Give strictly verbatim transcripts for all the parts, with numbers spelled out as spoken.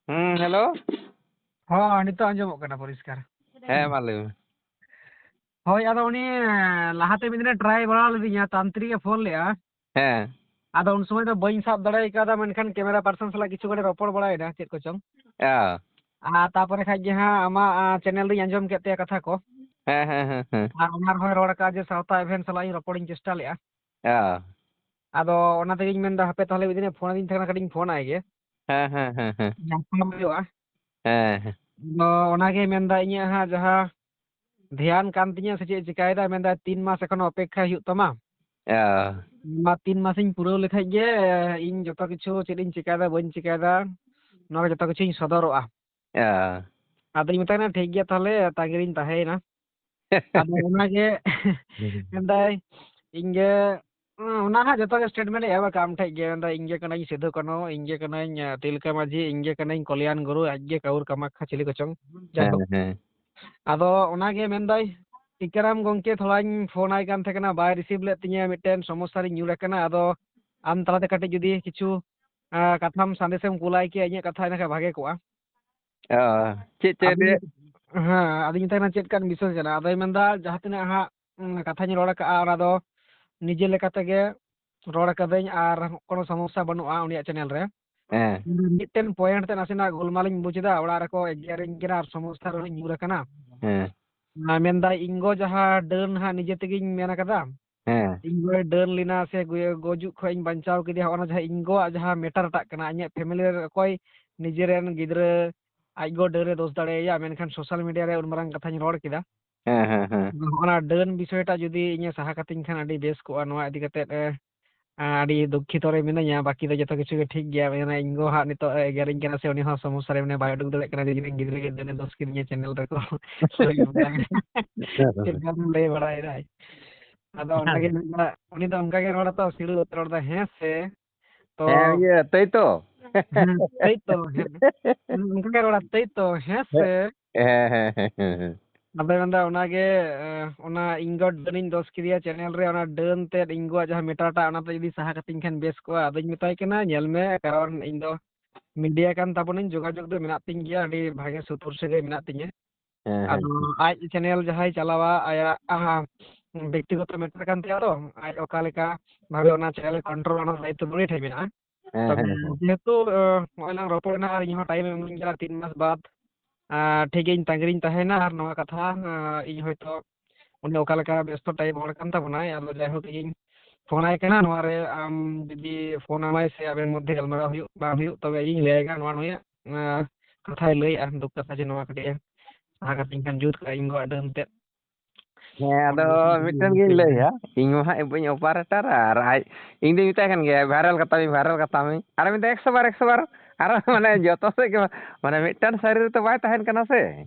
ᱦᱩᱸ, ᱦᱮᱞᱳ᱾ ᱦᱚᱸ, ᱱᱤᱛᱚᱜ ᱟᱸᱡᱚᱢᱚᱜ ᱠᱟᱱᱟ ᱯᱚᱨᱤᱥᱠᱟᱨ᱾ ᱦᱮᱸ, ᱢᱟ ᱞᱟᱹᱭ ᱢᱮ᱾ ᱦᱳᱭ, ᱟᱫᱚ ᱩᱱᱤ, ᱞᱟᱦᱟᱛᱮ ᱢᱤᱫ ᱫᱤᱱᱮ ᱴᱨᱟᱭ ᱵᱟᱲᱟ ᱞᱤᱫᱤᱧᱟ, ᱛᱟᱱᱛᱨᱤᱠ ᱮ ᱯᱷᱳᱱ ᱞᱮᱜᱼᱟ᱾ ᱦᱮᱸ᱾ ᱟᱫᱚ ᱩᱱ ᱥᱚᱢᱚᱭ ᱫᱚ ᱵᱟᱹᱧ ᱥᱟᱵ ᱫᱟᱲᱮ ᱠᱟᱣᱫᱟ, ᱢᱮᱱᱠᱷᱟᱱ ᱠᱮᱢᱮᱨᱟ ᱯᱟᱨᱥᱚᱱ ᱥᱟᱞᱟᱜ ᱠᱤᱪᱷᱩ ᱜᱷᱟᱹᱲᱤᱡ ᱨᱚᱯᱚᱲ ᱵᱟᱲᱟᱭᱮᱱᱟ, ᱪᱮᱫ ᱠᱚᱪᱚᱝ᱾ ᱚ᱾ ᱟᱨ ᱛᱟᱯᱚᱨᱮ ᱠᱷᱟᱡ ᱜᱮ ᱦᱟᱸᱜ ᱟᱢᱟᱜ, ᱟᱸ, ᱪᱮᱱᱮᱞ ᱫᱚᱧ ᱟᱸᱡᱚᱢ ᱠᱮᱫ ᱛᱟᱭᱟ ᱠᱟᱛᱷᱟ ᱠᱚ᱾ ᱦᱮᱸ, ᱦᱮᱸ, ᱦᱮᱸ, ᱦᱮᱸ᱾ ᱟᱨ ᱚᱱᱟ ᱨᱮᱦᱚᱸᱭ ᱨᱚᱲ ᱟᱠᱟᱫᱼᱟ ᱡᱮ ᱥᱟᱶᱛᱟ ᱮᱵᱷᱮᱱ ᱥᱟᱞᱟᱜ ᱤᱧ ᱨᱚᱯᱚᱲᱤᱧ ᱪᱮᱥᱴᱟ ᱞᱮᱫᱼᱟ᱾ ᱚ᱾ ᱟᱫᱚ ᱚᱱᱟ ᱛᱮᱜᱤᱧ ᱢᱮᱱᱫᱟ, ᱦᱟᱯᱮ ᱛᱟᱦᱚᱞᱮ ᱢᱤᱫ ᱫᱤᱱᱮ ᱯᱷᱳᱱ ᱟᱹᱫᱤᱧ ᱛᱟᱦᱮᱸ ᱠᱟᱱᱟ, ᱠᱟᱹᱴᱤᱡ ᱤᱧ ᱯᱷᱳᱱ ᱟᱭ ᱜᱮ᱾ ᱦᱮᱸ, ᱦᱮᱸ, ᱦᱮᱸ, ᱦᱮᱸ᱾ ᱧᱟᱯᱟᱢ ᱦᱩᱭᱩᱜᱼᱟ᱾ ᱦᱮᱸ, ᱦᱮᱸ᱾ ᱟᱫᱚ ᱚᱱᱟᱜᱮ ᱢᱮᱱᱫᱟ, ᱤᱧᱟᱹᱜ ᱦᱟᱸᱜ ᱡᱟᱦᱟᱸ ᱫᱷᱮᱭᱟᱱ ᱠᱟᱱ ᱛᱤᱧᱟᱹ ᱥᱮ ᱪᱮᱫ ᱪᱤᱠᱟᱭᱮᱫᱟ, ᱢᱮᱱᱫᱟ ᱛᱤᱱ ᱢᱟᱥ ᱮᱠᱷᱚᱱᱳ ᱚᱯᱮᱠᱠᱷᱟ ᱦᱩᱭᱩᱜ ᱛᱟᱢᱟ᱾ ᱚ᱾ ᱢᱟ ᱛᱤᱱ ᱢᱟᱥᱤᱧ ᱯᱩᱨᱟᱹᱣ ᱞᱮᱠᱷᱟᱡ ᱜᱮ ᱤᱧ ᱡᱚᱛᱚ ᱠᱤᱪᱷᱩ ᱪᱮᱫ ᱤᱧ ᱪᱤᱠᱟᱭᱮᱫᱟ, ᱵᱟᱹᱧ ᱪᱤᱠᱟᱭᱮᱫᱟ, ᱱᱚᱣᱟ ᱠᱚ ᱡᱚᱛᱚ ᱠᱤᱪᱷᱩᱧ ᱥᱚᱫᱚᱨᱚᱜᱼᱟ᱾ ᱚ᱾ ᱟᱫᱚᱧ ᱢᱮᱛᱟᱭ ᱠᱟᱱᱟ, ᱴᱷᱤᱠ ᱜᱮᱭᱟ, ᱛᱟᱦᱚᱞᱮ ᱛᱟᱺᱜᱤ ᱨᱤᱧ ᱛᱟᱦᱮᱸᱭᱮᱱᱟ᱾ ᱟᱫᱚ ᱚᱱᱟᱜᱮ ᱢᱮᱱᱫᱟᱭ, ᱤᱧ ᱜᱮ, ᱚᱱᱟ ᱦᱟᱸᱜ ᱡᱚᱛᱚ ᱜᱮ ᱥᱴᱮᱴᱢᱮᱱᱴ ᱮ ᱮᱢ ᱟᱠᱟᱫ ᱟᱢ ᱴᱷᱮᱡ ᱜᱮ, ᱢᱮᱱᱫᱟᱭ, ᱤᱧ ᱜᱮ ᱠᱟᱹᱱᱟᱹᱧ ᱥᱤᱫᱷᱩ ᱠᱟᱹᱱᱦᱩ, ᱤᱧ ᱜᱮ ᱠᱟᱹᱱᱟᱹᱧ, ᱟᱸ, ᱛᱤᱞᱠᱟᱹ ᱢᱟᱹᱡᱷᱤ, ᱤᱧ ᱜᱮ ᱠᱟᱹᱱᱟᱹᱧ ᱠᱚᱞᱭᱟᱱ ᱜᱩᱨᱩ, ᱟᱡ ᱜᱮ ᱠᱟᱹᱣᱩᱨ ᱠᱟᱢᱟᱠᱠᱷᱟ, ᱪᱤᱞᱤ ᱠᱚᱪᱚᱝ, ᱡᱟᱭᱦᱳᱠ᱾ ᱦᱮᱸ, ᱦᱮᱸ᱾ ᱟᱫᱚ ᱚᱱᱟᱜᱮ ᱢᱮᱱᱫᱟᱭ, ᱴᱤᱠᱟᱹᱨᱟᱢ ᱜᱚᱢᱠᱮ, ᱛᱷᱚᱲᱟᱧ ᱯᱷᱳᱱ ᱟᱭ ᱠᱟᱱ ᱛᱟᱦᱮᱸ ᱠᱟᱱᱟ, ᱵᱟᱭ ᱨᱤᱥᱤᱵᱷ ᱞᱮᱫ ᱛᱤᱧᱟᱹ, ᱢᱤᱫᱴᱮᱱ ᱥᱚᱢᱚᱥᱥᱟ ᱨᱤᱧ ᱧᱩᱨ ᱟᱠᱟᱱᱟ, ᱟᱫᱚ ᱟᱢ ᱛᱟᱞᱟᱛᱮ ᱠᱟᱹᱴᱤᱡ ᱡᱩᱫᱤ ᱠᱤᱪᱷᱩ, ᱟᱸ, ᱠᱟᱛᱷᱟᱢ ᱥᱟᱸᱫᱮᱥᱮᱢ ᱠᱩᱞᱟᱭ ᱠᱮᱭᱟ, ᱤᱧᱟᱹᱜ ᱠᱟᱛᱷᱟ ᱤᱱᱟᱹ ᱠᱷᱟᱱ ᱵᱷᱟᱜᱮ ᱠᱚᱜᱼᱟ᱾ ᱚ, ᱪᱮᱫ, ᱪᱮᱫ ᱟᱫᱚᱧ, ᱨᱮᱭᱟᱜ? ᱦᱮᱸ, ᱟᱫᱚᱧ ᱢᱮᱛᱟᱭ ᱠᱟᱱᱟ, ᱪᱮᱫ ᱠᱟᱱ ᱵᱤᱥᱚᱭ ᱠᱟᱱᱟ? ᱟᱫᱚᱭ ᱢᱮᱱᱫᱟ, ᱡᱟᱦᱟᱸ ᱛᱤᱱᱟᱹᱜ ᱦᱟᱸᱜ, ᱩᱸ, ᱠᱟᱛᱷᱟᱧ ᱨᱚᱲ ᱟᱠᱟᱜᱼᱟ, ᱚᱱᱟ ᱫᱚ ᱱᱤᱡᱮ ᱞᱮᱠᱟ ᱛᱮᱜᱮ ᱨᱚᱲ ᱟᱠᱟᱫᱟᱹᱧ ᱟᱨ ᱠᱳᱱᱳ ᱥᱚᱢᱚᱥᱥᱟ ᱵᱟᱹᱱᱩᱜᱼᱟ ᱩᱱᱤᱭᱟᱜ ᱪᱮᱱᱮᱞ ᱨᱮ᱾ ᱦᱮᱸ᱾ ᱢᱤᱫᱴᱮᱱ ᱯᱚᱭᱮᱱᱴ ᱛᱮ ᱱᱟᱥᱮᱱᱟᱜ ᱜᱳᱞᱢᱟᱞᱤᱧ ᱵᱩᱡ ᱮᱫᱟ, ᱚᱲᱟᱜ ᱨᱮᱠᱚ ᱮᱜᱮᱨᱤᱧ ᱠᱟᱱᱟ ᱟᱨ ᱥᱚᱢᱚᱥᱥᱟ ᱨᱮᱦᱚᱸᱧ ᱧᱩᱨ ᱟᱠᱟᱱᱟ᱾ ᱦᱮᱸ᱾ ᱟᱨ ᱢᱮᱱᱫᱟᱭ, ᱤᱧ ᱜᱚ ᱡᱟᱦᱟᱸ ᱰᱟᱹᱱ ᱦᱟᱸᱜ ᱱᱤᱡᱮ ᱛᱮᱜᱮᱧ ᱢᱮᱱ ᱟᱠᱟᱫᱟ, ᱦᱮᱸ᱾ ᱤᱧ ᱜᱚᱭ ᱰᱟᱹᱱ ᱞᱮᱱᱟ ᱥᱮ ᱜᱚ-, ᱜᱩᱡᱩᱜ ᱠᱷᱚᱡ ᱤᱧ ᱵᱟᱧᱪᱟᱣ ᱠᱮᱫᱮᱭᱟ, ᱦᱚᱸᱜᱼᱚ ᱱᱟ ᱡᱟᱦᱟᱸ ᱤᱧ ᱜᱚᱣᱟᱜ ᱡᱟᱦᱟᱸ ᱢᱮᱴᱟᱨ ᱴᱟᱜ ᱠᱟᱱᱟ, ᱤᱧᱟᱹᱜ ᱯᱷᱮᱢᱮᱞᱤ ᱨᱮ ᱚᱠᱚᱭ ᱱᱤᱡᱮᱨᱮᱱ ᱜᱤᱫᱽᱨᱟᱹ ᱟᱡ ᱜᱚ ᱰᱟᱹᱱ ᱮ ᱫᱳᱥ ᱫᱟᱲᱮᱭᱟᱭᱟ, ᱢᱮᱱᱠᱷᱟᱱ ᱥᱳᱥᱟᱞ ᱢᱤᱰᱤᱭᱟ ᱨᱮ ᱩᱱ ᱢᱟᱨᱟᱝ ᱠᱟᱛᱷᱟᱧ ᱨᱚᱲ ᱠᱮᱫᱟ᱾ ᱦᱮᱸ, ᱦᱮᱸ, ᱦᱮᱸ᱾ ᱟᱫᱚ ᱦᱚᱸᱜᱼᱚ ᱱᱟ ᱰᱟᱹᱱ ᱵᱤᱥᱚᱭ ᱴᱟᱜ ᱡᱩᱫᱤ ᱤᱧᱮ ᱥᱟᱦᱟ ᱠᱟᱹᱛᱤᱧ ᱠᱷᱟᱱ ᱟᱹᱰᱤ ᱵᱮᱥ ᱠᱚᱜᱼᱟ᱾ ᱱᱚᱣᱟ ᱤᱫᱤ ᱠᱟᱛᱮᱫ, ᱮ, ᱟᱹᱰᱤ ᱫᱩᱠᱠᱷᱤᱛᱚ ᱨᱮ ᱢᱤᱱᱟᱹᱧᱟ᱾ ᱵᱟᱹᱠᱤ ᱫᱚ ᱡᱚᱛᱚ ᱠᱤᱪᱷᱩ ᱜᱮ ᱴᱷᱤᱠ ᱜᱮᱭᱟ᱾ ᱢᱟᱱᱮ ᱤᱧ ᱜᱚ ᱦᱟᱸᱜ ᱱᱤᱛᱚᱜ ᱮ ᱮᱜᱮᱨᱤᱧ ᱠᱟᱱᱟ ᱥᱮ ᱩᱱᱤ ᱦᱚᱸ ᱥᱚᱢᱚᱥᱥᱟ ᱨᱮ ᱢᱮᱱᱟᱭᱟ, ᱵᱟᱭ ᱩᱰᱩᱠ ᱫᱟᱲᱮᱭᱟᱜ ᱠᱟᱱᱟ ᱡᱮ ᱤᱧ ᱨᱮᱱ ᱜᱤᱫᱽᱨᱟᱹ ᱜᱮ ᱰᱟᱹᱱ ᱮ ᱫᱳᱥ ᱠᱤᱫᱤᱧᱟ ᱪᱮᱱᱮᱞ ᱨᱮᱠᱚ᱾ ᱪᱮᱫ ᱞᱮᱠᱟᱢ ᱞᱟᱹᱭ ᱵᱟᱲᱟᱭᱮᱫᱟ? ᱟᱫᱚ ᱚᱱᱟᱜᱮ ᱢᱮᱱᱫᱟ, ᱩᱱᱤ ᱫᱚ ᱚᱱᱠᱟ ᱜᱮ ᱨᱚᱲ ᱟᱛᱚ, ᱥᱤᱲᱩ ᱟᱛᱮ ᱨᱚᱲ ᱫᱟ, "ᱦᱮᱸ ᱥᱮ?" ᱛᱚ ᱦᱮᱸ, ᱤᱭᱟᱹ, ᱛᱟᱹᱭ ᱛᱚ? ᱦᱮᱸ, ᱛᱟᱹᱭ ᱛᱚ, ᱦᱮᱸ᱾ ᱚᱱᱠᱟ ᱜᱮ ᱨᱚᱲᱟ, "ᱛᱟᱹᱭ ᱛᱚ, ᱦᱮᱸ ᱥᱮ?" ᱦᱮᱸ, ᱦᱮᱸ, ᱦᱮᱸ, ᱦᱮᱸ, ᱦᱮᱸ᱾ ᱟᱫᱚᱭ ᱢᱮᱱᱫᱟ, ᱚᱱᱟᱜᱮ, ᱮ, ᱚᱱᱟ ᱤᱧ ᱜᱚ ᱰᱟᱹᱱᱤᱧ ᱫᱳᱥ ᱠᱮᱫᱮᱭᱟ ᱪᱮᱱᱮᱞ ᱨᱮ, ᱚᱱᱟ ᱰᱟᱹᱱ ᱛᱮᱫ ᱤᱧ ᱜᱚᱣᱟᱜ ᱡᱟᱦᱟᱸ ᱢᱮᱴᱟᱨ ᱴᱟᱜ, ᱚᱱᱟ ᱛᱮ ᱡᱩᱫᱤ ᱥᱟᱦᱟ ᱠᱟᱹᱛᱤᱧ ᱠᱷᱟᱱ ᱵᱮᱥ ᱠᱚᱜᱼᱟ᱾ ᱟᱫᱚᱧ ᱢᱮᱛᱟᱭ ᱠᱟᱱᱟ, ᱧᱮᱞ ᱢᱮ, ᱠᱟᱨᱚᱱ ᱤᱧ ᱫᱚ ᱢᱤᱰᱤᱭᱟ ᱠᱟᱱ ᱛᱟᱵᱚᱱᱟᱹᱧ, ᱡᱳᱜᱟᱡᱳᱜᱽ ᱫᱚ ᱢᱮᱱᱟᱜ ᱛᱤᱧ ᱜᱮᱭᱟ, ᱟᱹᱰᱤ ᱵᱷᱟᱜᱮ ᱥᱩᱛᱩᱨ ᱥᱟᱹᱜᱟᱹᱭ ᱢᱮᱱᱟᱜ ᱛᱤᱧᱟᱹ᱾ ᱦᱮᱸ, ᱦᱮᱸ, ᱟᱫᱚ ᱦᱮᱸ᱾ ᱟᱡ ᱪᱮᱱᱮᱞ ᱡᱟᱦᱟᱸᱭ ᱪᱟᱞᱟᱣᱟ, ᱟᱭᱟᱜ, ᱟᱦ, ᱵᱮᱠᱛᱤᱜᱚᱛᱚ ᱢᱮᱴᱟᱨ ᱠᱟᱱ ᱛᱟᱭᱟ ᱛᱚ, ᱟᱡ ᱚᱠᱟ ᱞᱮᱠᱟ ᱵᱷᱟᱵᱮ ᱚᱱᱟ ᱪᱮᱱᱮᱞ ᱠᱚᱱᱴᱨᱳᱞ, ᱚᱱᱟ ᱫᱟᱭᱤᱛᱛᱚ ᱫᱚ ᱩᱱᱤ ᱴᱷᱮᱱ ᱢᱮᱱᱟᱜᱼᱟ᱾ ᱦᱮᱸ, ᱛᱚᱵᱮ ᱦᱮᱸ, ᱦᱮᱸ᱾ ᱡᱮᱦᱮᱛᱩ, ᱟᱦ, ᱱᱚᱜᱼᱚᱭ ᱞᱟᱝ ᱨᱚᱯᱚᱲ ᱮᱱᱟ ᱟᱨ ᱤᱧ ᱦᱚᱸ ᱴᱟᱭᱤᱢ ᱮᱢ ᱤᱢᱟᱹᱧ ᱠᱟᱱᱟ ᱛᱤᱱ ᱢᱟᱥ ᱵᱟᱫ, ᱟᱦ, ᱴᱷᱤᱠ ᱜᱮ ᱤᱧ ᱛᱟᱺᱜᱤ ᱨᱤᱧ ᱛᱟᱦᱮᱱᱟ ᱟᱨ ᱱᱚᱣᱟ ᱠᱟᱛᱷᱟ, ᱟᱦ, ᱤᱧ ᱦᱚᱭᱛᱳ ᱩᱱᱤ ᱚᱠᱟ ᱞᱮᱠᱟ ᱵᱮᱥᱛᱚ ᱴᱟᱭᱤᱯ ᱦᱚᱲ ᱠᱟᱱ ᱛᱟᱵᱚᱱᱟᱭ, ᱟᱫᱚ ᱡᱟᱭᱦᱳᱠ ᱤᱧ ᱯᱷᱳᱱ ᱟᱭ ᱠᱟᱱᱟ ᱱᱚᱣᱟ ᱨᱮ, ᱟᱢ ᱡᱩᱫᱤ ᱯᱷᱳᱱ ᱟᱢᱟᱭ ᱥᱮ ᱟᱵᱮᱱ ᱢᱚᱫᱽᱫᱷᱮ ᱜᱟᱞᱢᱟᱨᱟᱣ ᱦᱩᱭᱩᱜ ᱵᱟᱝ ᱦᱩᱭᱩᱜ, ᱛᱚᱵᱮ ᱤᱧ ᱞᱟᱹᱭ ᱟᱭ ᱠᱟᱱᱟ ᱱᱚᱣᱟ ᱱᱩᱭᱟᱜ, ᱟᱸ, ᱠᱟᱛᱷᱟᱭ ᱞᱟᱹᱭᱟ, ᱫᱩᱠ ᱠᱟᱛᱷᱟ ᱡᱮ ᱱᱚᱣᱟ ᱠᱟᱹᱴᱤᱡ ᱮ ᱥᱟᱦᱟ ᱠᱟᱛᱤᱧ ᱠᱷᱟᱱ ᱡᱩᱛ ᱠᱚᱜᱼᱟ ᱤᱧ ᱜᱚ ᱰᱟᱹᱱ ᱛᱮᱫ᱾ ᱦᱮᱸ, ᱟᱫᱚ ᱚᱱᱟ ᱜᱮ ᱢᱤᱫᱴᱮᱱ ᱜᱤᱧ ᱞᱟᱹᱭᱟ᱾ ᱞᱟᱹᱭᱟ, ᱤᱧ ᱢᱟ ᱦᱟᱸᱜ ᱵᱟᱹᱧ ᱚᱯᱟᱨᱮᱴᱟᱨᱟ, ᱟᱨ ᱟᱡ, ᱤᱧ ᱫᱩᱧ ᱢᱮᱛᱟᱭ ᱠᱟᱱ ᱜᱮᱭᱟ, "ᱵᱷᱟᱭᱨᱟᱞ ᱠᱟᱛᱟᱢᱟᱹᱧ, ᱵᱷᱟᱭᱨᱟᱞ ᱠᱟᱛᱟᱢᱟᱹᱧ", ᱟᱨ ᱢᱮᱱᱫᱟ, "ᱮᱠᱥᱚ ᱵᱟᱨ, ᱮᱠᱥᱚ ᱵᱟᱨ", ᱟᱨ ᱢᱟᱱᱮ ᱡᱚᱛᱚ ᱥᱮᱫ ᱜᱮ, ᱢᱟᱱᱮ ᱢᱤᱫᱴᱟᱝ ᱥᱟᱹᱨᱤ ᱨᱮᱛᱚ ᱵᱟᱭ ᱛᱟᱦᱮᱱ ᱠᱟᱱᱟ ᱥᱮ᱾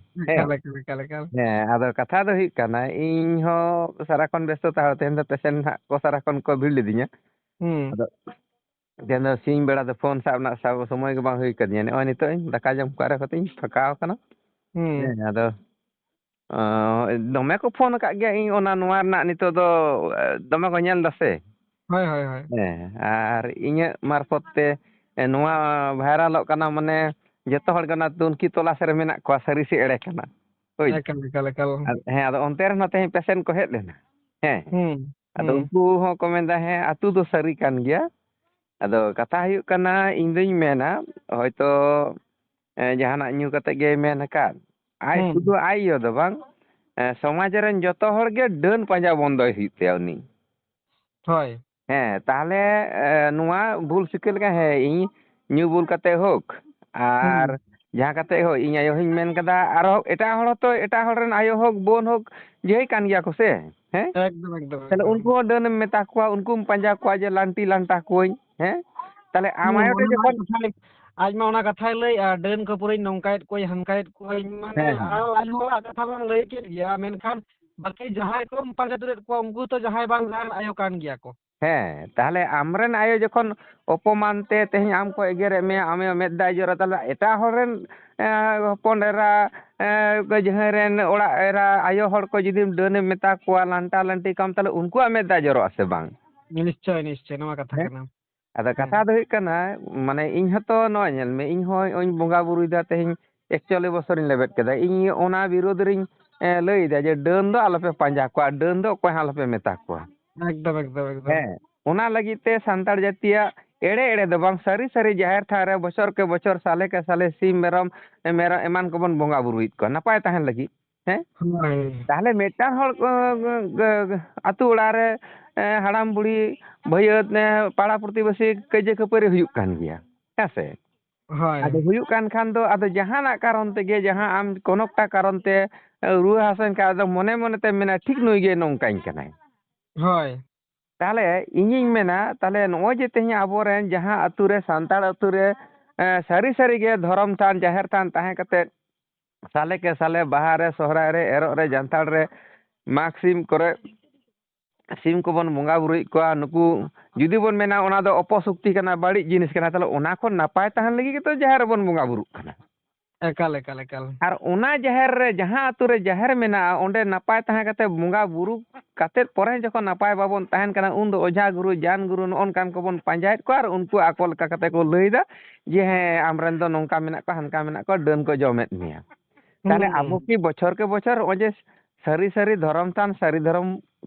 ᱦᱮᱸ᱾ ᱮᱠᱟᱞ, ᱮᱠᱟᱞ, ᱮᱠᱟᱞ, ᱮᱠᱟᱞ᱾ ᱦᱮᱸ, ᱟᱫᱚ ᱠᱟᱛᱷᱟ ᱫᱚ ᱦᱩᱭᱩᱜ ᱠᱟᱱᱟ, ᱤᱧ ᱦᱚᱸ ᱥᱟᱨᱟᱠᱷᱚᱱ ᱵᱮᱥᱛᱚ ᱛᱟᱦᱮᱸ, ᱛᱮᱦᱮᱧ ᱫᱚ ᱯᱮᱥᱮᱱᱴ ᱦᱟᱸᱜ ᱠᱚ ᱥᱟᱨᱟᱠᱷᱚᱱ ᱠᱚ ᱵᱷᱤᱲ ᱞᱤᱫᱤᱧᱟ᱾ ᱦᱩᱸ᱾ ᱟᱫᱚ ᱛᱮᱦᱮᱧ ᱫᱚ ᱥᱤᱧ ᱵᱮᱲᱟ ᱫᱚ ᱯᱷᱳᱱ ᱥᱟᱵ ᱨᱮᱱᱟᱜ ᱥᱟᱵ ᱥᱚᱢᱚᱭ ᱜᱮ ᱵᱟᱝ ᱦᱩᱭ ᱠᱟᱫᱤᱧᱟ᱾ ᱱᱚᱜᱼᱚᱭ ᱱᱤᱛᱚᱜ ᱤᱧ ᱫᱟᱠᱟ ᱡᱚᱢ ᱠᱚ ᱟᱨ ᱠᱟᱹᱴᱤᱡ ᱤᱧ ᱯᱷᱟᱸᱠᱟᱣ ᱠᱟᱱᱟ᱾ ᱦᱩᱸ᱾ ᱦᱮᱸ, ᱟᱫᱚ, ᱚ, ᱫᱚᱢᱮ ᱠᱚ ᱯᱷᱳᱱ ᱟᱠᱟᱫ ᱜᱮᱭᱟ᱾ ᱤᱧ ᱚᱱᱟ ᱱᱚᱣᱟ ᱨᱮᱱᱟᱜ ᱱᱤᱛᱚᱜ ᱫᱚ, ᱮ, ᱫᱚᱢᱮ ᱠᱚ ᱧᱮᱞ ᱫᱟ ᱥᱮ᱾ ᱦᱳᱭ, ᱦᱳᱭ, ᱦᱳᱭ᱾ ᱦᱮᱸ, ᱟᱨ ᱤᱧᱟᱹᱜ ᱢᱟᱨᱯᱷᱚᱛ ᱛᱮ, ᱮ, ᱱᱚᱣᱟ ᱵᱷᱟᱭᱨᱟᱞᱚᱜ ᱠᱟᱱᱟ, ᱢᱟᱱᱮ ᱡᱚᱛᱚ ᱦᱚᱲ ᱜᱮ ᱚᱱᱟ ᱛᱩᱱᱠᱷᱤ ᱛᱚᱞᱟᱥ ᱨᱮ ᱢᱮᱱᱟᱜ ᱠᱚᱣᱟ, ᱥᱟᱹᱨᱤ ᱥᱮ ᱮᱲᱮ ᱠᱟᱱᱟ᱾ ᱦᱳᱭ᱾ ᱮᱠᱟᱞ, ᱮᱠᱟᱞ, ᱮᱠᱟᱞ᱾ ᱟᱨ, ᱦᱮᱸ, ᱟᱫᱚ ᱚᱱᱛᱮ ᱨᱮᱦᱚᱸ ᱛᱮᱦᱮᱧ ᱯᱮᱥᱮᱱᱴ ᱠᱚ ᱦᱮᱡ ᱞᱮᱱᱟ᱾ ᱦᱮᱸ᱾ ᱦᱩᱸ, ᱟᱫᱚ ᱦᱩᱸ᱾ ᱩᱱᱠᱩ ᱦᱚᱸᱠᱚ ᱢᱮᱱᱫᱟ, "ᱦᱮᱸ, ᱟᱹᱛᱩ ᱫᱚ ᱥᱟᱹᱨᱤ ᱠᱟᱱ ᱜᱮᱭᱟ᱾" ᱟᱫᱚ ᱠᱟᱛᱷᱟ ᱦᱩᱭᱩᱜ ᱠᱟᱱᱟ, ᱤᱧ ᱫᱩᱧ ᱢᱮᱱᱟ, ᱦᱚᱭᱛᱚ, ᱮ, ᱡᱟᱦᱟᱱᱟᱜ ᱧᱩ ᱠᱟᱛᱮ ᱜᱮᱭ ᱢᱮᱱ ᱟᱠᱟᱫ᱾ ᱟᱡ ᱦᱩᱸ᱾ ᱥᱩᱫᱷᱩ ᱟᱡ ᱤᱭᱟᱹ ᱫᱚ ᱵᱟᱝ, ᱮ, ᱥᱚᱢᱟᱡᱽ ᱨᱮᱱ ᱡᱚᱛᱚ ᱦᱚᱲ ᱜᱮ ᱰᱟᱹᱱ ᱯᱟᱸᱡᱟ ᱵᱚᱱᱫᱚᱭ ᱦᱩᱭᱩᱜ ᱛᱟᱭᱟ ᱩᱱᱤ᱾ ᱦᱳᱭ᱾ ᱦᱮᱸ, ᱛᱟᱦᱞᱮ, ᱮ, ᱱᱚᱣᱟ ᱵᱷᱩᱞ ᱥᱤᱠᱟᱹ ᱞᱮᱠᱟ, ᱦᱮᱸ, ᱤᱧ ᱧᱩ ᱵᱩᱞ ᱠᱟᱛᱮ ᱦᱳᱠ, ᱟᱨ ᱦᱩᱸ᱾ ᱡᱟᱦᱟᱸ ᱠᱟᱛᱮ ᱦᱳᱠ, ᱤᱧ ᱟᱭᱳ ᱦᱚᱸᱧ ᱢᱮᱱ ᱠᱟᱫᱟ, ᱟᱨᱚ ᱮᱴᱟᱜ ᱦᱚᱲ ᱦᱚᱸᱛᱚ, ᱮᱴᱟᱜ ᱦᱚᱲ ᱨᱮᱱ ᱟᱭᱳ ᱦᱳᱠ, ᱵᱳᱱ ᱦᱳᱠ, ᱡᱮᱭ ᱠᱟᱱ ᱜᱮᱭᱟ ᱠᱚ ᱥᱮ, ᱦᱮᱸ? ᱮᱠᱫᱚᱢ, ᱮᱠᱫᱚᱢ, ᱛᱟᱦᱞᱮ ᱮᱠᱫᱚᱢ᱾ ᱩᱱᱠᱩ ᱦᱚᱸ ᱰᱟᱹᱱᱮᱢ ᱢᱮᱛᱟ ᱠᱚᱣᱟ, ᱩᱱᱠᱩᱢ ᱯᱟᱸᱡᱟ ᱠᱚᱣᱟ ᱡᱮ ᱞᱟᱱᱴᱤ ᱞᱟᱱᱴᱟ ᱠᱚᱣᱟᱹᱧ, ᱦᱮᱸ? ᱛᱟᱦᱞᱮ ᱟᱢ ᱦᱩᱸ, ᱟᱭᱳ ᱚᱱᱟ ᱴᱷᱮᱱ ᱢᱟ ᱟᱡ ᱡᱚᱠᱷᱚᱱ ᱠᱟᱛᱷᱟᱭ, ᱟᱡ ᱢᱟ ᱚᱱᱟ ᱠᱟᱛᱷᱟᱭ ᱞᱟᱹᱭᱮᱜᱼᱟ, "ᱰᱟᱹᱱ ᱠᱷᱟᱹᱯᱟᱹᱨᱤᱧ ᱱᱚᱝᱠᱟᱭᱮᱫ ᱠᱚᱣᱟᱹᱧ, ᱦᱟᱱᱠᱟᱭᱮᱫ ᱠᱚᱣᱟᱹᱧ", ᱢᱟᱱᱮ, ᱦᱮᱸ, ᱦᱮᱸ᱾ ᱟᱨᱚ ᱟᱡ ᱦᱚᱲᱟᱜ ᱠᱟᱛᱷᱟ ᱵᱚᱱ ᱞᱟᱹᱭ ᱠᱮᱫ ᱜᱮᱭᱟ, ᱢᱮᱱᱠᱷᱟᱱ ᱵᱟᱹᱠᱤ ᱡᱟᱦᱟᱸᱭ ᱠᱚᱢ ᱯᱟᱸᱡᱟ ᱛᱩᱫᱮᱫ ᱠᱚᱣᱟ, ᱩᱱᱠᱩ ᱛᱚ ᱡᱟᱦᱟᱸᱭ ᱵᱟᱝ ᱡᱟᱦᱟᱸᱭ ᱟᱭᱳ ᱠᱟᱱ ᱜᱮᱭᱟ ᱠᱚ᱾ ᱦᱮᱸ, ᱛᱟᱦᱞᱮ ᱟᱢᱨᱮᱱ ᱟᱭᱳ ᱡᱚᱠᱷᱚᱱ ᱚᱯᱚᱢᱟᱱ ᱛᱮ ᱛᱮᱦᱮᱧ ᱟᱢ ᱠᱚ ᱮᱜᱮᱨᱮᱫ ᱢᱮᱭᱟ, ᱟᱢᱮ ᱢᱮᱫ ᱫᱟᱜ ᱡᱚᱨᱚ, ᱛᱟᱦᱞᱮ ᱮᱴᱟᱜ ᱦᱚᱲ ᱨᱮᱱ, ᱮᱸ, ᱦᱚᱯᱚᱱ ᱮᱨᱟ, ᱮᱸ, ᱡᱟᱦᱟᱸᱭ ᱨᱮᱱ ᱚᱲᱟᱜ ᱮᱨᱟ, ᱟᱭᱳ ᱦᱚᱲ ᱠᱚ ᱡᱩᱫᱤᱢ ᱰᱟᱹᱱᱮᱢ ᱢᱮᱛᱟ ᱠᱚᱣᱟ, ᱞᱟᱱᱴᱟ ᱞᱟᱱᱴᱤ ᱠᱟᱢ, ᱛᱟᱦᱞᱮ ᱩᱱᱠᱩᱣᱟᱜ ᱢᱮᱫ ᱫᱟᱜ ᱡᱚᱨᱚᱜ ᱟᱥᱮ ᱵᱟᱝ? ᱱᱤᱥᱪᱚᱭ, ᱱᱤᱥᱪᱚᱭ, ᱱᱚᱣᱟ ᱠᱟᱛᱷᱟ ᱦᱮᱸ? ᱠᱟᱱᱟ᱾ ᱟᱫᱚ ᱠᱟᱛᱷᱟ ᱫᱚ ᱦᱩᱭᱩᱜ ᱠᱟᱱᱟ, ᱢᱟᱱᱮ ᱤᱧ ᱦᱚᱸᱛᱚ ᱱᱚᱜᱼᱚᱭ ᱧᱮᱞ ᱢᱮ, ᱤᱧ ᱦᱚᱸ ᱦᱚᱸᱜᱼᱚᱭ ᱵᱚᱸᱜᱟ ᱵᱩᱨᱩᱭᱮᱫᱟ ᱛᱮᱦᱮᱧ ᱮᱠᱪᱩᱣᱟᱞᱤ ᱵᱚᱪᱷᱚᱨᱤᱧ ᱞᱮᱵᱮᱫ ᱠᱮᱫᱟ᱾ ᱤᱧ ᱚᱱᱟ ᱵᱤᱨᱳᱫᱷ ᱨᱤᱧ, ᱮ, ᱞᱟᱹᱭᱮᱫᱟ ᱡᱮ ᱰᱟᱹᱱ ᱫᱚ ᱟᱞᱚᱯᱮ ᱯᱟᱸᱡᱟ ᱠᱚᱣᱟ, ᱰᱟᱹᱱ ᱫᱚ ᱚᱠᱚᱭ ᱦᱚᱸ ᱟᱞᱚᱯᱮ ᱢᱮᱛᱟ ᱠᱚᱣᱟ᱾ ᱮᱠᱫᱚᱢ, ᱮᱠᱫᱚᱢ, ᱮᱠᱫᱚᱢ᱾ ᱦᱮᱸ, ᱚᱱᱟ ᱞᱟᱹᱜᱤᱫ ᱛᱮ ᱥᱟᱱᱛᱟᱲ ᱡᱟᱹᱛᱤᱭᱟᱜ ᱮᱲᱮ ᱮᱲᱮ ᱫᱚ ᱵᱟᱝ, ᱥᱟᱹᱨᱤ ᱥᱟᱹᱨᱤ ᱡᱟᱦᱮᱨ ᱛᱷᱟᱱ ᱨᱮ ᱵᱚᱪᱷᱚᱨ ᱠᱮ ᱵᱚᱪᱷᱚᱨ, ᱥᱟᱞᱮ ᱠᱮ ᱥᱟᱞᱮ ᱥᱤᱢ ᱢᱮᱨᱚᱢ, ᱮ, ᱢᱮᱨᱚᱢ ᱮᱢᱟᱱ ᱠᱚᱵᱚᱱ ᱵᱚᱸᱜᱟ ᱵᱩᱨᱩᱭᱮᱫ ᱠᱚᱣᱟ ᱱᱟᱯᱟᱭ ᱛᱟᱦᱮᱱ ᱞᱟᱹᱜᱤᱫ᱾ ᱦᱮᱸ? ᱦᱳᱭ᱾ ᱛᱟᱦᱞᱮ ᱢᱤᱫᱴᱟᱝ ᱦᱚᱲ, ᱮ, ᱮ, ᱮ, ᱟᱹᱛᱩ ᱚᱲᱟᱜ ᱨᱮ, ᱮ, ᱦᱟᱲᱟᱢ ᱵᱩᱲᱦᱤ, ᱵᱷᱟᱹᱭᱟᱹᱛ, ᱮ, ᱯᱟᱲᱟ ᱯᱨᱚᱛᱤᱵᱮᱥᱤ ᱠᱟᱹᱭᱡᱟᱹ ᱠᱷᱟᱹᱯᱟᱹᱨᱤ ᱦᱩᱭᱩᱜ ᱠᱟᱱ ᱜᱮᱭᱟ᱾ ᱦᱮᱸ ᱥᱮ? ᱦᱳᱭ᱾ ᱟᱫᱚ ᱦᱩᱭᱩᱜ ᱠᱟᱱ ᱠᱷᱟᱱ ᱫᱚ, ᱟᱫᱚ ᱡᱟᱦᱟᱱᱟᱜ ᱠᱟᱨᱚᱱ ᱛᱮᱜᱮ, ᱡᱟᱦᱟᱸ ᱟᱢ ᱠᱚᱱᱚᱠᱴᱟ ᱠᱟᱨᱚᱱ ᱛᱮ, ᱮ, ᱨᱩᱣᱟᱹ ᱦᱟᱹᱥᱩᱭᱮᱱ ᱠᱷᱟᱱ, ᱟᱫᱚ ᱢᱚᱱᱮ ᱢᱚᱱᱮ ᱛᱮᱢ ᱢᱮᱱᱟ, "ᱴᱷᱤᱠ ᱱᱩᱭ ᱜᱮ ᱱᱚᱝᱠᱟᱧ ᱠᱟᱱᱟᱭ᱾" ᱦᱳᱭ᱾ ᱛᱟᱦᱞᱮ ᱤᱧᱤᱧ ᱢᱮᱱᱟ, ᱛᱟᱦᱞᱮ ᱱᱚᱜᱼᱚᱭ ᱡᱮ ᱛᱮᱦᱮᱧ ᱟᱵᱚᱨᱮᱱ ᱡᱟᱦᱟᱸ ᱟᱹᱛᱩ ᱨᱮ, ᱥᱟᱱᱛᱟᱲ ᱟᱹᱛᱩ ᱨᱮ, ᱮ, ᱥᱟᱹᱨᱤ ᱥᱟᱹᱨᱤ ᱜᱮ ᱫᱷᱚᱨᱚᱢ ᱛᱷᱟᱱ, ᱡᱟᱦᱮᱨ ᱛᱷᱟᱱ ᱛᱟᱦᱮᱸ ᱠᱟᱛᱮ, ᱥᱟᱞᱮ ᱠᱮ ᱥᱟᱞᱮ ᱵᱟᱦᱟ ᱨᱮ, ᱥᱚᱦᱨᱟᱭ ᱨᱮ, ᱮᱨᱚᱜ ᱨᱮ, ᱡᱟᱱᱛᱷᱟᱲ ᱨᱮ, ᱢᱟᱜᱽ ᱥᱤᱢ ᱠᱚᱨᱮ ᱥᱤᱢ ᱠᱚᱵᱚᱱ ᱵᱚᱸᱜᱟ ᱵᱩᱨᱩᱭᱮᱫ ᱠᱚᱣᱟ, ᱱᱩᱠᱩ ᱡᱩᱫᱤ ᱵᱚᱱ ᱢᱮᱱᱟ ᱚᱱᱟ ᱫᱚ ᱚᱯᱚᱥᱚᱠᱛᱤ ᱠᱟᱱᱟ, ᱵᱟᱹᱲᱤᱡ ᱡᱤᱱᱤᱥ ᱠᱟᱱᱟ, ᱛᱟᱦᱞᱮ ᱚᱱᱟ ᱠᱷᱚᱱ ᱱᱟᱯᱟᱭ ᱛᱟᱦᱮᱱ ᱞᱟᱹᱜᱤᱫ ᱜᱮᱛᱚ ᱡᱟᱦᱮᱨ ᱨᱮᱵᱚᱱ ᱵᱚᱸᱜᱟ ᱵᱩᱨᱩᱜ ᱠᱟᱱᱟ᱾ ᱮᱠᱟᱞ, ᱮᱠᱟᱞ, ᱮᱠᱟᱞ᱾ ᱟᱨ ᱚᱱᱟ ᱡᱟᱦᱮᱨ ᱨᱮ, ᱡᱟᱦᱟᱸ ᱟᱹᱛᱩ ᱨᱮ ᱡᱟᱦᱮᱨ ᱢᱮᱱᱟᱜᱼᱟ, ᱚᱸᱰᱮ ᱱᱟᱯᱟᱭ ᱛᱟᱦᱮᱸ ᱠᱟᱛᱮ ᱵᱚᱸᱜᱟ ᱵᱩᱨᱩ ᱠᱟᱛᱮ ᱯᱚᱨᱮ ᱡᱚᱠᱷᱚᱱ ᱱᱟᱯᱟᱭ ᱵᱟᱵᱚᱱ ᱛᱟᱦᱮᱱ ᱠᱟᱱᱟ, ᱩᱱ ᱫᱚ ᱚᱡᱷᱟ ᱜᱩᱨᱩ, ᱡᱟᱱ ᱜᱩᱨᱩ ᱱᱚᱜᱼᱚ ᱱᱚᱝᱠᱟᱱ ᱠᱚᱵᱚᱱ ᱯᱟᱸᱡᱟᱭᱮᱫ ᱠᱚᱣᱟ ᱟᱨ ᱩᱱᱠᱩ ᱟᱠᱚ ᱞᱮᱠᱟ ᱠᱟᱛᱮ ᱠᱚ ᱞᱟᱹᱭᱫᱟ ᱡᱮ, "ᱦᱮᱸ, ᱟᱢᱨᱮᱱ ᱫᱚ ᱱᱚᱝᱠᱟ ᱢᱮᱱᱟᱜ ᱠᱚᱣᱟ, ᱦᱟᱱᱠᱟ ᱢᱮᱱᱟᱜ ᱠᱚᱣᱟ, ᱰᱟᱹᱱ ᱠᱚ ᱡᱚᱢᱮᱫ ᱢᱮᱭᱟ᱾" ᱛᱟᱦᱞᱮ ᱦᱩᱸ᱾ ᱟᱵᱚ ᱠᱤ ᱵᱚᱪᱷᱚᱨ ᱠᱮ ᱵᱚᱪᱷᱚᱨ ᱱᱚᱜᱼᱚᱭ ᱡᱮ ᱥᱟᱹᱨᱤ ᱥᱟᱹᱨᱤ ᱫᱷᱚᱨᱚᱢ ᱛᱷᱟᱱ, ᱥᱟᱹᱨᱤ ᱫᱷᱚᱨᱚᱢ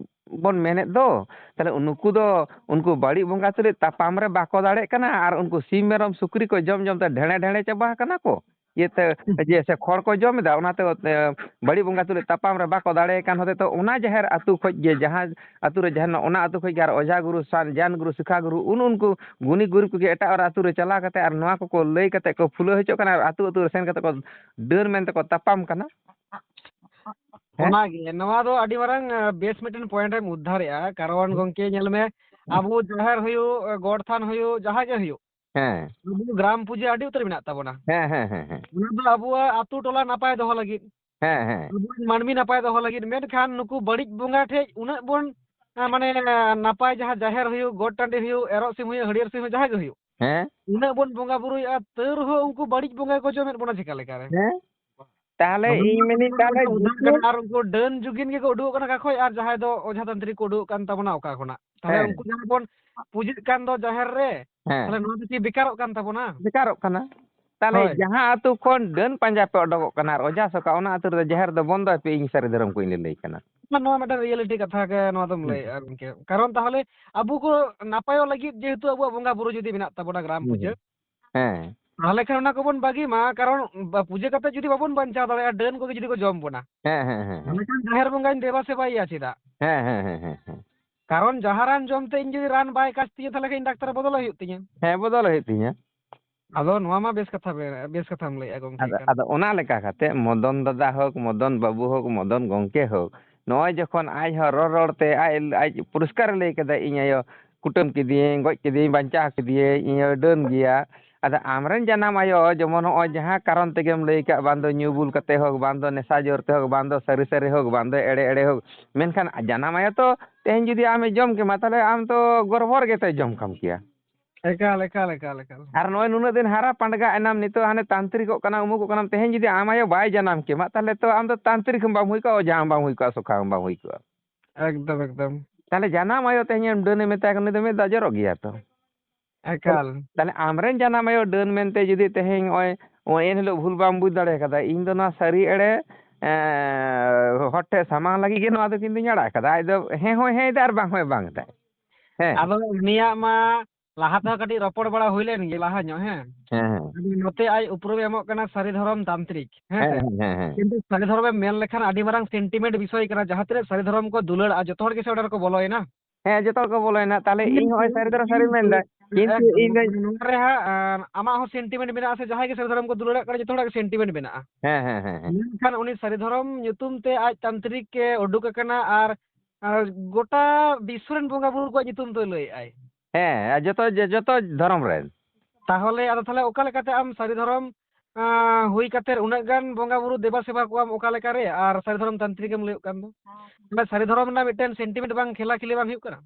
ᱵᱚᱱ ᱢᱮᱱᱮᱫ ᱫᱚ, ᱛᱟᱦᱞᱮ ᱱᱩᱠᱩ ᱫᱚ, ᱩᱱᱠᱩ ᱵᱟᱹᱲᱤᱡ ᱵᱚᱸᱜᱟ ᱛᱩᱞᱩᱡ ᱛᱟᱯᱟᱢ ᱨᱮ ᱵᱟᱠᱚ ᱫᱟᱲᱮᱜ ᱠᱟᱱᱟ ᱟᱨ ᱩᱱᱠᱩ ᱥᱤᱢ ᱢᱮᱨᱚᱢ ᱥᱩᱠᱨᱤ ᱠᱚ ᱡᱚᱢ ᱡᱚᱢ ᱛᱮ ᱰᱷᱮᱲᱮ ᱰᱷᱮᱲᱮ ᱪᱟᱵᱟ ᱟᱠᱟᱱᱟ ᱠᱚ? ᱤᱭᱟᱹᱛᱮ ᱡᱮ ᱥᱮ ᱠᱷᱚᱲ ᱠᱚ ᱡᱚᱢ ᱮᱫᱟ, ᱚᱱᱟᱛᱮ, ᱮ, ᱵᱟᱹᱲᱤᱡ ᱵᱚᱸᱜᱟ ᱛᱩᱞᱩᱡ ᱛᱟᱯᱟᱢ ᱨᱮ ᱵᱟᱠᱚ ᱫᱟᱲᱮᱭᱟᱜ ᱠᱟᱱ ᱦᱚᱛᱮ ᱛᱮ ᱚᱱᱟ ᱡᱟᱦᱮᱨ ᱟᱹᱛᱩ ᱠᱷᱚᱡ ᱜᱮ, ᱡᱟᱦᱟᱸ ᱟᱹᱛᱩ ᱨᱮ ᱡᱟᱦᱮᱨ ᱢᱮᱱᱟᱜᱼᱟ, ᱚᱱᱟ ᱟᱹᱛᱩ ᱠᱷᱚᱡ ᱜᱮ ᱟᱨ ᱚᱡᱷᱟ ᱜᱩᱨᱩ, ᱥᱟᱱ, ᱡᱟᱱ ᱜᱩᱨᱩ, ᱥᱤᱠᱷᱟ ᱜᱩᱨᱩ, ᱩᱱ ᱩᱱᱠᱩ ᱜᱩᱱᱤ ᱜᱩᱨᱤᱵ ᱠᱚᱜᱮ ᱮᱴᱟᱜ ᱟᱹᱛᱩ ᱨᱮ ᱪᱟᱞᱟᱣ ᱠᱟᱛᱮ ᱟᱨ ᱱᱚᱣᱟ ᱠᱚᱠᱚ ᱞᱟᱹᱭ ᱠᱟᱛᱮ ᱠᱚ ᱯᱷᱩᱞᱟᱹᱣ ᱦᱚᱪᱚᱜ ᱠᱟᱱᱟ ᱟᱨ ᱟᱹᱛᱩ ᱟᱹᱛᱩ ᱨᱮ ᱥᱮᱱ ᱠᱟᱛᱮ ᱠᱚ ᱰᱟᱹᱱ ᱢᱮᱱᱛᱮ ᱠᱚ ᱛᱟᱯᱟᱢ ᱠᱟᱱᱟ᱾ ᱦᱮᱸ? ᱚᱱᱟᱜᱮ, ᱱᱚᱣᱟ ᱫᱚ ᱟᱹᱰᱤ ᱢᱟᱨᱟᱝ, ᱟ, ᱵᱮᱥ ᱢᱤᱫᱴᱮᱱ ᱯᱚᱭᱮᱱᱴ ᱮᱢ ᱩᱫᱽᱫᱷᱟᱨᱮᱜᱼᱟ᱾ ᱠᱟᱨᱚᱱ ᱦᱮᱸ᱾ ᱜᱚᱝᱠᱮ ᱧᱮᱞ ᱢᱮ, ᱦᱮᱸ᱾ ᱟᱵᱚ ᱡᱟᱦᱮᱨ ᱦᱩᱭᱩᱜ, ᱟ, ᱜᱚᱰ ᱛᱷᱟᱱ ᱦᱩᱭᱩᱜ, ᱡᱟᱦᱟᱸ ᱜᱮ ᱦᱩᱭᱩᱜ, ᱦᱮᱸ᱾ ᱟᱵᱚ ᱜᱨᱟᱢ ᱯᱩᱡᱟᱹ ᱟᱹᱰᱤ ᱩᱛᱟᱹᱨ ᱢᱮᱱᱟᱜ ᱛᱟᱵᱚᱱᱟ᱾ ᱦᱮᱸ, ᱦᱮᱸ, ᱦᱮᱸ, ᱦᱮᱸ᱾ ᱚᱱᱟ ᱫᱚ ᱟᱵᱚᱣᱟᱜ ᱟᱛᱳ ᱴᱚᱞᱟ ᱱᱟᱯᱟᱭ ᱫᱚᱦᱚ ᱞᱟᱹᱜᱤᱫ, ᱦᱮᱸ, ᱦᱮᱸ᱾ ᱟᱵᱚᱨᱮᱱ ᱢᱟᱹᱱᱢᱤ ᱱᱟᱯᱟᱭ ᱫᱚᱦᱚ ᱞᱟᱹᱜᱤᱫ᱾ ᱢᱮᱱᱠᱷᱟᱱ ᱱᱩᱠᱩ ᱵᱟᱹᱲᱤᱡ ᱵᱚᱸᱜᱟ ᱴᱷᱮᱡ ᱩᱱᱟᱹᱜ ᱵᱚᱱ, ᱟ, ᱢᱟᱱᱮ, ᱱᱟᱯᱟᱭ ᱡᱟᱦᱟᱸ ᱡᱟᱦᱮᱨ ᱦᱩᱭᱩᱜ, ᱜᱚᱰ ᱴᱟᱺᱰᱤ ᱦᱩᱭᱩᱜ, ᱮᱨᱚᱜ ᱥᱤᱢ ᱦᱩᱭᱩᱜ, ᱦᱟᱹᱲᱭᱟᱹᱨ ᱥᱤᱢ ᱦᱩᱭᱩᱜ, ᱡᱟᱦᱟᱸ ᱜᱮ ᱦᱩᱭᱩᱜ, ᱦᱮᱸ᱾ ᱩᱱᱟᱹᱜ ᱵᱚᱱ ᱵᱚᱸᱜᱟ ᱵᱩᱨᱩᱭᱮᱫᱼᱟ, ᱛᱟᱹᱣ ᱨᱮᱦᱚᱸ ᱩᱱᱠᱩ ᱵᱟᱹᱲᱤᱡ ᱵᱚᱸᱜᱟ ᱠᱚ ᱡᱚᱢᱮᱫ ᱵᱚᱱᱟ ᱪᱮᱠᱟ ᱞᱮᱠᱟ ᱨᱮ? ᱦᱮᱸ᱾ ᱛᱟᱦᱞᱮ ᱱᱚᱣᱟ ᱤᱧ ᱢᱟ ᱢᱮᱱᱤᱧ ᱠᱟᱛᱷᱟ ᱛᱟᱦᱞᱮ ᱠᱟᱱᱟ, ᱩᱫᱷᱟᱹᱨ ᱡᱩᱫᱤ ᱠᱟᱱᱟ, ᱟᱨ ᱩᱱᱠᱩ ᱰᱟᱹᱱ ᱡᱩᱜᱤᱱ ᱜᱮᱠᱚ ᱩᱰᱩᱠᱚᱜ ᱠᱟᱱᱟ ᱚᱠᱟ ᱠᱷᱚᱡ, ᱟᱨ ᱡᱟᱦᱟᱸᱭ ᱫᱚ ᱚᱡᱷᱟ ᱛᱟᱱᱛᱨᱤᱠ ᱠᱚ ᱩᱰᱩᱠᱚᱜ ᱠᱟᱱ ᱛᱟᱵᱚᱱᱟ ᱚᱠᱟ ᱠᱷᱚᱱᱟᱜ᱾ ᱛᱟᱦᱞᱮ ᱦᱮᱸ᱾ ᱩᱱᱠᱩ ᱡᱟᱦᱟᱸ ᱵᱚᱱ ᱯᱩᱡᱟᱹᱜ ᱠᱟᱱ ᱫᱚ ᱡᱟᱦᱮᱨ ᱨᱮ, ᱦᱮᱸ᱾ ᱛᱟᱦᱞᱮ ᱱᱚᱣᱟ ᱫᱚ ᱪᱮᱫ ᱵᱮᱠᱟᱨᱚᱜ ᱠᱟᱱ ᱛᱟᱵᱚᱱᱟ? ᱵᱮᱠᱟᱨᱚᱜ ᱠᱟᱱᱟ᱾ ᱛᱟᱦᱞᱮ ᱦᱳᱭ᱾ ᱡᱟᱦᱟᱸ ᱟᱹᱛᱩ ᱠᱷᱚᱱ ᱰᱟᱹᱱ ᱯᱟᱸᱡᱟ ᱯᱮ ᱚᱰᱚᱠᱚᱜ ᱠᱟᱱᱟ ᱟᱨ ᱚᱡᱷᱟ ᱥᱚᱠᱟ, ᱚᱱᱟ ᱟᱹᱛᱩ ᱨᱮᱫᱚ ᱡᱟᱦᱮᱨ ᱫᱚ ᱵᱚᱱᱫᱚᱭ ᱯᱮ, ᱤᱧ ᱥᱟᱹᱨᱤ ᱫᱷᱚᱨᱚᱢ ᱠᱚᱧ ᱞᱟᱹᱞᱟᱹᱭ ᱠᱟᱱᱟ᱾ ᱱᱚᱣᱟ ᱢᱤᱫᱴᱟᱝ reality ᱠᱟᱛᱷᱟ ᱜᱮ ᱱᱚᱣᱟ ᱫᱚᱢ ᱦᱩᱸ᱾ ᱞᱟᱹᱭᱮᱫᱼᱟ ᱜᱚᱢᱠᱮ, ᱠᱟᱨᱚᱱ ᱛᱟᱦᱚᱞᱮ ᱟᱵᱚ ᱠᱚ ᱱᱟᱯᱟᱭᱚᱜ ᱞᱟᱹᱜᱤᱫ ᱡᱮᱦᱮᱛᱩ ᱟᱵᱚᱣᱟᱜ ᱵᱚᱸᱜᱟ ᱵᱩᱨᱩ ᱡᱩᱫᱤ ᱢᱮᱱᱟᱜ ᱛᱟᱵᱚᱱᱟ ᱜᱨᱟᱢ ᱦᱩᱸ, ᱯᱩᱡᱟᱹ, ᱦᱩᱸ᱾ ᱦᱮᱸ᱾ ᱛᱟᱦᱚᱞᱮ ᱠᱷᱟᱱ ᱚᱱᱟ ᱠᱚᱵᱚᱱ ᱵᱟᱹᱜᱤ ᱢᱟ, ᱠᱟᱨᱚᱱ ᱵᱟ-, ᱯᱩᱡᱟᱹ ᱠᱟᱛᱮ ᱡᱩᱫᱤ ᱵᱟᱵᱚᱱ ᱵᱟᱧᱪᱟᱣ ᱫᱟᱲᱮᱭᱟᱜᱼᱟ, ᱰᱟᱹᱱ ᱠᱚᱜᱮ ᱡᱩᱫᱤ ᱠᱚ ᱡᱚᱢ ᱵᱚᱱᱟ, ᱦᱮᱸ, ᱦᱮᱸ, ᱦᱮᱸ, ᱦᱮᱸ᱾ ᱛᱟᱦᱚᱞᱮ ᱠᱷᱟᱱ ᱡᱟᱦᱮᱨ ᱵᱚᱸᱜᱟᱧ ᱫᱮᱵᱟ ᱥᱮᱵᱟᱭᱮᱭᱟ ᱪᱮᱫᱟᱜ? ᱦᱮᱸ, ᱦᱮᱸ, ᱦᱮᱸ, ᱦᱮᱸ, ᱦᱮᱸ᱾ ᱠᱟᱨᱚᱱ ᱡᱟᱦᱟᱸ ᱨᱟᱱ ᱡᱚᱢ ᱛᱮ ᱤᱧ ᱡᱩᱫᱤ ᱨᱟᱱ ᱵᱟᱭ ᱠᱟᱡᱽ ᱛᱤᱧᱟᱹ, ᱛᱟᱦᱚᱞᱮ ᱠᱷᱟᱱ ᱤᱧ ᱰᱟᱠᱛᱟᱨ ᱵᱚᱫᱚᱞᱚᱜ ᱦᱩᱭᱩᱜ ᱛᱤᱧᱟᱹ᱾ ᱦᱮᱸ, ᱵᱚᱫᱚᱞ ᱦᱩᱭᱩᱜ ᱛᱤᱧᱟᱹ᱾ ᱟᱫᱚ ᱱᱚᱣᱟ ᱢᱟ ᱵᱮᱥ ᱠᱟᱛᱷᱟ ᱵᱮ-, ᱵᱮᱥ ᱠᱟᱛᱷᱟᱢ ᱞᱟᱹᱭᱮᱫᱼᱟ ᱜᱚᱢᱠᱮ ᱟᱫᱚ, ᱮᱱᱠᱷᱟᱱ᱾ ᱟᱫᱚ ᱚᱱᱟ ᱞᱮᱠᱟ ᱠᱟᱛᱮ ᱢᱚᱫᱚᱱ ᱫᱟᱫᱟ ᱦᱳᱠ, ᱢᱚᱫᱚᱱ ᱵᱟᱹᱵᱩ ᱦᱳᱠ, ᱢᱚᱫᱚᱱ ᱜᱚᱢᱠᱮ ᱦᱳᱠ, ᱱᱚᱜᱼᱚᱭ ᱡᱚᱠᱷᱚᱱ ᱟᱡ ᱦᱚᱸ ᱨᱚᱲ ᱨᱚᱲ ᱛᱮ ᱟᱡ, ᱟᱡ ᱯᱚᱨᱤᱥᱠᱟᱨᱮ ᱞᱟᱹᱭ ᱠᱮᱫᱟ, "ᱤᱧ ᱟᱭᱳ ᱠᱩᱴᱟᱹᱢ ᱠᱮᱫᱮᱭᱟᱹᱧ, ᱜᱚᱡ ᱠᱮᱫᱮᱭᱟᱹᱧ, ᱵᱟᱧᱪᱟᱣ ᱠᱮᱫᱮᱭᱟᱹᱧ, ᱤᱧ ᱟᱭᱳ ᱰᱟᱹᱱ ᱜᱮᱭᱟ᱾" ᱟᱫᱚ ᱟᱢᱨᱮᱱ ᱡᱟᱱᱟᱢ ᱟᱭᱳ ᱡᱮᱢᱚᱱ ᱱᱚᱜᱼᱚᱭ ᱡᱟᱦᱟᱸ ᱠᱟᱨᱚᱱ ᱛᱮᱜᱮᱢ ᱞᱟᱹᱭ ᱠᱟᱜ, ᱵᱟᱝ ᱫᱚ ᱧᱩ ᱵᱩᱞ ᱠᱟᱛᱮ ᱦᱳᱠ, ᱵᱟᱝ ᱫᱚ ᱱᱮᱥᱟ ᱡᱳᱨ ᱛᱮ ᱦᱳᱠ, ᱵᱟᱝ ᱫᱚ ᱥᱟᱹᱨᱤ ᱥᱟᱹᱨᱤ ᱦᱳᱠ, ᱵᱟᱝ ᱫᱚ ᱮᱲᱮ ᱮᱲᱮ ᱦᱳᱠ, ᱢᱮᱱᱠᱷᱟᱱ ᱡᱟᱱᱟᱢ ᱟᱭᱳ ᱛᱚ ᱛᱮᱦᱮᱧ ᱡᱩᱫᱤ ᱟᱢᱮ ᱡᱚᱢ ᱠᱮᱢᱟ, ᱛᱟᱦᱞᱮ ᱟᱢ ᱛᱚ ᱜᱚᱨᱵᱷᱚ ᱨᱮᱜᱮ ᱛᱚᱭ ᱡᱚᱢ ᱠᱟᱢ ᱠᱮᱭᱟ᱾ ᱮᱠᱟᱞ, ᱮᱠᱟᱞ, ᱮᱠᱟᱞ, ᱮᱠᱟᱞ᱾ ᱟᱨ ᱱᱚᱜᱼᱚᱭ ᱱᱩᱱᱟᱹᱜ ᱫᱤᱱ ᱦᱟᱨᱟ ᱯᱟᱸᱰᱜᱟ ᱮᱱᱟᱢ, ᱱᱤᱛᱚᱜ ᱦᱟᱱᱮ ᱛᱟᱱᱛᱨᱤᱠᱚᱜ ᱠᱟᱱᱟ, ᱩᱢᱩᱠᱚᱜ ᱠᱟᱱᱟᱢ, ᱛᱮᱦᱮᱧ ᱡᱩᱫᱤ ᱟᱢ ᱟᱭᱳ ᱵᱟᱭ ᱡᱟᱱᱟᱢ ᱠᱮᱢᱟ, ᱛᱟᱦᱞᱮ ᱛᱚ ᱟᱢ ᱫᱚ ᱛᱟᱱᱛᱨᱤᱠ ᱦᱚᱸ ᱵᱟᱢ ᱦᱩᱭ ᱠᱚᱜᱼᱟ, ᱚᱡᱷᱟ ᱦᱚᱸ ᱵᱟᱢ ᱦᱩᱭ ᱠᱚᱜᱼᱟ, ᱥᱚᱠᱷᱟ ᱦᱚᱸ ᱵᱟᱢ ᱦᱩᱭ ᱠᱚᱜᱼᱟ᱾ ᱮᱠᱫᱚᱢ, ᱮᱠᱫᱚᱢ᱾ ᱛᱟᱦᱞᱮ ᱡᱟᱱᱟᱢ ᱟᱭᱳ ᱛᱮᱦᱮᱧ ᱮᱢ ᱰᱟᱹᱱᱮ ᱢᱮᱛᱟᱭ ᱠᱟᱱᱟ, ᱩᱱᱤ ᱫᱚ ᱢᱮᱫ ᱫᱟᱜ ᱡᱚᱨᱚᱜ ᱜᱮᱭᱟ ᱛᱚ᱾ ᱮᱠᱟᱞ᱾ ᱛᱟᱦᱞᱮ ᱟᱢᱨᱮᱱ ᱡᱟᱱᱟᱢ ᱟᱭᱳ ᱰᱟᱹᱱ ᱢᱮᱱᱛᱮ ᱡᱩᱫᱤ ᱛᱮᱦᱮᱧ ᱱᱚᱜᱼᱚᱭ, ᱱᱚᱜᱼᱚᱭ ᱮᱱ ᱦᱤᱞᱳᱜ ᱵᱷᱩᱞ ᱵᱟᱢ ᱵᱩᱡᱽ ᱫᱟᱲᱮ ᱠᱟᱫᱟ, ᱤᱧ ᱫᱚ ᱱᱚᱣᱟ ᱥᱟᱹᱨᱤ ᱮᱲᱮ, ᱮᱸ, ᱦᱚᱲ ᱴᱷᱮᱱ ᱥᱟᱢᱟᱝ ᱞᱟᱹᱜᱤᱫ ᱜᱮ ᱱᱚᱣᱟ ᱫᱚ ᱠᱤᱱᱛᱩᱧ ᱟᱲᱟᱜ ᱠᱟᱫᱟ᱾ ᱟᱡ ᱫᱚ ᱦᱮᱸ ᱦᱚᱸᱭ ᱦᱮᱸ ᱮᱫᱟ ᱟᱨ ᱵᱟᱝ ᱦᱚᱸᱭ ᱵᱟᱝ ᱮᱫᱟ᱾ ᱦᱮᱸ᱾ ᱟᱫᱚ ᱩᱱᱤᱭᱟᱜ ᱢᱟ ᱞᱟᱦᱟ ᱛᱮᱦᱚᱸ ᱠᱟᱹᱴᱤᱡ ᱨᱚᱯᱚᱲ ᱵᱟᱲᱟ ᱦᱩᱭ ᱞᱮᱱ ᱜᱮ ᱞᱟᱦᱟ ᱧᱚᱜ, ᱦᱮᱸ᱾ ᱦᱮᱸ, ᱦᱮᱸ᱾ ᱟᱫᱚ ᱱᱚᱛᱮ ᱟᱡ ᱩᱯᱨᱩᱢᱮ ᱮᱢᱚᱜ ᱠᱟᱱᱟ ᱥᱟᱹᱨᱤ ᱫᱷᱚᱨᱚᱢ ᱛᱟᱱᱛᱨᱤᱠ, ᱦᱮᱸ ᱦᱮᱸ, ᱥᱮ? ᱦᱮᱸ, ᱦᱮᱸ, ᱦᱮᱸ᱾ ᱠᱤᱱᱛᱩ ᱥᱟᱹᱨᱤ ᱫᱷᱚᱨᱚᱢᱮᱢ ᱢᱮᱱ ᱞᱮᱠᱷᱟᱱ ᱟᱹᱰᱤ ᱢᱟᱨᱟᱝ sentiment ᱵᱤᱥᱚᱭ ᱠᱟᱱᱟ, ᱡᱟᱦᱟᱸ ᱛᱤᱱᱟᱹᱜ ᱥᱟᱹᱨᱤ ᱫᱷᱚᱨᱚᱢ ᱠᱚ ᱫᱩᱞᱟᱹᱲᱟᱜᱼᱟ, ᱡᱚᱛᱚ ᱦᱚᱲ ᱜᱮᱥᱮ ᱚᱸᱰᱮ ᱨᱮᱠᱚ ᱵᱚᱞᱚᱭᱮᱱᱟ᱾ ᱦᱮᱸ, ᱡᱚᱛᱚ ᱦᱚᱲ ᱠᱚ ᱵᱚᱞᱚᱭᱮᱱᱟ᱾ ᱛᱟᱦᱞᱮ ᱤᱧ ᱦᱚᱸᱜᱼᱚᱭ ᱥᱟᱹᱨᱤ ᱫᱷᱚᱨᱚᱢ ᱥᱟᱹᱨᱤᱧ ᱢᱮᱱᱫᱟ, ᱠᱤᱱᱛᱩ ᱮᱠᱫᱚᱢ, ᱤᱧ ᱫᱚ ᱮᱠᱫᱚᱢ᱾ ᱱᱚᱣᱟ ᱨᱮ ᱦᱟᱸᱜ, ᱟᱸ, ᱟᱢᱟᱜ ᱦᱚᱸ sentiment ᱢᱮᱱᱟᱜᱼᱟ ᱥᱮ ᱡᱟᱦᱟᱸᱭ ᱜᱮ ᱥᱟᱹᱨᱤ ᱫᱷᱚᱨᱚᱢ ᱠᱚ ᱫᱩᱞᱟᱹᱲᱟᱜ ᱠᱟᱱᱟ, ᱡᱚᱛᱚ ᱦᱚᱲᱟᱜ ᱜᱮ sentiment ᱢᱮᱱᱟᱜᱼᱟ᱾ ᱦᱮᱸ, ᱦᱮᱸ, ᱦᱮᱸ, ᱦᱮᱸ᱾ ᱢᱮᱱᱠᱷᱟᱱ ᱩᱱᱤ ᱥᱟᱹᱨᱤ ᱫᱷᱚᱨᱚᱢ ᱧᱩᱛᱩᱢ ᱛᱮ ᱟᱡ ᱛᱟᱱᱛᱨᱤᱠ ᱮ ᱩᱰᱩᱠ ᱟᱠᱟᱱᱟ ᱟᱨ, ᱟᱨ ᱜᱚᱴᱟ ᱵᱤᱥᱥᱚ ᱨᱮᱱ ᱵᱚᱸᱜᱟ ᱵᱩᱨᱩ ᱠᱚᱣᱟᱜ ᱧᱩᱛᱩᱢ ᱫᱚᱭ ᱞᱟᱹᱭᱮᱫᱼᱟᱭ᱾ ᱦᱮᱸ, ᱟᱨ ᱡᱚᱛᱚ, ᱡᱚ-, ᱡᱚᱛᱚ ᱫᱷᱚᱨᱚᱢ ᱨᱮᱱ᱾ ᱛᱟᱦᱚᱞᱮ ᱟᱫᱚ ᱛᱟᱦᱚᱞᱮ ᱚᱠᱟ ᱞᱮᱠᱟᱛᱮ ᱟᱢ ᱥᱟᱹᱨᱤ ᱫᱷᱚᱨᱚᱢ, ᱟᱸ, ᱦᱩᱭ ᱠᱟᱛᱮ ᱩᱱᱟᱹᱜ ᱜᱟᱱ ᱵᱚᱸᱜᱟ ᱵᱩᱨᱩ ᱫᱮᱵᱟ ᱥᱮᱵᱟ ᱠᱚᱣᱟᱢ ᱚᱠᱟ ᱞᱮᱠᱟᱨᱮ, ᱟᱨ ᱥᱟᱹᱨᱤ ᱫᱷᱚᱨᱚᱢ ᱛᱟᱱᱛᱨᱤᱠ ᱮᱢ ᱞᱟᱹᱭᱚᱜ ᱠᱟᱱ ᱫᱚ? ᱚᱱᱟ ᱥᱟᱹᱨᱤ ᱫᱷᱚᱨᱚᱢ ᱨᱮᱱᱟᱜ ᱢᱤᱫᱴᱮᱱ sentiment ᱵᱟᱝ ᱠᱷᱮᱞᱟ ᱠᱷᱮᱞᱤ ᱵᱟᱝ ᱦᱩᱭᱩᱜ ᱠᱟᱱᱟ?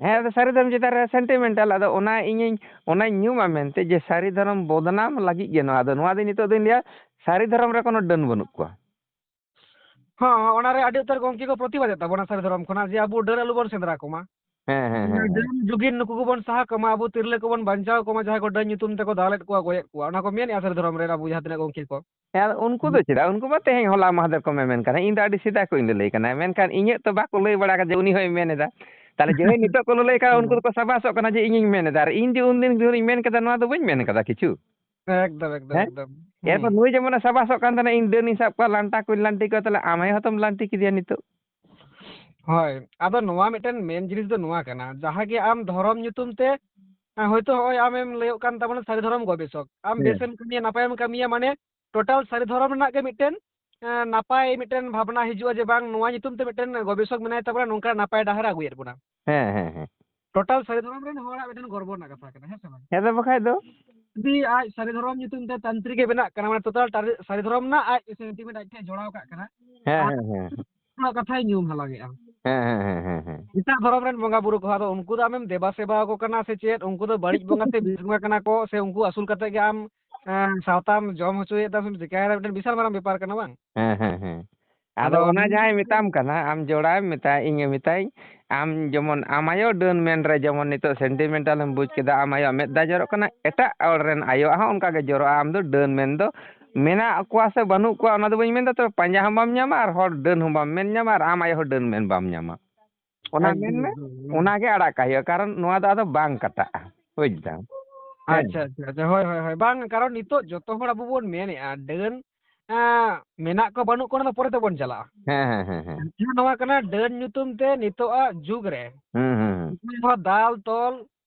ᱦᱮᱸ, ᱟᱫᱚ ᱥᱟᱹᱨᱤ ᱫᱷᱚᱨᱚᱢ ᱪᱮᱛᱟᱱ ᱨᱮ sentiment ᱟᱞᱮ ᱫᱚ ᱚᱱᱟ ᱤᱧᱤᱧ, ᱚᱱᱟᱧ ᱧᱩᱢᱟ ᱢᱮᱱᱛᱮ ᱡᱮ ᱥᱟᱹᱨᱤ ᱫᱷᱚᱨᱚᱢ ᱵᱚᱫᱱᱟᱢ ᱞᱟᱹᱜᱤᱫ ᱜᱮ ᱱᱚᱣᱟ ᱫᱚ᱾ ᱱᱚᱣᱟ ᱫᱚ ᱱᱤᱛᱚᱜ ᱫᱚᱧ ᱞᱟᱹᱭᱟ ᱥᱟᱹᱨᱤ ᱫᱷᱚᱨᱚᱢ ᱨᱮ ᱠᱳᱱᱳ ᱰᱟᱹᱱ ᱵᱟᱹᱱᱩᱜ ᱠᱚᱣᱟ᱾ ᱦᱚᱸ, ᱚᱱᱟ ᱨᱮ ᱟᱹᱰᱤ ᱩᱛᱟᱹᱨ ᱜᱚᱢᱠᱮ ᱠᱚ ᱯᱨᱚᱛᱤᱵᱟᱫᱮᱫ ᱛᱟᱵᱚᱱᱟ ᱥᱟᱹᱨᱤ ᱫᱷᱚᱨᱚᱢ ᱠᱷᱚᱱᱟᱜ ᱡᱮ ᱟᱵᱚ ᱰᱟᱹᱱ ᱟᱞᱚᱵᱚᱱ ᱥᱮᱸᱫᱽᱨᱟ ᱠᱚᱢᱟ᱾ ᱦᱮᱸ, ᱦᱮᱸ, ᱦᱮᱸ, ᱦᱮᱸ᱾ ᱰᱟᱹᱱ ᱡᱩᱜᱤᱱ ᱱᱩᱠᱩ ᱠᱚᱵᱚᱱ ᱥᱟᱦᱟ ᱠᱚᱢᱟ, ᱟᱵᱚ ᱛᱤᱨᱞᱟᱹ ᱠᱚᱵᱚᱱ ᱵᱟᱧᱪᱟᱣ ᱠᱚᱢᱟ, ᱡᱟᱦᱟᱸᱭ ᱠᱚ ᱰᱟᱹᱱ ᱧᱩᱛᱩᱢ ᱛᱮᱠᱚ ᱫᱟᱞᱮᱫ ᱠᱚᱣᱟ, ᱜᱚᱡᱮᱫ ᱠᱚᱣᱟ, ᱚᱱᱟ ᱠᱚ ᱢᱮᱱᱮᱫᱼᱟ ᱥᱟᱹᱨᱤ ᱫᱷᱚᱨᱚᱢ ᱨᱮᱱ ᱟᱵᱚ ᱡᱟᱦᱟᱸ ᱛᱤᱱᱟᱹᱜ ᱜᱚᱢᱠᱮ ᱠᱚ᱾ ᱦᱮᱸ, ᱟᱫᱚ ᱩᱱᱠᱩ ᱫᱚ ᱪᱮᱫᱟᱜ? ᱩᱱᱠᱩ ᱢᱟ ᱛᱮᱦᱮᱧ ᱦᱚᱞᱟ ᱢᱟᱦᱫᱮᱨ ᱠᱚ ᱢᱮᱢᱮᱱ ᱠᱟᱱᱟ, ᱤᱧ ᱫᱚ ᱟᱹᱰᱤ ᱥᱮᱫᱟᱭ ᱠᱷᱚᱱ ᱤᱧ ᱞᱟᱹᱞᱟᱹᱭ ᱠᱟᱱᱟ, ᱢᱮᱱᱠᱷᱟᱱ ᱤᱧᱟᱹᱜ ᱛᱚ ᱵᱟᱠᱚ ᱞᱟᱹᱭ ᱵᱟᱲᱟ ᱠᱟᱫᱟ ᱡᱮ ᱩᱱᱤ ᱦᱚᱸᱭ ᱢᱮᱱ ᱮᱫᱟ᱾ ᱛᱟᱦᱞᱮ ᱡᱟᱦᱟᱸᱭ ᱱᱤᱛᱚᱜ ᱠᱚ ᱞᱟᱹᱞᱟᱹᱭ ᱠᱟᱱᱟ, ᱩᱱᱠᱩ ᱦᱩᱸ᱾ ᱫᱚᱠᱚ ᱥᱟᱵᱟᱥᱚᱜ ᱠᱟᱱᱟ ᱡᱮ ᱤᱧᱤᱧ ᱢᱮᱱ ᱮᱫᱟ, ᱟᱨ ᱤᱧ ᱡᱮ ᱩᱱᱫᱤᱱ ᱫᱷᱚᱨᱮᱧ ᱢᱮᱱ ᱠᱟᱫᱟ, ᱱᱚᱣᱟ ᱫᱚ ᱵᱟᱹᱧ ᱢᱮᱱ ᱠᱟᱫᱟ ᱠᱤᱪᱷᱩ᱾ ᱮᱠᱫᱚᱢ, ᱮᱠᱫᱚᱢ, ᱦᱮᱸ? ᱮᱠᱫᱚᱢ᱾ ᱦᱩᱸ᱾ ᱮᱨᱯᱚᱨ ᱱᱩᱭ ᱡᱮᱢᱚᱱᱮ ᱥᱟᱵᱟᱥᱚᱜ ᱠᱟᱱ ᱛᱟᱦᱮᱱᱟ, ᱤᱧ ᱰᱟᱹᱱᱤᱧ ᱥᱟᱵ ᱠᱚᱣᱟ, ᱞᱟᱱᱴᱟ ᱠᱚᱧ ᱞᱟᱱᱴᱤ ᱠᱚᱣᱟ, ᱛᱟᱦᱞᱮ ᱟᱢ ᱟᱭᱳ ᱦᱚᱸᱛᱚᱢ ᱞᱟᱱᱴᱤ ᱠᱮᱫᱮᱭᱟ ᱱᱤᱛᱚᱜ᱾ ᱦᱳᱭ, ᱟᱫᱚ ᱱᱚᱣᱟ ᱢᱤᱫᱴᱮᱱ ᱢᱮᱱ ᱡᱤᱱᱤᱥ ᱫᱚ ᱱᱚᱣᱟ ᱠᱟᱱᱟ, ᱡᱟᱦᱟᱸ ᱜᱮ ᱟᱢ ᱫᱷᱚᱨᱚᱢ ᱧᱩᱛᱩᱢ ᱛᱮ, ᱮᱸ, ᱦᱚᱭᱛᱳ ᱦᱚᱸᱜᱼᱚᱭ ᱟᱢᱮᱢ ᱞᱟᱹᱭᱚᱜ ᱠᱟᱱ ᱛᱟᱵᱚᱱᱟ ᱥᱟᱹᱨᱤ ᱫᱷᱚᱨᱚᱢ ᱜᱚᱵᱮᱥᱚᱠ, ᱟᱢ ᱦᱮᱸ᱾ ᱵᱮᱥᱮᱢ ᱠᱟᱹᱢᱤᱭᱟ, ᱱᱟᱯᱟᱭᱮᱢ ᱠᱟᱹᱢᱤᱭᱟ, ᱢᱟᱱᱮ total ᱥᱟᱹᱨᱤ ᱫᱷᱚᱨᱚᱢ ᱨᱮᱱᱟᱜ ᱜᱮ ᱢᱤᱫᱴᱮᱱ, ᱮᱸ, ᱱᱟᱯᱟᱭ ᱢᱤᱫᱴᱮᱱ ᱵᱷᱟᱵᱽᱱᱟ ᱦᱤᱡᱩᱜᱼᱟ ᱡᱮ ᱵᱟᱝ, ᱱᱚᱣᱟ ᱧᱩᱛᱩᱢ ᱛᱮ ᱢᱤᱫᱴᱮᱱ ᱜᱚᱵᱮᱥᱚᱠ ᱢᱮᱱᱟᱭ ᱛᱟᱵᱚᱱᱟ, ᱱᱚᱝᱠᱟ ᱱᱟᱯᱟᱭ ᱰᱟᱦᱟᱨᱮ ᱟᱹᱜᱩᱭᱮᱫ ᱵᱚᱱᱟ᱾ ᱦᱮᱸ, ᱦᱮᱸ, ᱦᱮᱸ᱾ Total ᱥᱟᱹᱨᱤ ᱫᱷᱚᱨᱚᱢ ᱨᱮᱱ ᱦᱚᱲᱟᱜ ᱢᱤᱫᱴᱮᱱ ᱜᱚᱨᱵᱚ ᱨᱮᱱᱟᱜ ᱠᱟᱛᱷᱟ ᱠᱟᱱᱟ, ᱦᱮᱸ ᱥᱮ ᱵᱟᱝ? ᱦᱮᱸ ᱫᱚ ᱵᱟᱠᱷᱟᱡ ᱫᱚ᱾ ᱡᱩᱫᱤ ᱟᱡ ᱥᱟᱹᱨᱤ ᱫᱷᱚᱨᱚᱢ ᱧᱩᱛᱩᱢ ᱛᱮ ᱛᱟᱱᱛᱨᱤᱠ ᱮ ᱵᱮᱱᱟᱜ ᱠᱟᱱᱟ, ᱢᱟᱱᱮ total ᱴᱟᱨᱤ-, ᱥᱟᱹᱨᱤ ᱫᱷᱚᱨᱚᱢ ᱨᱮᱱᱟᱜ ᱟᱡ sentiment ᱟᱡ ᱴᱷᱮᱱ ᱡᱚᱲᱟᱣ ᱠᱟᱜ ᱠᱟᱱᱟ᱾ ᱦᱮᱸ, ᱟᱨ ᱦᱮᱸ, ᱦᱮᱸ᱾ ᱚᱱᱟ ᱠᱟᱛᱷᱟᱭ ᱧᱩᱢ ᱦᱟᱞᱟᱝᱮᱜᱼᱟ᱾ ᱦᱮᱸ, ᱦᱮᱸ, ᱦᱮᱸ, ᱦᱮᱸ, ᱦᱮᱸ᱾ ᱮᱴᱟᱜ ᱫᱷᱚᱨᱚᱢ ᱨᱮᱱ ᱵᱚᱸᱜᱟ ᱵᱩᱨᱩ ᱠᱚᱦᱚᱸ, ᱟᱫᱚ ᱩᱱᱠᱩ ᱫᱚ ᱟᱢᱮᱢ ᱫᱮᱵᱟ ᱥᱮᱵᱟ ᱟᱠᱚ ᱠᱟᱱᱟ ᱥᱮ ᱪᱮᱫ? ᱩᱱᱠᱩ ᱫᱚ ᱵᱟᱹᱲᱤᱡ ᱵᱚᱸᱜᱟ ᱥᱮ ᱵᱮᱥ ᱵᱚᱸᱜᱟ ᱠᱟᱱᱟ ᱠᱚ, ᱥᱮ ᱩᱱᱠᱩ ᱟᱹᱥᱩᱞ ᱠᱟᱛᱮ ᱜᱮ ᱟᱢ, ᱮᱸ, ᱥᱟᱶᱛᱟᱢ ᱡᱚᱢ ᱦᱚᱪᱚᱭᱮᱫ ᱛᱟᱢ ᱥᱮᱢ ᱪᱤᱠᱟᱹᱭᱮᱫᱟ? ᱢᱤᱫᱴᱮᱱ ᱵᱤᱥᱟᱞ ᱢᱟᱨᱟᱝ ᱵᱮᱯᱟᱨ ᱠᱟᱱᱟ, ᱵᱟᱝ? ᱦᱮᱸ, ᱦᱮᱸ, ᱦᱮᱸ᱾ ᱟᱫᱚ ᱟᱫᱚ ᱚᱱᱟ ᱱᱚᱣᱟ ᱡᱟᱦᱟᱸᱭ ᱢᱮᱛᱟᱢ ᱠᱟᱱᱟ, ᱟᱢ ᱡᱚᱲᱟᱣᱮᱢ ᱢᱮᱛᱟᱭᱟ, ᱤᱧᱮ ᱢᱮᱛᱟᱭᱟᱹᱧ, ᱟᱢ ᱡᱮᱢᱚᱱ ᱟᱢ ᱟᱭᱳ ᱰᱟᱹᱱ ᱢᱮᱱ ᱨᱮ ᱡᱮᱢᱚᱱ ᱱᱤᱛᱚᱜ sentimental ᱮᱢ ᱵᱩᱡᱽ ᱠᱮᱫᱟ, ᱟᱢ ᱟᱭᱳᱣᱟᱜ ᱢᱮᱫ ᱫᱟᱜ ᱡᱚᱨᱚᱜ ᱠᱟᱱᱟ, ᱮᱴᱟᱜ ᱦᱚᱲ ᱨᱮᱱ ᱟᱭᱳᱣᱟᱜ ᱦᱚᱸ ᱚᱱᱠᱟ ᱜᱮ ᱡᱚᱨᱚᱜᱼᱟ᱾ ᱟᱢ ᱫᱚ ᱰᱟᱹᱱ ᱢᱮᱱ ᱫᱚ ᱢᱮᱱᱟᱜ ᱠᱚᱣᱟ ᱥᱮ ᱵᱟᱹᱱᱩᱜ ᱠᱚᱣᱟ, ᱚᱱᱟ ᱫᱚ ᱵᱟᱹᱧ ᱢᱮᱱᱫᱟ, ᱛᱚᱵᱮ ᱯᱟᱸᱡᱟ ᱦᱚᱸ ᱵᱟᱢ ᱧᱟᱢᱟ ᱟᱨ ᱦᱚᱲ ᱰᱟᱹᱱ ᱦᱚᱸ ᱵᱟᱢ ᱢᱮᱱ ᱧᱟᱢᱟ ᱟᱨ ᱟᱢ ᱟᱭᱳ ᱦᱚᱸ ᱰᱟᱹᱱ ᱢᱮᱱ ᱵᱟᱢ ᱧᱟᱢᱟ᱾ ᱚᱱᱟ ᱮᱠᱫᱚᱢ, ᱢᱮᱱ ᱢᱮ, ᱮᱠᱫᱚᱢ, ᱮᱠᱫᱚᱢ᱾ ᱚᱱᱟ ᱜᱮ ᱟᱲᱟᱜ ᱠᱟᱜ ᱦᱩᱭᱩᱜᱼᱟ, ᱠᱟᱨᱚᱱ ᱱᱚᱣᱟ ᱫᱚ ᱟᱫᱚ ᱵᱟᱝ ᱠᱟᱴᱟᱜᱼᱟ, ᱵᱩᱡᱽ ᱫᱟᱢ? ᱦᱮᱸ᱾ ᱟᱪᱪᱷᱟ, ᱟᱪᱪᱷᱟ, ᱟᱪᱪᱷᱟ᱾ ᱦᱳᱭ, ᱦᱳᱭ, ᱦᱳᱭ᱾ ᱵᱟᱝ, ᱠᱟᱨᱚᱱ ᱱᱤᱛᱚᱜ ᱡᱚᱛᱚ ᱦᱚᱲ ᱟᱵᱚ ᱵᱚᱱ ᱢᱮᱱᱮᱜᱼᱟ, ᱰᱟᱹᱱ, ᱮᱸ, ᱢᱮᱱᱟᱜ ᱠᱚ ᱵᱟᱹᱱᱩᱜ ᱠᱚ, ᱚᱱᱟ ᱫᱚ ᱯᱚᱨᱮ ᱛᱮᱵᱚᱱ ᱪᱟᱞᱟᱜᱼᱟ᱾ ᱦᱮᱸ, ᱦᱮᱸ, ᱦᱮᱸ, ᱦᱮᱸ᱾ ᱠᱟᱛᱷᱟ ᱱᱚᱣᱟ ᱠᱟᱱᱟ, ᱰᱟᱹᱱ ᱧᱩᱛᱩᱢ ᱛᱮ ᱱᱤᱛᱚᱜᱟᱜ ᱡᱩᱜᱽ ᱨᱮ ᱦᱩᱸ, ᱦᱩᱸ, ᱦᱩᱸ᱾ ᱚᱠᱚᱭ ᱦᱚᱸ ᱫᱟᱞ ᱛᱚᱞ,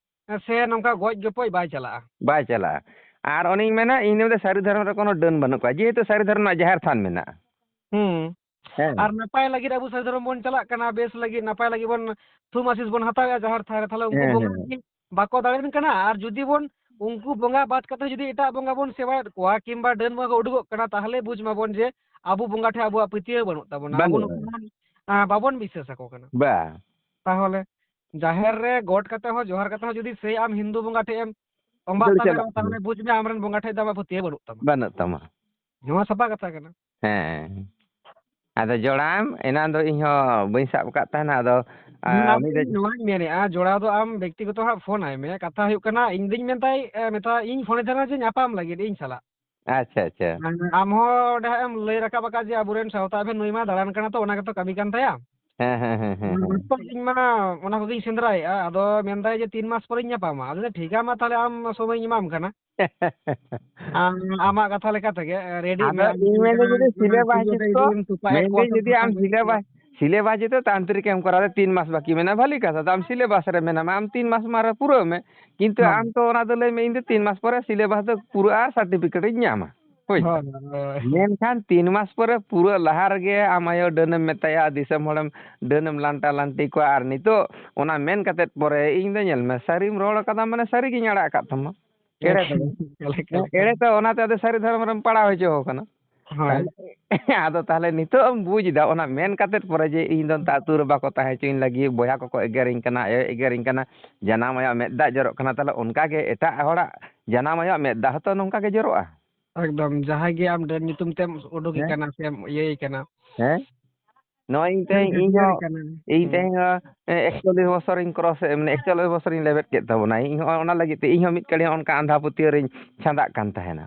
ᱮᱸ, ᱥᱮ ᱱᱚᱝᱠᱟ ᱜᱚᱡ ᱜᱚᱯᱚᱡ ᱵᱟᱭ ᱪᱟᱞᱟᱜᱼᱟ᱾ ᱵᱟᱭ ᱪᱟᱞᱟᱜᱼᱟ᱾ ᱟᱨ ᱚᱱᱮᱧ ᱢᱮᱱᱟ, ᱤᱧ ᱫᱚ ᱥᱟᱹᱨᱤ ᱫᱷᱚᱨᱚᱢ ᱨᱮ ᱠᱳᱱᱳ ᱰᱟᱹᱱ ᱵᱟᱹᱱᱩᱜ ᱠᱚᱣᱟ, ᱡᱮᱦᱮᱛᱩ ᱥᱟᱹᱨᱤ ᱫᱷᱚᱨᱚᱢ ᱨᱮᱱᱟᱜ ᱡᱟᱦᱮᱨ ᱛᱷᱟᱱ ᱢᱮᱱᱟᱜᱼᱟ᱾ ᱦᱩᱸ᱾ ᱦᱮᱸ᱾ ᱟᱨ ᱱᱟᱯᱟᱭ ᱞᱟᱹᱜᱤᱫ ᱟᱵᱚ ᱥᱟᱹᱨᱤ ᱫᱷᱚᱨᱚᱢ ᱵᱚᱱ ᱪᱟᱞᱟᱜ ᱠᱟᱱᱟ, ᱵᱮᱥ ᱞᱟᱹᱜᱤᱫ, ᱱᱟᱯᱟᱭ ᱞᱟᱹᱜᱤᱫ ᱵᱚᱱ ᱛᱷᱩᱢ ᱟᱥᱤᱥ ᱵᱚᱱ ᱦᱟᱛᱟᱣᱮᱫᱼᱟ ᱡᱟᱦᱮᱨ ᱛᱷᱟᱱ ᱨᱮ, ᱛᱟᱦᱞᱮ ᱩᱱᱠᱩ ᱦᱮᱸ, ᱵᱚᱸᱜᱟ ᱦᱮᱸ᱾ ᱜᱮ ᱵᱟᱠᱚ ᱫᱟᱲᱮᱭᱟᱜ ᱠᱟᱱᱟ᱾ ᱟᱨ ᱡᱩᱫᱤ ᱵᱚᱱ ᱩᱱᱠᱩ ᱵᱚᱸᱜᱟ ᱵᱟᱫ ᱠᱟᱛᱮ ᱡᱩᱫᱤ ᱮᱴᱟᱜ ᱵᱚᱸᱜᱟ ᱵᱚᱱ ᱥᱮᱵᱟᱭᱮᱫ ᱠᱚᱣᱟ ᱠᱤᱝᱵᱟ ᱰᱟᱹᱱ ᱵᱚᱸᱜᱟ ᱠᱚ ᱩᱰᱩᱠᱚᱜ ᱠᱟᱱᱟ, ᱛᱟᱦᱞᱮ ᱵᱩᱡᱽ ᱢᱟᱵᱚᱱ ᱡᱮ ᱟᱵᱚ ᱵᱚᱸᱜᱟ ᱴᱷᱮᱱ ᱟᱵᱚᱣᱟᱜ ᱯᱟᱹᱛᱭᱟᱹᱣ ᱵᱟᱹᱱᱩᱜ ᱛᱟᱵᱚᱱᱟ, ᱟᱵᱚ ᱵᱟᱹᱱᱩᱜᱼᱟ᱾ ᱱᱩᱠᱩ ᱵᱚᱱ, ᱟ, ᱵᱟᱵᱚᱱ ᱵᱤᱥᱥᱟᱹᱥ ᱟᱠᱚ ᱠᱟᱱᱟ᱾ ᱵᱟ᱾ ᱛᱟᱦᱚᱞᱮ ᱡᱟᱦᱮᱨ ᱨᱮ ᱜᱚᱰ ᱠᱟᱛᱮ ᱦᱚᱸ, ᱡᱚᱦᱟᱨ ᱠᱟᱛᱮ ᱦᱚᱸ ᱡᱩᱫᱤ ᱥᱮᱭ ᱟᱢ ᱦᱤᱱᱫᱩ ᱵᱚᱸᱜᱟ ᱴᱷᱮᱡ ᱮᱢ ᱛᱚᱸᱵᱟᱜ ᱫᱟᱹᱲ ᱛᱟᱵᱮᱨᱚᱜᱼᱟ, ᱪᱟᱞᱟᱜ ᱛᱟᱦᱞᱮ ᱠᱟᱱᱟ᱾ ᱵᱩᱡᱽ ᱢᱮ ᱟᱢᱨᱮᱱ ᱵᱚᱸᱜᱟ ᱴᱷᱮᱡ ᱫᱚ ᱟᱢᱟᱜ ᱯᱟᱹᱛᱭᱟᱹᱣ ᱵᱟᱹᱱᱩᱜ ᱛᱟᱢᱟ᱾ ᱵᱟᱹᱱᱩᱜ ᱛᱟᱢᱟ᱾ ᱱᱚᱣᱟ ᱥᱟᱯᱷᱟ ᱠᱟᱛᱷᱟ ᱠᱟᱱᱟ᱾ ᱦᱮᱸ᱾ ᱟᱫᱚ ᱡᱚᱲᱟᱣᱮᱢ, ᱮᱱᱟᱱ ᱫᱚ ᱤᱧ ᱦᱚᱸ ᱵᱟᱹᱧ ᱥᱟᱵ ᱟᱠᱟᱫ ᱛᱟᱦᱮᱱᱟ, ᱟᱫᱚ ᱟᱨ ᱟᱢ ᱩᱱᱤ ᱫᱚ ᱴᱷᱮᱱ ᱱᱚᱣᱟᱧ ᱢᱮᱱᱮᱫᱼᱟ, ᱡᱚᱲᱟᱣ ᱫᱚ ᱟᱢ ᱵᱮᱠᱛᱤᱜᱚᱛᱚ ᱦᱟᱸᱜ ᱯᱷᱳᱱ ᱟᱭ ᱢᱮ᱾ ᱠᱟᱛᱷᱟ ᱦᱩᱭᱩᱜ ᱠᱟᱱᱟ, ᱤᱧ ᱫᱩᱧ ᱢᱮᱛᱟᱭ, ᱮ, ᱢᱮᱛᱟ-, ᱤᱧ ᱯᱷᱳᱱ ᱟᱭ ᱛᱟᱦᱮᱱᱟ ᱡᱮ ᱧᱟᱯᱟᱢ ᱞᱟᱹᱜᱤᱫ ᱤᱧ ᱥᱟᱞᱟᱜ᱾ ᱟᱪᱪᱷᱟ, ᱟᱪᱪᱷᱟ᱾ ᱟᱢ ᱦᱚᱸ ᱚᱸᱰᱮ ᱦᱟᱸᱜ ᱮᱢ ᱞᱟᱹᱭ ᱨᱟᱠᱟᱵ ᱟᱠᱟᱫ ᱡᱮ ᱟᱵᱚᱨᱮᱱ ᱥᱟᱶᱛᱟ ᱮᱵᱷᱮᱱ ᱱᱩᱭ ᱢᱟ ᱫᱟᱬᱟᱱ ᱠᱟᱱᱟ, ᱛᱚ ᱚᱱᱟ ᱜᱮᱛᱚ ᱠᱟᱹᱢᱤ ᱠᱟᱱ ᱛᱟᱭᱟ᱾ ᱦᱮᱸ, ᱦᱮᱸ, ᱦᱮᱸ, ᱦᱮᱸ, ᱦᱮᱸ᱾ ᱱᱤᱛᱚᱜ ᱤᱧ ᱢᱟ ᱚᱱᱟ ᱠᱚᱜᱮᱧ ᱥᱮᱸᱫᱽᱨᱟᱭᱮᱫᱼᱟ, ᱟᱫᱚ ᱢᱮᱱᱫᱟᱭ ᱡᱮ ᱛᱤᱱ ᱢᱟᱥ ᱯᱚᱨᱮᱧ ᱧᱟᱯᱟᱢᱟ᱾ ᱟᱫᱚ ᱴᱷᱤᱠ ᱜᱮᱭᱟ, ᱢᱟ ᱛᱟᱦᱚᱞᱮ ᱟᱢ ᱥᱚᱢᱚᱭᱤᱧ ᱮᱢᱟᱢ ᱠᱟᱱᱟ᱾ ᱟᱢ, ᱟᱢᱟᱜ ᱠᱟᱛᱷᱟ ᱞᱮᱠᱟ ᱛᱮᱜᱮ, ᱨᱮᱰᱤ ᱟᱫᱚ ᱢᱮᱱᱟᱜ ᱤᱧ ᱢᱮᱱᱫᱟᱹᱧ, ᱡᱩᱫᱤ ᱤᱧ ᱥᱤᱞᱮᱵᱟᱥ ᱡᱩᱫᱤ ᱡᱩᱛ ᱠᱚ, ᱤᱧ ᱢᱮᱱᱫᱟᱹᱧ ᱡᱩᱫᱤ ᱟᱢ ᱥᱤᱞᱮᱵᱟᱥ, ᱥᱤᱞᱮᱵᱟᱥ ᱡᱩᱫᱤ ᱛᱟᱱᱛᱨᱤᱠ ᱮᱢ ᱠᱚᱨᱟᱣ ᱫᱟ, ᱛᱤᱱ ᱢᱟᱥ ᱵᱟᱹᱠᱤ ᱢᱮᱱᱟᱜᱼᱟ, ᱵᱷᱟᱞᱤ ᱠᱟᱛᱷᱟ᱾ ᱟᱫᱚ ᱟᱢ ᱥᱤᱞᱮᱵᱟᱥ ᱨᱮ ᱢᱮᱱᱟᱢᱟ, ᱟᱢ ᱛᱤᱱ ᱢᱟᱥ ᱢᱟᱨᱮ ᱯᱩᱨᱟᱹᱣ ᱢᱮ, ᱠᱤᱱᱛᱩ ᱦᱳᱭ᱾ ᱟᱢ ᱛᱚ ᱚᱱᱟ ᱫᱚ ᱞᱟᱹᱭ ᱢᱮ, ᱤᱧ ᱫᱚ ᱛᱤᱱ ᱢᱟᱥ ᱯᱚᱨᱮ ᱥᱤᱞᱮᱵᱟᱥ ᱫᱚ ᱯᱩᱨᱟᱹᱜᱼᱟ ᱟᱨ ᱥᱟᱨᱴᱤᱯᱷᱤᱠᱮᱴ ᱤᱧ ᱧᱟᱢᱟ᱾ ᱦᱳᱭ᱾ ᱦᱳᱭ, ᱦᱳᱭ᱾ ᱢᱮᱱᱠᱷᱟᱱ ᱛᱤᱱ ᱢᱟᱥ ᱯᱚᱨᱮ ᱯᱩᱨᱟᱹ ᱞᱟᱦᱟ ᱨᱮᱜᱮ ᱟᱢ ᱟᱭᱳ ᱰᱟᱹᱱᱮᱢ ᱢᱮᱛᱟᱭᱟ, ᱫᱤᱥᱚᱢ ᱦᱚᱲᱮᱢ ᱰᱟᱹᱱᱮᱢ ᱞᱟᱱᱴᱟ ᱞᱟᱱᱴᱤ ᱠᱚᱣᱟ, ᱟᱨ ᱱᱤᱛᱚᱜ ᱚᱱᱟ ᱢᱮᱱ ᱠᱟᱛᱮᱫ ᱯᱚᱨᱮ ᱤᱧ ᱫᱚ ᱧᱮᱞ ᱢᱮ, ᱥᱟᱹᱨᱤᱢ ᱨᱚᱲ ᱟᱠᱟᱫᱟ ᱢᱟᱱᱮ ᱥᱟᱹᱨᱤ ᱜᱤᱧ ᱟᱲᱟᱜ ᱟᱠᱟᱫ ᱛᱟᱢᱟ᱾ ᱮᱲᱮ ᱫᱚ ᱵᱟᱝ᱾ ᱮᱠᱟᱞ, ᱮᱠᱟᱞ, ᱮᱠᱟᱞ᱾ ᱮᱲᱮ ᱛᱚ ᱚᱱᱟᱛᱮ ᱟᱫᱚ ᱥᱟᱹᱨᱤ ᱫᱷᱚᱨᱚᱢ ᱨᱮᱢ ᱯᱟᱲᱟᱣ ᱦᱚᱪᱚ ᱟᱠᱟᱱᱟ᱾ ᱦᱳᱭ᱾ ᱛᱟᱦᱞᱮ, ᱟᱫᱚ ᱛᱟᱦᱞᱮ ᱱᱤᱛᱚᱜ ᱮᱢ ᱵᱩᱡᱽ ᱮᱫᱟ, ᱚᱱᱟ ᱢᱮᱱ ᱠᱟᱛᱮᱫ ᱯᱚᱨᱮ ᱡᱮ ᱤᱧ ᱫᱚ ᱱᱤᱛᱚᱜ ᱟᱹᱛᱩ ᱨᱮ ᱵᱟᱠᱚ ᱛᱟᱦᱮᱸ ᱦᱚᱪᱚᱧ ᱞᱟᱹᱜᱤᱫ, ᱵᱚᱭᱦᱟ ᱠᱚᱠᱚ ᱮᱜᱮᱨᱤᱧ ᱠᱟᱱᱟ, ᱟᱭᱳᱭ ᱮᱜᱮᱨᱤᱧ ᱠᱟᱱᱟ, ᱡᱟᱱᱟᱢ ᱟᱭᱳᱣᱟᱜ ᱢᱮᱫ ᱫᱟᱜ ᱡᱚᱨᱚᱜ ᱠᱟᱱᱟ, ᱛᱟᱦᱞᱮ ᱚᱱᱠᱟ ᱜᱮ ᱮᱴᱟᱜ ᱦᱚᱲᱟᱜ ᱡᱟᱱᱟᱢ ᱟᱭᱳᱣᱟᱜ ᱢᱮᱫ ᱫᱟᱜ ᱦᱚᱸᱛᱚ ᱱᱚᱝᱠᱟ ᱜᱮ ᱡᱚᱨᱚᱜᱼᱟ᱾ ᱮᱠᱫᱚᱢ, ᱡᱟᱦᱟᱸᱭ ᱜᱮ ᱟᱢ ᱰᱟᱹᱱ ᱧᱩᱛᱩᱢ ᱛᱮᱢ ᱩᱰᱩᱠᱮ ᱦᱮᱸ? ᱠᱟᱱᱟ ᱥᱮᱢ ᱤᱭᱟᱹᱭᱮ ᱠᱟᱱᱟ᱾ ᱦᱮᱸ? ᱱᱚᱜᱼᱚᱭ ᱤᱧ ᱛᱮᱦᱮᱧ, ᱤᱧ ᱦᱚᱸ, ᱤᱧ ᱦᱩᱸ᱾ ᱛᱮᱦᱮᱧ ᱦᱚᱸ, ᱮ, ᱮᱠᱪᱚᱞᱞᱤᱥ ᱵᱚᱪᱷᱚᱨᱤᱧ cross ᱮᱫ, ᱢᱟᱱᱮ, ᱮᱠᱪᱚᱞᱞᱤᱥ ᱵᱚᱪᱷᱚᱨᱤᱧ ᱞᱮᱵᱮᱫ ᱠᱮᱫ ᱛᱟᱵᱚᱱᱟ᱾ ᱤᱧ ᱦᱚᱸ ᱚᱱᱟ ᱞᱟᱹᱜᱤᱫ ᱛᱮ, ᱤᱧ ᱦᱚᱸ ᱢᱤᱫ ᱜᱷᱟᱹᱲᱤ ᱚᱱᱠᱟ ᱟᱸᱫᱷᱟ ᱯᱟᱹᱛᱭᱟᱹᱣ ᱨᱤᱧ ᱪᱷᱟᱸᱫᱟᱜ ᱠᱟᱱ ᱛᱟᱦᱮᱱᱟ᱾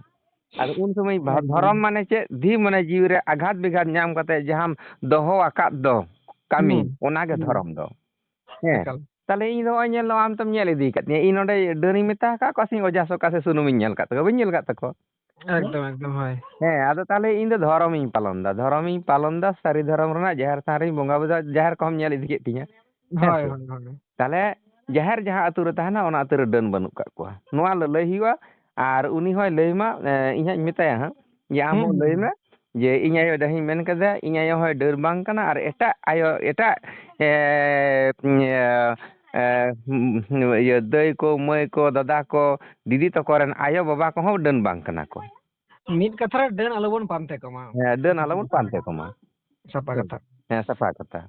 ᱟᱫᱚ ᱩᱱ ᱥᱚᱢᱚᱭ ᱵᱷᱟ-, ᱮᱠᱫᱚᱢ᱾ ᱫᱷᱚᱨᱚᱢ ᱢᱟᱱᱮ ᱪᱮᱫ? ᱫᱷᱤ ᱢᱚᱱᱮ ᱡᱤᱣᱤ ᱨᱮ ᱟᱜᱷᱟᱛ ᱵᱤᱜᱷᱟᱛ ᱧᱟᱢ ᱠᱟᱛᱮ ᱡᱟᱦᱟᱸᱢ ᱫᱚᱦᱚ ᱟᱠᱟᱫ ᱫᱚ ᱠᱟᱹᱢᱤ, ᱦᱩᱸ, ᱚᱱᱟ ᱜᱮ ᱦᱩᱸ᱾ ᱫᱷᱚᱨᱚᱢ ᱫᱚ᱾ ᱦᱮᱸ᱾ ᱮᱠᱟᱞ᱾ ᱛᱟᱦᱞᱮ ᱤᱧ ᱫᱚ ᱱᱚᱜᱼᱚᱭ ᱧᱮᱞ ᱢᱮ, ᱟᱢ ᱛᱚᱢ ᱧᱮᱞ ᱤᱫᱤ ᱟᱠᱟᱫ ᱛᱤᱧᱟᱹ᱾ ᱤᱧ ᱱᱚᱰᱮ ᱰᱟᱹᱱᱤᱧ ᱢᱮᱛᱟ ᱟᱠᱟᱫ ᱠᱚᱣᱟ ᱥᱮᱧ ᱚᱡᱷᱟ ᱥᱚᱠᱟ ᱥᱮ ᱥᱩᱱᱩᱢᱤᱧ ᱧᱮᱞ ᱟᱠᱟᱫ ᱛᱟᱠᱚᱣᱟ? ᱵᱟᱹᱧ ᱧᱮᱞ ᱟᱠᱟᱫ ᱛᱟᱠᱚᱣᱟ᱾ ᱮᱠᱫᱚᱢ, ᱮᱠᱫᱚᱢ, ᱦᱳᱭ᱾ ᱦᱮᱸ, ᱟᱫᱚ ᱛᱟᱦᱞᱮ ᱤᱧ ᱫᱚ ᱫᱷᱚᱨᱚᱢᱤᱧ ᱯᱟᱞᱚᱱ ᱮᱫᱟ, ᱫᱷᱚᱨᱚᱢᱤᱧ ᱯᱟᱞᱚᱱ ᱮᱫᱟ, ᱥᱟᱹᱨᱤ ᱫᱷᱚᱨᱚᱢ ᱨᱮᱱᱟᱜ ᱡᱟᱦᱮᱨ ᱛᱷᱟᱱ ᱨᱤᱧ ᱵᱚᱸᱜᱟ ᱵᱩᱨᱩ ᱫᱟ, ᱡᱟᱦᱮᱨ ᱠᱚᱦᱚᱸᱢ ᱧᱮᱞ ᱤᱫᱤ ᱠᱮᱫ ᱛᱤᱧᱟᱹ᱾ ᱦᱮᱸ ᱦᱳᱭ, ᱥᱮ? ᱦᱳᱭ, ᱦᱳᱭ᱾ ᱛᱟᱦᱞᱮ ᱡᱟᱦᱮᱨ ᱡᱟᱦᱟᱸ ᱟᱹᱛᱩ ᱨᱮ ᱛᱟᱦᱮᱱᱟ, ᱚᱱᱟ ᱟᱹᱛᱩ ᱨᱮ ᱰᱟᱹᱱ ᱵᱟᱹᱱᱩᱜ ᱠᱟᱜ ᱠᱚᱣᱟ᱾ ᱱᱚᱣᱟ ᱞᱟᱹᱞᱟᱹᱭ ᱦᱩᱭᱩᱜᱼᱟ, ᱟᱨ ᱩᱱᱤ ᱦᱚᱸᱭ ᱞᱟᱹᱭ ᱢᱟ, ᱮ, ᱤᱧ ᱦᱟᱸᱜ ᱤᱧ ᱢᱮᱛᱟᱭᱟ ᱦᱟᱸᱜ, ᱡᱮ ᱟᱢ ᱦᱩᱸ, ᱦᱚᱸ ᱦᱩᱸ, ᱞᱟᱹᱭ ᱦᱩᱸ᱾ ᱢᱮ, ᱡᱮ ᱤᱧ ᱟᱭᱳ ᱡᱟᱦᱟᱸᱧ ᱢᱮᱱ ᱠᱟᱫᱟ, ᱤᱧ ᱟᱭᱳ ᱦᱚᱸᱭ ᱰᱟᱹᱱ ᱵᱟᱝ ᱠᱟᱱᱟ, ᱟᱨ ᱮᱴᱟᱜ ᱟᱭᱳ, ᱮᱴᱟᱜ, ᱮ, ᱮ, ᱮ, ᱤᱭᱟᱹ, ᱫᱟᱹᱭ ᱠᱚ, ᱢᱟᱹᱭ ᱠᱚ, ᱫᱟᱫᱟ ᱠᱚ, ᱫᱤᱫᱤ ᱛᱟᱠᱚ ᱨᱮᱱ ᱟᱭᱳ ᱵᱟᱵᱟ ᱠᱚᱦᱚᱸ ᱰᱟᱹᱱ ᱵᱟᱝ ᱠᱟᱱᱟ ᱠᱚ᱾ ᱢᱤᱫ ᱠᱟᱛᱷᱟ ᱨᱮ ᱰᱟᱹᱱ ᱟᱞᱚᱵᱚᱱ ᱯᱟᱱᱛᱮ ᱠᱚᱢᱟ᱾ ᱦᱮᱸ, ᱰᱟᱹᱱ ᱟᱞᱚᱵᱚᱱ ᱯᱟᱱᱛᱮ ᱠᱚᱢᱟ᱾ ᱥᱟᱯᱷᱟ ᱦᱮᱸ, ᱠᱟᱛᱷᱟ᱾ ᱦᱮᱸ, ᱥᱟᱯᱷᱟ ᱠᱟᱛᱷᱟ᱾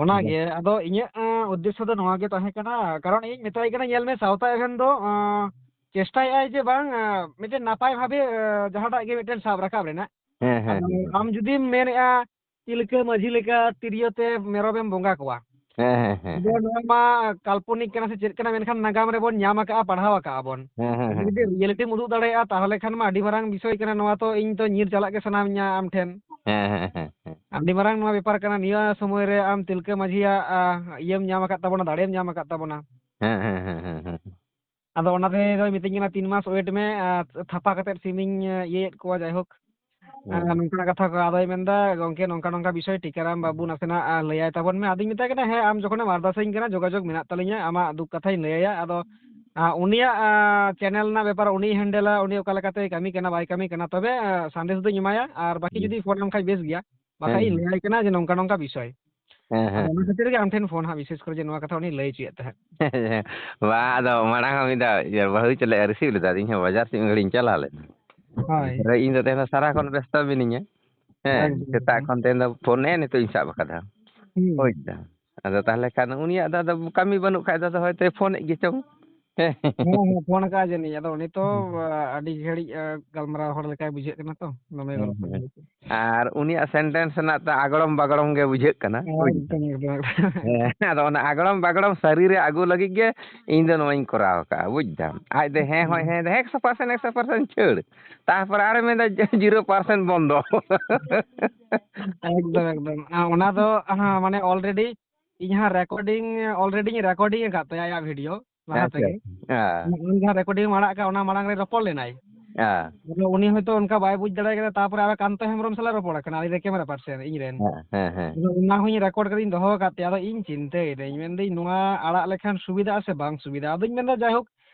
ᱚᱱᱟᱜᱮ, ᱟᱫᱚ ᱤᱧᱟᱹᱜ, ᱮᱸ, ᱩᱫᱽᱫᱮᱥᱥᱚ ᱫᱚ ᱱᱚᱣᱟ ᱜᱮ ᱛᱟᱦᱮᱸ ᱠᱟᱱᱟ, ᱠᱟᱨᱚᱱ ᱤᱧ ᱢᱮᱛᱟᱭ ᱠᱟᱱᱟ, ᱧᱮᱞ ᱢᱮ, ᱥᱟᱶᱛᱟ ᱮᱵᱷᱮᱱ ᱫᱚ, ᱮᱸ, ᱪᱮᱥᱴᱟᱭᱮᱫᱼᱟᱭ ᱡᱮ ᱵᱟᱝ, ᱮᱸ, ᱢᱤᱫᱴᱮᱱ ᱱᱟᱯᱟᱭ ᱵᱷᱟᱵᱮ, ᱮᱸ, ᱡᱟᱦᱟᱸᱴᱟᱜ ᱜᱮ ᱢᱤᱫᱴᱮᱱ ᱥᱟᱵ ᱨᱟᱠᱟᱵ ᱨᱮᱱᱟᱜ᱾ ᱦᱮᱸ, ᱦᱮᱸ, ᱟᱫᱚ ᱦᱮᱸ, ᱦᱮᱸ᱾ ᱟᱢ ᱡᱩᱫᱤᱢ ᱢᱮᱱᱮᱫᱼᱟ, ᱛᱤᱞᱠᱟᱹ ᱢᱟᱹᱡᱷᱤ ᱞᱮᱠᱟ ᱛᱤᱨᱭᱳ ᱛᱮ ᱢᱮᱨᱚᱢᱮᱢ ᱵᱚᱸᱜᱟ ᱠᱚᱣᱟ, ᱦᱮᱸ, ᱦᱮᱸ, ᱦᱮᱸ, ᱟᱫᱚ ᱦᱮᱸ᱾ ᱱᱚᱣᱟ ᱢᱟ ᱠᱟᱞᱯᱚᱱᱤᱠ ᱠᱟᱱᱟ ᱥᱮ ᱪᱮᱫ ᱠᱟᱱᱟ, ᱢᱮᱱᱠᱷᱟᱱ ᱱᱟᱜᱟᱢ ᱨᱮᱵᱚᱱ ᱧᱟᱢ ᱟᱠᱟᱜᱼᱟ, ᱯᱟᱲᱦᱟᱣ ᱟᱠᱟᱜᱼᱟ ᱵᱚᱱ᱾ ᱦᱮᱸ, ᱦᱮᱸ, ᱟᱫᱚ ᱦᱮᱸ, ᱡᱩᱫᱤ ᱦᱮᱸ᱾ ᱨᱤᱭᱮᱞᱤᱴᱤᱢ ᱩᱫᱩᱜ ᱫᱟᱲᱮᱭᱟᱜᱼᱟ, ᱛᱟᱦᱚᱞᱮ ᱠᱷᱟᱱ ᱢᱟ ᱟᱹᱰᱤ ᱢᱟᱨᱟᱝ ᱵᱤᱥᱚᱭ ᱠᱟᱱᱟ, ᱱᱚᱣᱟ ᱛᱚ ᱤᱧ ᱛᱚ ᱧᱤᱨ ᱪᱟᱞᱟᱜ ᱜᱮ ᱥᱟᱱᱟᱧᱟ ᱟᱢ ᱴᱷᱮᱱ᱾ ᱦᱮᱸ, ᱦᱮᱸ, ᱦᱮᱸ, ᱦᱮᱸ᱾ ᱟᱹᱰᱤ ᱢᱟᱨᱟᱝ ᱱᱚᱣᱟ ᱵᱮᱯᱟᱨ ᱠᱟᱱᱟ, ᱱᱤᱭᱟᱹ ᱥᱚᱢᱚᱭ ᱨᱮ ᱟᱢ ᱛᱤᱞᱠᱟᱹ ᱢᱟᱹᱡᱷᱤᱭᱟᱜ, ᱟ, ᱤᱭᱟᱹᱢ ᱧᱟᱢ ᱟᱠᱟᱫ ᱛᱟᱵᱚᱱᱟ, ᱫᱟᱲᱮᱢ ᱧᱟᱢ ᱟᱠᱟᱫ ᱛᱟᱵᱚᱱᱟ᱾ ᱦᱮᱸ, ᱦᱮᱸ, ᱦᱮᱸ, ᱦᱮᱸ, ᱦᱮᱸ᱾ ᱟᱫᱚ ᱚᱱᱟᱛᱮ ᱫᱚᱭ ᱢᱤᱛᱟᱹᱧ ᱠᱟᱱᱟ, "ᱛᱤᱱ ᱢᱟᱥ wait ᱢᱮ, ᱟᱨ ᱛᱷᱟᱯᱟ ᱠᱟᱛᱮᱫ ᱥᱤᱢᱤᱧ, ᱮ, ᱤᱭᱟᱹᱭᱮᱫ ᱠᱚᱣᱟ", ᱡᱟᱭᱦᱳᱠ᱾ ᱦᱮᱸ᱾ ᱟᱨ ᱱᱚᱝᱠᱟᱱᱟᱜ ᱠᱟᱛᱷᱟ ᱠᱚ ᱟᱫᱚᱭ ᱢᱮᱱᱫᱟ, "ᱜᱚᱝᱠᱮ, ᱱᱚᱝᱠᱟ ᱱᱚᱝᱠᱟ ᱵᱤᱥᱚᱭ ᱴᱤᱠᱟᱨᱟᱢ ᱵᱟᱹᱵᱩ ᱱᱟᱥᱮᱱᱟᱜ, ᱟ, ᱞᱟᱹᱭᱟᱭ ᱛᱟᱵᱚᱱ ᱢᱮ᱾" ᱟᱫᱚᱧ ᱢᱮᱛᱟᱭ ᱠᱟᱱᱟ, "ᱦᱮᱸ, ᱟᱢ ᱡᱚᱠᱷᱚᱱᱮᱢ ᱟᱨᱫᱟᱥᱟᱹᱧ ᱠᱟᱱᱟ, ᱡᱳᱜᱟᱡᱳᱜᱽ ᱢᱮᱱᱟᱜ ᱛᱟᱹᱞᱤᱧᱟ, ᱟᱢᱟᱜ ᱫᱩᱠ ᱠᱟᱛᱷᱟᱧ ᱞᱟᱹᱭᱟᱭᱟ᱾" ᱟᱫᱚ, ᱟ, ᱩᱱᱤᱭᱟᱜ, ᱟ, ᱪᱮᱱᱮᱞ ᱨᱮᱱᱟᱜ ᱵᱮᱯᱟᱨ ᱩᱱᱤᱭ ᱦᱮᱱᱰᱮᱞᱟ, ᱩᱱᱤ ᱚᱠᱟ ᱞᱮᱠᱟᱛᱮᱭ ᱠᱟᱹᱢᱤ ᱠᱟᱱᱟ ᱵᱟᱭ ᱠᱟᱹᱢᱤ ᱠᱟᱱᱟ, ᱛᱚᱵᱮ, ᱟ, ᱥᱟᱸᱫᱮᱥ ᱫᱚᱧ ᱮᱢᱟᱭᱟ, ᱟᱨ ᱵᱟᱠᱤ ᱦᱩᱸ᱾ ᱡᱩᱫᱤ ᱯᱷᱳᱱ ᱟᱢ ᱠᱷᱟᱡ ᱵᱮᱥ ᱜᱮᱭᱟ, ᱦᱮᱸ, ᱵᱟᱠᱷᱟᱡ ᱤᱧ ᱦᱮᱸ᱾ ᱞᱟᱹᱭᱟᱭ ᱠᱟᱱᱟ ᱡᱮ ᱱᱚᱝᱠᱟ ᱱᱚᱝᱠᱟ ᱵᱤᱥᱚᱭ᱾ ᱦᱮᱸ, ᱟᱫᱚ ᱦᱮᱸ, ᱚᱱᱟ ᱦᱮᱸ᱾ ᱠᱷᱟᱹᱛᱤᱨ ᱜᱮ ᱟᱢ ᱴᱷᱮᱱ ᱯᱷᱳᱱ ᱦᱟᱸᱜ ᱵᱤᱥᱮᱥ ᱠᱚᱨᱮ ᱡᱮ ᱱᱚᱣᱟ ᱠᱟᱛᱷᱟ ᱩᱱᱤ ᱞᱟᱹᱭ ᱦᱚᱪᱚᱭᱮᱫ ᱛᱟᱦᱮᱸᱫ᱾ ᱵᱟᱝ, ᱟᱫᱚ ᱢᱟᱲᱟᱝ ᱦᱚᱸ ᱢᱤᱫ ᱫᱷᱟᱣ ᱤᱭᱟᱹ ᱵᱟᱹᱦᱩᱭ ᱪᱟᱞᱟᱜ ᱨᱤᱥᱤᱵᱷ ᱞᱮᱫᱟ, ᱤᱧ ᱦᱚᱸ ᱵᱟᱡᱟᱨ ᱥᱮᱫ ᱢᱤᱫ ᱜᱷᱟᱹᱲᱤᱡ ᱤᱧ ᱪᱟᱞᱟᱣ ᱞᱮᱱᱟ᱾ ᱦᱳᱭ᱾ ᱤᱧ ᱫᱚ ᱛᱮᱦᱮᱧ ᱫᱚ ᱥᱟᱨᱟ ᱠᱷᱚᱱ ᱵᱮᱥᱛᱚ ᱢᱤᱱᱟᱹᱧᱟ᱾ ᱦᱮᱸ, ᱮᱠᱫᱚᱢ, ᱥᱮᱛᱟᱜ ᱮᱠᱫᱚᱢ᱾ ᱠᱷᱚᱱ ᱛᱮᱦᱮᱧ ᱫᱚ ᱯᱷᱳᱱ ᱱᱮᱜᱼᱮ ᱱᱤᱛᱚᱜ ᱤᱧ ᱥᱟᱵ ᱟᱠᱟᱫᱟ᱾ ᱦᱩᱸ᱾ ᱵᱩᱡᱽ ᱫᱟᱢ? ᱟᱫᱚ ᱛᱟᱦᱚᱞᱮ ᱠᱷᱟᱱ ᱩᱱᱤᱭᱟᱜ ᱫᱚ ᱟᱫᱚ ᱠᱟᱹᱢᱤ ᱵᱟᱹᱱᱩᱜ ᱠᱷᱟᱡ ᱫᱚ ᱟᱫᱚ ᱦᱚᱭᱛᱳᱭ ᱯᱷᱳᱱᱮᱫ ᱜᱮ ᱪᱚᱝ᱾ ᱦᱮᱸ᱾ ᱦᱮᱸ, ᱦᱮᱸ, ᱯᱷᱳᱱ ᱟᱠᱟᱫ ᱡᱟᱹᱱᱤᱡ᱾ ᱟᱫᱚ ᱩᱱᱤ ᱛᱚ, ᱦᱩᱸ᱾ ᱟ, ᱟᱹᱰᱤ ᱜᱷᱟᱹᱲᱤᱡ, ᱟ, ᱜᱟᱞᱢᱟᱨᱟᱣ ᱦᱚᱲ ᱞᱮᱠᱟᱭ ᱵᱩᱡᱷᱟᱹᱜ ᱠᱟᱱᱟ ᱛᱚ᱾ ᱫᱚᱢᱮ ᱦᱮᱸ, ᱜᱚᱞᱯᱚ ᱦᱮᱸ᱾ ᱜᱮ᱾ ᱟᱨ ᱩᱱᱤᱭᱟᱜ sentence ᱨᱮᱱᱟᱜ ᱛᱚ ᱟᱜᱽᱲᱚᱢ ᱵᱟᱜᱽᱲᱚᱢ ᱜᱮ ᱵᱩᱡᱷᱟᱹᱜ ᱠᱟᱱᱟ, ᱵᱩᱡᱽ ᱫᱟᱢ? ᱮᱠᱫᱚᱢ, ᱮᱠᱫᱚᱢ, ᱮᱠᱫᱚᱢ᱾ ᱦᱮᱸ, ᱟᱫᱚ ᱚᱱᱟ ᱟᱜᱽᱲᱚᱢ ᱵᱟᱜᱽᱲᱚᱢ ᱥᱟᱹᱨᱤ ᱨᱮ ᱟᱹᱜᱩ ᱞᱟᱹᱜᱤᱫ ᱜᱮ ᱤᱧ ᱫᱚ ᱱᱚᱣᱟᱧ ᱠᱚᱨᱟᱣ ᱟᱠᱟᱫᱼᱟ, ᱵᱩᱡᱽ ᱫᱟᱢ? ᱟᱡ ᱫᱚ ᱦᱮᱸ ᱦᱚᱭ ᱦᱩᱸ᱾ ᱦᱮᱸ, ᱮᱠᱥᱚ percent, ᱮᱠᱥᱚ percent ᱪᱷᱟᱹᱲ᱾ ᱛᱟᱨᱯᱚᱨᱮ ᱟᱨᱮ ᱢᱮᱱᱫᱟ ᱡᱤᱨᱳ percent ᱵᱚᱱᱫᱚ᱾ ᱮᱠᱫᱚᱢ, ᱮᱠᱫᱚᱢ᱾ ᱟ, ᱚᱱᱟ ᱫᱚ, ᱦᱮᱸ, ᱢᱟᱱᱮ already ᱤᱧ ᱦᱟᱸᱜ recording, already ᱤᱧ recording ᱟᱠᱟᱫ ᱛᱟᱭᱟ ᱟᱭᱟᱜ video ᱞᱟᱦᱟ ᱟᱪᱪᱷᱟ, ᱛᱮᱜᱮ᱾ ᱟᱪᱪᱷᱟ᱾ ᱦᱮᱸ᱾ ᱟᱢ ᱡᱟᱦᱟᱸ recording ᱮᱢ ᱟᱲᱟᱜ ᱠᱟᱜ, ᱚᱱᱟ ᱢᱟᱲᱟᱝ ᱨᱮ ᱨᱚᱯᱚᱲ ᱞᱮᱱᱟᱭ᱾ ᱦᱮᱸ᱾ ᱟᱫᱚ ᱩᱱᱤ ᱦᱚᱭᱛᱳ ᱚᱱᱠᱟ ᱵᱟᱭ ᱵᱩᱡᱽ ᱫᱟᱲᱮ ᱠᱟᱫᱟ, ᱛᱟᱨᱯᱚᱨᱮ ᱟᱨᱚ ᱠᱟᱱᱛᱚ ᱦᱮᱢᱵᱨᱚᱢ ᱥᱟᱞᱟᱜ ᱨᱚᱯᱚᱲ ᱟᱠᱟᱱᱟ, ᱩᱱᱤ ᱫᱚ camera person, ᱤᱧ ᱨᱮᱱ᱾ ᱦᱮᱸ, ᱦᱮᱸ, ᱦᱮᱸ᱾ ᱟᱫᱚ ᱚᱱᱟ ᱦᱚᱸᱧ record ᱠᱟᱛᱮᱧ ᱫᱚᱦᱚ ᱟᱠᱟᱫ ᱛᱟᱭᱟ᱾ ᱟᱫᱚ ᱤᱧ ᱪᱤᱱᱛᱟᱹᱭᱮᱫᱟᱹᱧ, ᱢᱮᱱᱫᱟᱹᱧ, "ᱱᱚᱣᱟ ᱟᱲᱟᱜ ᱞᱮᱠᱷᱟᱱ ᱥᱩᱵᱤᱫᱷᱟᱜᱼᱟ ᱥᱮ ᱵᱟᱝ ᱥᱩᱵᱤᱫᱷᱟᱜᱼᱟ?" ᱟᱫᱚᱧ ᱢᱮᱱᱫᱟ, ᱡᱟᱭᱦᱳᱠ,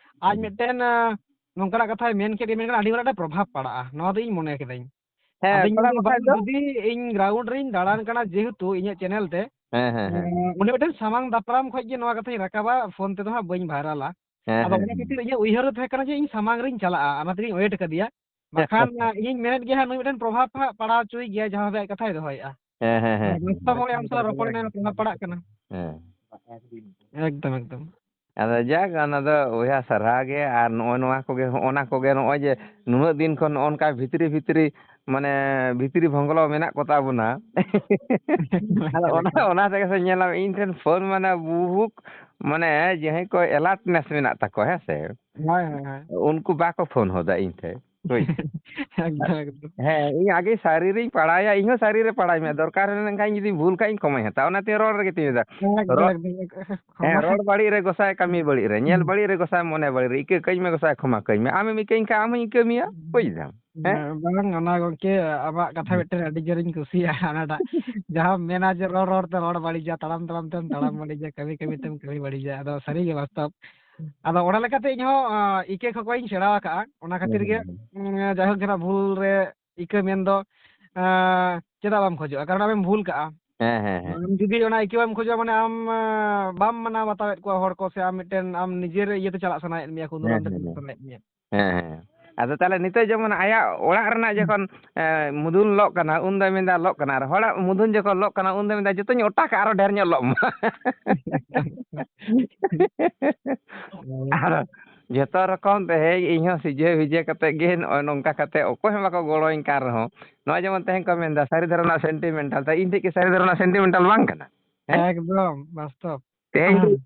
ᱟᱡ ᱦᱩᱸ᱾ ᱢᱤᱫᱴᱮᱱ, ᱟ, ᱱᱚᱝᱠᱟᱱᱟᱜ ᱠᱟᱛᱷᱟᱭ ᱢᱮᱱ ᱠᱮᱫ ᱜᱮ, ᱢᱮᱱᱠᱷᱟᱱ ᱟᱹᱰᱤ ᱢᱟᱨᱟᱝ ᱢᱤᱫᱴᱮᱱ ᱯᱨᱚᱵᱷᱟᱵᱽ ᱯᱟᱲᱟᱜᱼᱟ, ᱱᱚᱣᱟ ᱫᱚ ᱤᱧ ᱢᱚᱱᱮ ᱠᱮᱫᱟᱹᱧ᱾ ᱦᱮᱸ, ᱟᱫᱚᱧ ᱛᱷᱚᱲᱟ ᱢᱮᱱᱫᱟ, ᱵᱟᱠᱷᱟᱡ "ᱵᱟᱝ, ᱫᱚ ᱡᱩᱫᱤ ᱤᱧ ground ᱨᱤᱧ ᱫᱟᱬᱟᱱ ᱠᱟᱱᱟ, ᱡᱮᱦᱮᱛᱩ ᱤᱧᱟᱹᱜ channel ᱛᱮ, ᱦᱮᱸ, ᱦᱮᱸ, ᱦᱮᱸ᱾ ᱮᱸ, ᱩᱱᱤ ᱢᱤᱫᱴᱮᱱ ᱥᱟᱢᱟᱝ ᱫᱟᱯᱨᱟᱢ ᱠᱷᱚᱡ ᱜᱮ ᱱᱚᱣᱟ ᱠᱟᱛᱷᱟᱧ ᱨᱟᱠᱟᱵᱟ, ᱯᱷᱳᱱ ᱛᱮᱫᱚ ᱦᱟᱸᱜ ᱵᱟᱹᱧ ᱵᱷᱟᱭᱨᱟᱞᱟ᱾" ᱦᱮᱸ, ᱟᱫᱚ ᱦᱮᱸ, ᱚᱱᱟ ᱦᱮᱸ᱾ ᱠᱷᱟᱹᱛᱤᱨ ᱤᱧᱟᱹᱜ ᱩᱭᱦᱟᱹᱨ ᱨᱮ ᱛᱟᱦᱮᱸ ᱠᱟᱱᱟ ᱡᱮ ᱤᱧ ᱥᱟᱢᱟᱝ ᱨᱤᱧ ᱪᱟᱞᱟᱜᱼᱟ, ᱚᱱᱟ ᱛᱮᱜᱤᱧ wait ᱠᱟᱫᱮᱭᱟ᱾ ᱵᱟᱠᱷᱟᱱ, ᱤᱧᱤᱧ ᱢᱮᱱᱮᱫ ᱜᱮᱭᱟ ᱦᱟᱸᱜ, ᱱᱩᱭ ᱢᱤᱫᱴᱮᱱ ᱯᱨᱚᱵᱷᱟᱵᱽ ᱦᱟᱸᱜ ᱯᱟᱲᱟᱣ ᱦᱚᱪᱚᱭ ᱜᱮᱭᱟ, ᱡᱟᱦᱟᱸ ᱵᱷᱟᱵᱮ ᱟᱡ ᱠᱟᱛᱷᱟᱭ ᱫᱚᱦᱚᱭᱮᱫᱼᱟ᱾ ᱦᱮᱸ, ᱦᱮᱸ, ᱦᱮᱸ, ᱦᱮᱸ᱾ ᱵᱟᱥᱛᱚᱵ ᱦᱚᱸ ᱟᱢ ᱥᱟᱞᱟᱜ ᱨᱚᱯᱚᱲ ᱮᱱᱟ, ᱯᱨᱚᱵᱷᱟᱵᱽ ᱯᱟᱲᱟᱜ ᱠᱟᱱᱟ᱾ ᱦᱮᱸ᱾ ᱮᱠᱫᱚᱢ, ᱮᱠᱫᱚᱢ᱾ ᱟᱫᱚ ᱡᱟᱠ, ᱚᱱᱟ ᱫᱚ ᱵᱚᱭᱦᱟ ᱥᱟᱨᱦᱟᱣ ᱜᱮ᱾ ᱟᱨ ᱱᱚᱜᱼᱚᱭ ᱱᱚᱣᱟ ᱠᱚᱜᱮ, ᱦᱚᱸᱜᱼᱚ ᱱᱟ ᱠᱚᱜᱮ, ᱱᱚᱜᱼᱚᱭ ᱡᱮ ᱱᱩᱱᱟᱹᱜ ᱫᱤᱱ ᱠᱷᱚᱱ ᱱᱚᱜᱼᱚ ᱱᱚᱝᱠᱟ ᱵᱷᱤᱛᱨᱤ ᱵᱷᱤᱛᱨᱤ, ᱢᱟᱱᱮ, ᱵᱷᱤᱛᱨᱤ ᱵᱷᱚᱝᱜᱽᱞᱚ ᱢᱮᱱᱟᱜ ᱠᱚ ᱛᱟᱵᱚᱱᱟ᱾ ᱟᱫᱚ ᱚᱱᱟ, ᱚᱱᱟ ᱛᱮᱜᱮ ᱥᱮ ᱧᱮᱞᱟᱢ, ᱤᱧ ᱴᱷᱮᱱ ᱯᱷᱳᱱ, ᱢᱟᱱᱮ, ᱵᱚᱦᱩᱛ, ᱢᱟᱱᱮ, ᱡᱟᱦᱟᱸᱭ ᱠᱚ alertness ᱢᱮᱱᱟᱜ ᱛᱟᱠᱚᱣᱟ, ᱦᱮᱸ ᱥᱮ? ᱦᱳᱭ, ᱦᱳᱭ, ᱦᱳᱭ᱾ ᱩᱱᱠᱩ ᱵᱟᱠᱚ ᱯᱷᱳᱱ ᱦᱚᱫᱟ ᱤᱧ ᱴᱷᱮᱱ᱾ ᱦᱳᱭ᱾ ᱮᱠᱫᱚᱢ, ᱮᱠᱫᱚᱢ᱾ ᱦᱮᱸ, ᱤᱧ ᱟᱜᱮ ᱥᱟᱹᱨᱤ ᱨᱤᱧ ᱯᱟᱲᱟᱭᱟ, ᱤᱧ ᱦᱚᱸ ᱥᱟᱹᱨᱤ ᱨᱮ ᱯᱟᱲᱟᱭ ᱢᱮ᱾ ᱫᱚᱨᱠᱟᱨ ᱦᱩᱭ ᱞᱮᱱᱠᱷᱟᱱ ᱡᱩᱫᱤ ᱵᱷᱩᱞ ᱠᱷᱟᱡ ᱤᱧ ᱠᱷᱚᱢᱟᱧ ᱦᱟᱛᱟᱣᱟ᱾ ᱚᱱᱟᱛᱮ ᱨᱚᱲ ᱨᱮᱜᱮ ᱛᱤᱧ ᱢᱮᱫᱟ᱾ ᱮᱠᱫᱚᱢ, ᱨᱚᱲ, ᱮᱠᱫᱚᱢ, ᱮᱠᱫᱚᱢ᱾ ᱦᱮᱸ, ᱠᱷᱚᱢᱟ᱾ ᱨᱚᱲ ᱵᱟᱹᱲᱤᱡ ᱨᱮ ᱜᱚᱸᱥᱟᱭ ᱠᱟᱹᱢᱤ ᱵᱟᱹᱲᱤᱡ ᱨᱮ, ᱧᱮᱞ ᱦᱩᱸ᱾ ᱵᱟᱹᱲᱤᱡ ᱨᱮ ᱜᱚᱸᱥᱟᱭ ᱢᱚᱱᱮ ᱵᱟᱹᱲᱤᱡ ᱨᱮ, ᱤᱠᱟᱹ ᱠᱟᱹᱧ ᱢᱮ ᱜᱚᱸᱥᱟᱭ ᱠᱷᱚᱢᱟ ᱠᱟᱹᱧ ᱢᱮ᱾ ᱟᱢᱮᱢ ᱤᱠᱟᱹᱧ ᱠᱷᱟᱡ ᱟᱢ ᱦᱚᱸᱧ ᱤᱠᱟᱹ ᱢᱮᱭᱟ, ᱵᱩᱡ ᱫᱟᱢ? ᱦᱮᱸ? ᱦᱮᱸ, ᱵᱟᱝ, ᱚᱱᱟ ᱜᱚᱝᱠᱮ ᱟᱢᱟᱜ ᱠᱟᱛᱷᱟ ᱦᱩᱸ᱾ ᱢᱤᱫᱴᱮᱱ ᱟᱹᱰᱤ ᱡᱳᱨᱤᱧ ᱠᱩᱥᱤᱭᱟᱜᱼᱟ, ᱚᱱᱟᱴᱟᱜ ᱡᱟᱦᱟᱸᱢ ᱢᱮᱱᱟ ᱡᱮ ᱨᱚᱲ ᱨᱚᱲ ᱛᱮ ᱨᱚᱲ ᱵᱟᱹᱲᱤᱡᱟ, ᱛᱟᱲᱟᱢ ᱛᱟᱲᱟᱢ ᱛᱮᱢ ᱛᱟᱲᱟᱢ ᱵᱟᱹᱲᱤᱡᱟ, ᱠᱟᱹᱢᱤ ᱠᱟᱹᱢᱤ ᱛᱮᱢ ᱠᱟᱹᱢᱤ ᱵᱟᱹᱲᱤᱡᱟ᱾ ᱟᱫᱚ ᱥᱟᱹᱨᱤ ᱜᱮ ᱵᱟᱥᱛᱚᱵ᱾ ᱟᱫᱚ ᱚᱱᱟ ᱞᱮᱠᱟᱛᱮ ᱤᱧ ᱦᱚᱸ, ᱟᱸ, ᱤᱠᱟᱹ ᱠᱷᱚᱠᱚᱭ ᱤᱧ ᱥᱮᱬᱟ ᱟᱠᱟᱜᱼᱟ᱾ ᱚᱱᱟ ᱦᱩᱸ, ᱠᱷᱟᱹᱛᱤᱨ ᱦᱩᱸ, ᱜᱮ, ᱦᱩᱸ᱾ ᱩᱸ, ᱡᱟᱭᱦᱳᱠ, ᱡᱟᱦᱟᱱᱟᱜ ᱵᱷᱩᱞ ᱨᱮ ᱤᱠᱟᱹ ᱢᱮᱱ ᱫᱚ, ᱟᱸ, ᱪᱮᱫᱟᱜ ᱵᱟᱢ ᱠᱷᱚᱡᱚᱜᱼᱟ? ᱠᱟᱨᱚᱱ ᱟᱢᱮᱢ ᱵᱷᱩᱞ ᱠᱟᱜᱼᱟ᱾ ᱦᱮᱸ, ᱦᱮᱸ, ᱦᱮᱸ᱾ ᱟᱢ ᱡᱩᱫᱤ ᱚᱱᱟ ᱤᱠᱟᱹ ᱵᱟᱢ ᱠᱷᱚᱡᱚᱜᱼᱟ, ᱢᱟᱱᱮ ᱟᱢ, ᱟᱸ, ᱵᱟᱢ ᱢᱟᱱᱟᱣ ᱵᱟᱛᱟᱣᱮᱫ ᱠᱚᱣᱟ ᱦᱚᱲ ᱠᱚ, ᱥᱮ ᱟᱢ ᱢᱤᱫᱴᱮᱱ ᱟᱢ ᱱᱤᱡᱮᱨ ᱤᱭᱟᱹᱛᱮ ᱪᱟᱞᱟᱜ ᱥᱟᱱᱟᱭᱮᱫ ᱢᱮᱭᱟ, ᱦᱮᱸ, ᱠᱩᱸᱫᱽᱨᱚᱢ ᱛᱮ ᱦᱮᱸ, ᱪᱟᱞᱟᱜ ᱦᱮᱸ᱾ ᱥᱟᱱᱟᱭᱮᱫ ᱢᱮᱭᱟ᱾ ᱦᱮᱸ, ᱦᱮᱸ᱾ ᱟᱫᱚ ᱛᱟᱦᱞᱮ ᱱᱤᱛᱚᱜ ᱡᱮᱢᱚᱱ ᱟᱭᱟᱜ ᱚᱲᱟᱜ ᱨᱮᱱᱟᱜ ᱦᱩᱸ᱾ ᱡᱚᱠᱷᱚᱱ, ᱮ, ᱢᱩᱫᱷᱩᱱ ᱞᱚᱜ ᱠᱟᱱᱟ, ᱩᱱ ᱫᱚᱭ ᱢᱮᱱᱫᱟ ᱞᱚᱜ ᱠᱟᱱᱟ, ᱟᱨ ᱦᱚᱲᱟᱜ ᱢᱩᱫᱷᱩᱱ ᱡᱚᱠᱷᱚᱱ ᱞᱚᱜ ᱠᱟᱱᱟ, ᱩᱱ ᱫᱚᱭ ᱢᱮᱱᱫᱟ, "ᱡᱚᱛᱚᱧ ᱚᱴᱟ ᱠᱟᱜᱼᱟ, ᱟᱨᱚ ᱰᱷᱮᱨ ᱧᱚᱜ ᱞᱚᱜ ᱢᱟ᱾" ᱦᱳᱭ᱾ ᱟᱨ ᱡᱚᱛᱚ ᱨᱚᱠᱚᱢ ᱛᱮᱦᱮᱧ ᱤᱧ ᱦᱚᱸ ᱥᱤᱡᱷᱟᱹ ᱵᱷᱤᱡᱟᱹ ᱠᱟᱛᱮ ᱜᱮ ᱱᱚᱜᱼᱚᱭ ᱱᱚᱝᱠᱟ ᱠᱟᱛᱮ ᱚᱠᱚᱭ ᱦᱚᱸ ᱵᱟᱠᱚ ᱜᱚᱲᱚᱧ ᱠᱟᱱ ᱨᱮᱦᱚᱸ, ᱱᱚᱜᱼᱚᱭ ᱡᱮᱢᱚᱱ ᱛᱮᱦᱮᱧ ᱠᱚ ᱢᱮᱱᱫᱟ, ᱥᱟᱹᱨᱤ ᱫᱷᱚᱨᱚᱢ ᱨᱮᱱᱟᱜ sentimental, ᱛᱟᱭ ᱤᱧ ᱴᱷᱮᱡ ᱠᱤ ᱥᱟᱹᱨᱤ ᱫᱷᱚᱨᱚᱢ ᱨᱮᱱᱟᱜ sentimental ᱵᱟᱝ ᱠᱟᱱᱟ? ᱦᱮᱸ? ᱮᱠᱫᱚᱢ, ᱵᱟᱥᱛᱚᱵ᱾ ᱛᱮᱦᱮᱧ ᱡᱩᱫᱤ,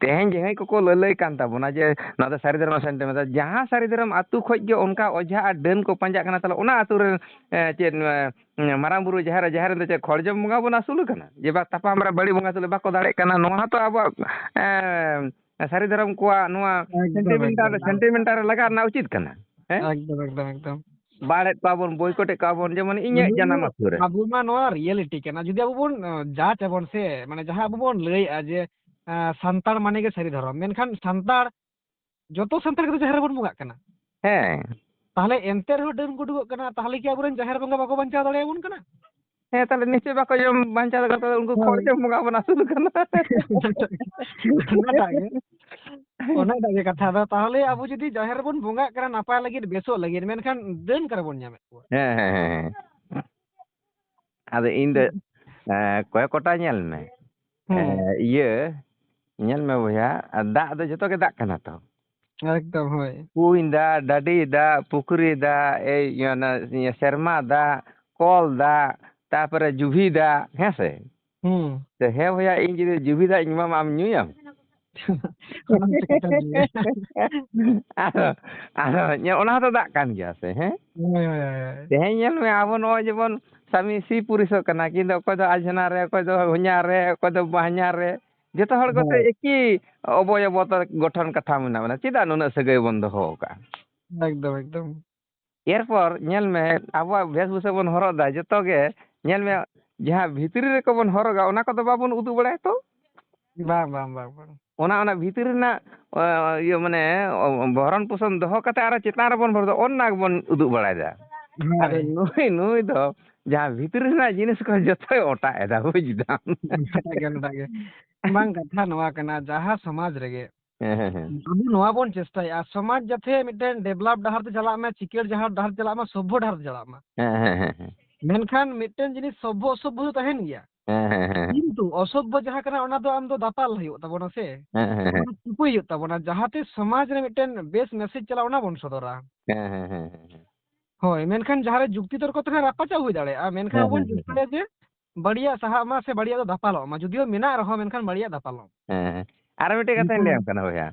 ᱛᱮᱦᱮᱧ ᱡᱟᱦᱟᱸᱭ ᱠᱚᱠᱚ ᱞᱟᱹᱞᱟᱹᱭ ᱠᱟᱱ ᱛᱟᱵᱚᱱᱟ ᱡᱮ ᱱᱚᱣᱟ ᱫᱚ ᱥᱟᱹᱨᱤ ᱫᱷᱚᱨᱚᱢ sentimental, ᱡᱟᱦᱟᱸ ᱥᱟᱹᱨᱤ ᱫᱷᱚᱨᱚᱢ ᱟᱹᱛᱩ ᱠᱷᱚᱡ ᱜᱮ ᱚᱱᱠᱟ ᱚᱡᱷᱟ ᱟᱨ ᱰᱟᱹᱱ ᱠᱚ ᱯᱟᱸᱡᱟᱜ ᱠᱟᱱᱟ, ᱛᱟᱦᱞᱮ ᱚᱱᱟ ᱟᱹᱛᱩ ᱨᱮ, ᱮ, ᱪᱮᱫ, ᱮ, ᱢᱟᱨᱟᱝ ᱵᱩᱨᱩ ᱡᱟᱦᱮᱨ ᱨᱮ, ᱡᱟᱦᱮᱨ ᱨᱮᱫᱚ ᱪᱮᱫ ᱠᱷᱚᱲᱡᱚᱝ ᱵᱚᱸᱜᱟ ᱵᱚᱱ ᱟᱹᱥᱩᱞ ᱟᱠᱟᱱᱟ? ᱡᱮ ᱵᱟ, ᱛᱟᱯᱟᱢ ᱨᱮ ᱵᱟᱹᱲᱤᱡ ᱵᱚᱸᱜᱟ ᱛᱩᱞᱩᱡ ᱵᱟᱠᱚ ᱫᱟᱲᱮᱜ ᱠᱟᱱᱟ, ᱱᱚᱣᱟ ᱦᱚᱸᱛᱚ ᱟᱵᱚᱣᱟᱜ, ᱮ, ᱥᱟᱹᱨᱤ ᱫᱷᱚᱨᱚᱢ ᱠᱚᱣᱟᱜ ᱱᱚᱣᱟ ᱮᱠᱫᱚᱢ, sentimental ᱮᱠᱫᱚᱢ, ᱨᱮ, ᱮᱠᱫᱚᱢ᱾ Sentimental ᱨᱮ ᱞᱟᱜᱟᱣ ᱨᱮᱱᱟᱜ ᱩᱪᱤᱛ ᱠᱟᱱᱟ᱾ ᱦᱮᱸ? ᱮᱠᱫᱚᱢ, ᱮᱠᱫᱚᱢ, ᱮᱠᱫᱚᱢ᱾ ᱵᱟᱲᱮᱫ ᱠᱚᱣᱟ ᱵᱚᱱ, boycott ᱮᱫ ᱠᱚᱣᱟ ᱵᱚᱱ, ᱡᱮᱢᱚᱱ ᱤᱧᱟᱹᱜ ᱟᱵᱚ ᱡᱟᱱᱟᱢ ᱢᱟ, ᱟᱹᱛᱩ ᱨᱮ᱾ ᱟᱵᱚ ᱢᱟ ᱱᱚᱣᱟ reality ᱠᱟᱱᱟ᱾ ᱡᱩᱫᱤ ᱟᱵᱚ ᱵᱚᱱ, ᱮ, judge ᱟᱵᱚᱱ ᱥᱮ, ᱢᱟᱱᱮ ᱡᱟᱦᱟᱸ ᱟᱵᱚ ᱵᱚᱱ ᱞᱟᱹᱭᱮᱜᱼᱟ ᱡᱮ, ᱮ, ᱥᱟᱱᱛᱟᱲ ᱢᱟᱱᱮ ᱜᱮ ᱥᱟᱹᱨᱤ ᱫᱷᱚᱨᱚᱢ, ᱢᱮᱱᱠᱷᱟᱱ ᱥᱟᱱᱛᱟᱲ, ᱡᱚᱛᱚ ᱥᱟᱱᱛᱟᱲ ᱜᱮ ᱛᱚ ᱡᱟᱦᱮᱨ ᱨᱮᱵᱚᱱ ᱵᱚᱸᱜᱟᱜ ᱠᱟᱱᱟ᱾ ᱦᱮᱸ᱾ ᱛᱟᱦᱞᱮ ᱮᱱᱛᱮ ᱨᱮᱦᱚᱸ ᱰᱟᱹᱱ ᱠᱚ ᱩᱰᱩᱠᱚᱜ ᱠᱟᱱᱟ, ᱛᱟᱦᱞᱮ ᱠᱤ ᱟᱵᱚᱨᱮᱱ ᱡᱟᱦᱮᱨ ᱵᱚᱸᱜᱟ ᱵᱟᱠᱚ ᱵᱟᱧᱪᱟᱣ ᱫᱟᱲᱮᱭᱟᱵᱚᱱ ᱠᱟᱱᱟ? ᱦᱮᱸ, ᱛᱟᱦᱞᱮ ᱱᱤᱥᱪᱚᱭ ᱵᱟᱠᱚ ᱡᱚᱢ ᱵᱟᱧᱪᱟᱣ ᱫᱟᱲᱮᱭᱟᱜ ᱠᱟᱱᱟ, ᱩᱱᱠᱩ ᱦᱳᱭ᱾ ᱠᱷᱚᱲᱡᱚᱝ ᱵᱚᱸᱜᱟ ᱵᱚᱱ ᱟᱹᱥᱩᱞ ᱠᱟᱱᱟ᱾ ᱚᱱᱟᱴᱟᱜ ᱜᱮ, ᱚᱱᱟᱴᱟᱜ ᱜᱮ ᱠᱟᱛᱷᱟ ᱫᱚ᱾ ᱛᱟᱦᱞᱮ ᱟᱵᱚ ᱡᱩᱫᱤ ᱡᱟᱦᱮᱨ ᱨᱮᱵᱚᱱ ᱵᱚᱸᱜᱟᱜ ᱠᱟᱱᱟ ᱱᱟᱯᱟᱭ ᱞᱟᱹᱜᱤᱫ, ᱵᱮᱥᱚᱜ ᱞᱟᱹᱜᱤᱫ, ᱢᱮᱱᱠᱷᱟᱱ ᱰᱟᱹᱱ ᱚᱠᱟ ᱨᱮᱵᱚᱱ ᱧᱟᱢᱮᱫ ᱠᱚᱣᱟ? ᱦᱮᱸ, ᱦᱮᱸ, ᱦᱮᱸ, ᱦᱮᱸ᱾ ᱟᱫᱚ ᱤᱧ ᱫᱚ, ᱦᱩᱸ᱾ ᱮᱸ, ᱠᱚᱭᱮᱠ ᱠᱚᱴᱟ ᱧᱮᱞ ᱢᱮ᱾ ᱦᱩᱸ᱾ ᱮᱸ, ᱤᱭᱟᱹ, ᱧᱮᱞ ᱢᱮ ᱵᱚᱭᱦᱟ, ᱟᱨ ᱫᱟᱜ ᱫᱚ ᱡᱚᱛᱚ ᱜᱮ ᱫᱟᱜ ᱠᱟᱱᱟ ᱛᱚ᱾ ᱮᱠᱫᱚᱢ, ᱦᱳᱭ᱾ ᱠᱩᱧ ᱫᱟᱜ, ᱰᱟᱹᱰᱤ ᱫᱟᱜ, ᱯᱩᱠᱷᱨᱤ ᱫᱟᱜ, ᱮᱭ ᱚᱱᱟ ᱤᱭᱟᱹ ᱥᱮᱨᱢᱟ ᱫᱟᱜ, ᱠᱚᱞ ᱫᱟᱜ, ᱛᱟᱯᱚᱨᱮ ᱡᱩᱵᱷᱤ ᱫᱟᱜ, ᱦᱮᱸ ᱥᱮ? ᱦᱩᱸ᱾ ᱛᱚ ᱦᱮᱸ ᱵᱚᱭᱦᱟ, ᱤᱧ ᱡᱩᱫᱤ ᱡᱩᱵᱷᱤ ᱫᱟᱜ ᱤᱧ ᱮᱢᱟᱢᱟ, ᱟᱢ ᱧᱩᱭᱟᱢ? ᱚᱱᱟ ᱪᱤᱠᱟᱹᱛᱮᱢ ᱞᱟᱹᱭᱟ? ᱟᱫᱚ, ᱟᱫᱚ ᱧᱮ-, ᱚᱱᱟ ᱦᱚᱸᱛᱚ ᱫᱟᱜ ᱠᱟᱱ ᱜᱮᱭᱟ ᱥᱮ, ᱦᱮᱸ? ᱦᱳᱭ, ᱦᱳᱭ, ᱦᱳᱭ, ᱦᱳᱭ᱾ ᱛᱮᱦᱮᱧ ᱧᱮᱞ ᱢᱮ, ᱟᱵᱚ ᱱᱚᱜᱼᱚᱭ ᱡᱮᱢᱚᱱ ᱥᱟᱢᱤ ᱥᱤ ᱯᱩᱨᱤᱥᱚᱜ ᱠᱟᱱᱟ, ᱠᱤᱱᱛᱩ ᱚᱠᱚᱭ ᱫᱚ ᱟᱡᱷᱱᱟ ᱨᱮ, ᱚᱠᱚᱭ ᱫᱚ ᱦᱚᱧᱟ ᱨᱮ, ᱚᱠᱚᱭ ᱫᱚ ᱵᱟᱦᱧᱟ ᱨᱮ, ᱡᱚᱛᱚ ᱦᱚᱲ ᱜᱮᱛᱚ ᱦᱳᱭ᱾ ᱮᱠᱤ ᱚᱵᱚᱭᱚᱵᱚ ᱛᱚ ᱜᱚᱴᱷᱚᱱ ᱠᱟᱴᱷᱟᱢ ᱢᱮᱱᱟᱜ ᱵᱚᱱᱟ᱾ ᱪᱮᱫᱟᱜ ᱱᱩᱱᱟᱹᱜ ᱥᱟᱹᱜᱟᱹᱭ ᱵᱚᱱ ᱫᱚᱦᱚ ᱟᱠᱟᱫᱼᱟ? ᱮᱠᱫᱚᱢ, ᱮᱠᱫᱚᱢ᱾ ᱮᱨᱯᱚᱨ ᱧᱮᱞ ᱢᱮ, ᱟᱵᱚᱣᱟᱜ ᱵᱷᱮᱥᱵᱷᱩᱥᱟᱹ ᱵᱚᱱ ᱦᱚᱨᱚᱜ ᱮᱫᱟ, ᱡᱚᱛᱚ ᱜᱮ ᱧᱮᱞ ᱢᱮ, ᱡᱟᱦᱟᱸ ᱵᱷᱤᱛᱨᱤ ᱨᱮᱠᱚ ᱵᱚᱱ ᱦᱚᱨᱚᱜᱟ, ᱚᱱᱟ ᱠᱚᱫᱚ ᱵᱟᱵᱚᱱ ᱩᱫᱩᱜ ᱵᱟᱲᱟᱭᱟ ᱛᱚ᱾ ᱵᱟᱝ, ᱵᱟᱝ, ᱵᱟᱝ, ᱵᱟᱝ᱾ ᱚᱱᱟ, ᱚᱱᱟ ᱵᱷᱤᱛᱨᱤ ᱨᱮᱱᱟᱜ, ᱚ, ᱤᱭᱟᱹ, ᱢᱟᱱᱮ, ᱚ, ᱵᱷᱚᱨᱚᱱ ᱯᱳᱥᱚᱱ ᱫᱚᱦᱚ ᱠᱟᱛᱮ ᱟᱨᱚ ᱪᱮᱛᱟᱱ ᱨᱮᱵᱚᱱ ᱵᱷᱚᱨ ᱮᱫᱟ, ᱚᱱᱟ ᱜᱮᱵᱚᱱ ᱩᱫᱩᱜ ᱵᱟᱲᱟᱭᱮᱫᱟ᱾ ᱟᱫᱚ ᱦᱳᱭ᱾ ᱱᱩᱭ, ᱱᱩᱭ ᱫᱚ ᱡᱟᱦᱟᱸ ᱵᱷᱤᱛᱨᱤ ᱨᱮᱱᱟᱜ ᱡᱤᱱᱤᱥ ᱠᱚ ᱡᱚᱛᱚᱭ ᱚᱴᱟᱜ ᱮᱫᱟ, ᱵᱩᱡᱽ ᱫᱟᱢ᱾ ᱚᱱᱟᱴᱟᱜ ᱜᱮ, ᱚᱱᱟᱴᱟᱜ ᱜᱮ᱾ ᱵᱟᱝ, ᱠᱟᱛᱷᱟ ᱱᱚᱣᱟ ᱠᱟᱱᱟ, ᱡᱟᱦᱟᱸ ᱥᱚᱢᱟᱡᱽ ᱨᱮᱜᱮ ᱦᱮᱸ, ᱦᱮᱸ, ᱦᱮᱸ᱾ ᱟᱵᱚ ᱱᱚᱣᱟ ᱵᱚᱱ ᱪᱮᱥᱴᱟᱭᱟ, ᱥᱚᱢᱟᱡᱽ ᱡᱟᱛᱮ ᱢᱤᱫᱴᱮᱱ develop ᱰᱟᱦᱟᱨ ᱛᱮ ᱪᱟᱞᱟᱜ ᱢᱟ, ᱪᱤᱠᱟᱹᱲ ᱰᱟᱦᱟᱨ, ᱰᱟᱦᱟᱨ ᱛᱮ ᱪᱟᱞᱟᱜ ᱢᱟ, ᱥᱚᱵᱷᱚ ᱰᱟᱦᱟᱨ ᱛᱮ ᱪᱟᱞᱟᱜ ᱢᱟ᱾ ᱦᱮᱸ, ᱦᱮᱸ, ᱦᱮᱸ, ᱦᱮᱸ᱾ ᱢᱮᱱᱠᱷᱟᱱ ᱢᱤᱫᱴᱮᱱ ᱡᱤᱱᱤᱥ ᱥᱚᱵᱷᱚ ᱚᱥᱚᱵᱷᱚ ᱫᱚ ᱛᱟᱦᱮᱱ ᱜᱮᱭᱟ᱾ ᱦᱮᱸ, ᱦᱮᱸ, ᱦᱮᱸ, ᱦᱮᱸ᱾ ᱠᱤᱱᱛᱩ ᱚᱥᱚᱵᱷᱚ ᱡᱟᱦᱟᱸ ᱠᱟᱱᱟ, ᱚᱱᱟ ᱫᱚ ᱟᱢ ᱫᱚ ᱫᱟᱯᱟᱞ ᱦᱩᱭᱩᱜ ᱛᱟᱵᱚᱱᱟ ᱥᱮ? ᱦᱮᱸ, ᱦᱮᱸ, ᱦᱮᱸ᱾ ᱚᱱᱟ ᱪᱩᱯᱩᱭ ᱦᱩᱭᱩᱜ ᱛᱟᱵᱚᱱᱟ, ᱡᱟᱦᱟᱸᱛᱮ ᱥᱚᱢᱟᱡᱽ ᱨᱮ ᱢᱤᱫᱴᱮᱱ ᱵᱮᱥ message ᱪᱟᱞᱟᱜ, ᱚᱱᱟ ᱵᱚᱱ ᱥᱚᱫᱚᱨᱟ᱾ ᱦᱮᱸ, ᱦᱮᱸ, ᱦᱮᱸ, ᱦᱮᱸ, ᱦᱮᱸ᱾ ᱦᱳᱭ, ᱢᱮᱱᱠᱷᱟᱱ ᱡᱟᱦᱟᱸ ᱨᱮ ᱡᱩᱠᱛᱤ ᱛᱚᱨᱠᱚ ᱛᱟᱦᱮᱱᱟ, ᱨᱟᱯᱟᱪᱟᱜ ᱦᱩᱭ ᱫᱟᱲᱮᱭᱟᱜᱼᱟ, ᱢᱮᱱᱠᱷᱟᱱ ᱦᱮᱸ, ᱟᱵᱚ ᱵᱚᱱ ᱦᱮᱸ, ᱦᱮᱸ, ᱦᱮᱸ᱾ ᱪᱮᱥᱴᱟᱭᱟ ᱡᱮ ᱵᱟᱹᱲᱤᱡᱟᱜ ᱥᱟᱦᱟᱜ ᱢᱟ ᱥᱮ ᱵᱟᱹᱲᱤᱡᱟᱜ ᱫᱚ ᱫᱟᱯᱟᱞᱚᱜ ᱢᱟ, ᱡᱩᱫᱤᱭᱳ ᱢᱮᱱᱟᱜ ᱨᱮᱦᱚᱸ, ᱢᱮᱱᱠᱷᱟᱱ ᱵᱟᱹᱲᱤᱡᱟᱜ ᱫᱟᱯᱟᱞᱚᱜ᱾ ᱦᱮᱸ, ᱦᱮᱸ᱾ ᱟᱨ ᱢᱤᱫᱴᱮᱡ ᱠᱟᱛᱷᱟᱧ ᱢᱮᱱᱠᱷᱟᱱ ᱞᱟᱹᱭᱟᱢ ᱠᱟᱱᱟ ᱵᱚᱭᱦᱟ,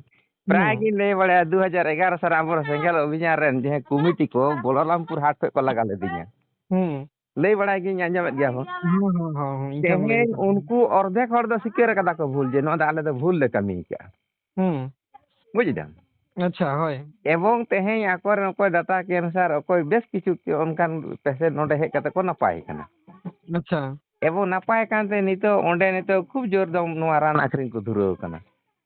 ᱦᱩᱸ᱾ ᱯᱨᱟᱭ ᱜᱤᱧ ᱞᱟᱹᱭ ᱵᱟᱲᱟᱭᱟ, ᱫᱩ ᱦᱟᱡᱟᱨ ᱮᱜᱟᱨᱚ ᱥᱟᱞ ᱨᱮ ᱟᱵᱚ ᱥᱮᱸᱜᱮᱞ ᱚᱵᱷᱤᱡᱟᱱ ᱨᱮᱱ ᱡᱟᱦᱟᱸᱭ ᱠᱚᱢᱤᱴᱤ ᱠᱚ ᱵᱚᱞᱚᱨᱟᱢᱯᱩᱨ ᱦᱟᱴ ᱠᱷᱚᱡ ᱠᱚ ᱞᱟᱜᱟ ᱞᱮᱫᱤᱧᱟ᱾ ᱦᱩᱸ᱾ ᱞᱟᱹᱭ ᱵᱟᱲᱟᱭ ᱜᱤᱧ, ᱟᱸᱡᱚᱢᱮᱫ ᱜᱮᱭᱟ ᱵᱚᱱ᱾ ᱦᱩᱸ, ᱦᱩᱸ, ᱦᱩᱸ, ᱦᱩᱸ, ᱤᱧ ᱴᱷᱮᱱ ᱞᱟᱹᱭ ᱛᱮᱦᱮᱧ ᱠᱟᱫᱟ᱾ ᱩᱱᱠᱩ ᱚᱨᱫᱷᱮᱠ ᱦᱚᱲ ᱫᱚ ᱥᱤᱠᱟᱹᱨ ᱟᱠᱟᱫᱟ ᱠᱚ ᱵᱷᱩᱞ, ᱡᱮ ᱱᱚᱣᱟ ᱫᱚ ᱟᱞᱮ ᱫᱚ ᱵᱷᱩᱞ ᱞᱮ ᱠᱟᱹᱢᱤ ᱟᱠᱟᱫᱼᱟ᱾ ᱦᱩᱸ᱾ ᱵᱩᱡᱽ ᱫᱟᱢ? ᱟᱪᱪᱷᱟ, ᱦᱳᱭ᱾ ᱮᱵᱚᱝ ᱛᱮᱦᱮᱧ ᱟᱠᱚᱨᱮᱱ ᱚᱠᱚᱭ ᱰᱟᱴᱟ cancer, ᱚᱠᱚᱭ ᱵᱮᱥ ᱠᱤᱪᱷᱩ ᱚᱱᱠᱟᱱ patient ᱱᱚᱰᱮ ᱦᱮᱡ ᱠᱟᱛᱮ ᱠᱚ ᱱᱟᱯᱟᱭ ᱠᱟᱱᱟ᱾ ᱟᱪᱪᱷᱟ᱾ ᱮᱵᱚᱝ ᱱᱟᱯᱟᱭ ᱠᱟᱱᱛᱮ ᱱᱤᱛᱚᱜ ᱚᱸᱰᱮ ᱱᱤᱛᱚᱜ ᱠᱷᱩᱵ ᱡᱳᱨ ᱫᱚ ᱱᱚᱣᱟ ᱨᱟᱱ ᱟᱠᱷᱨᱤᱧ ᱠᱚ ᱫᱷᱩᱨᱟᱹᱣ ᱠᱟᱱᱟ᱾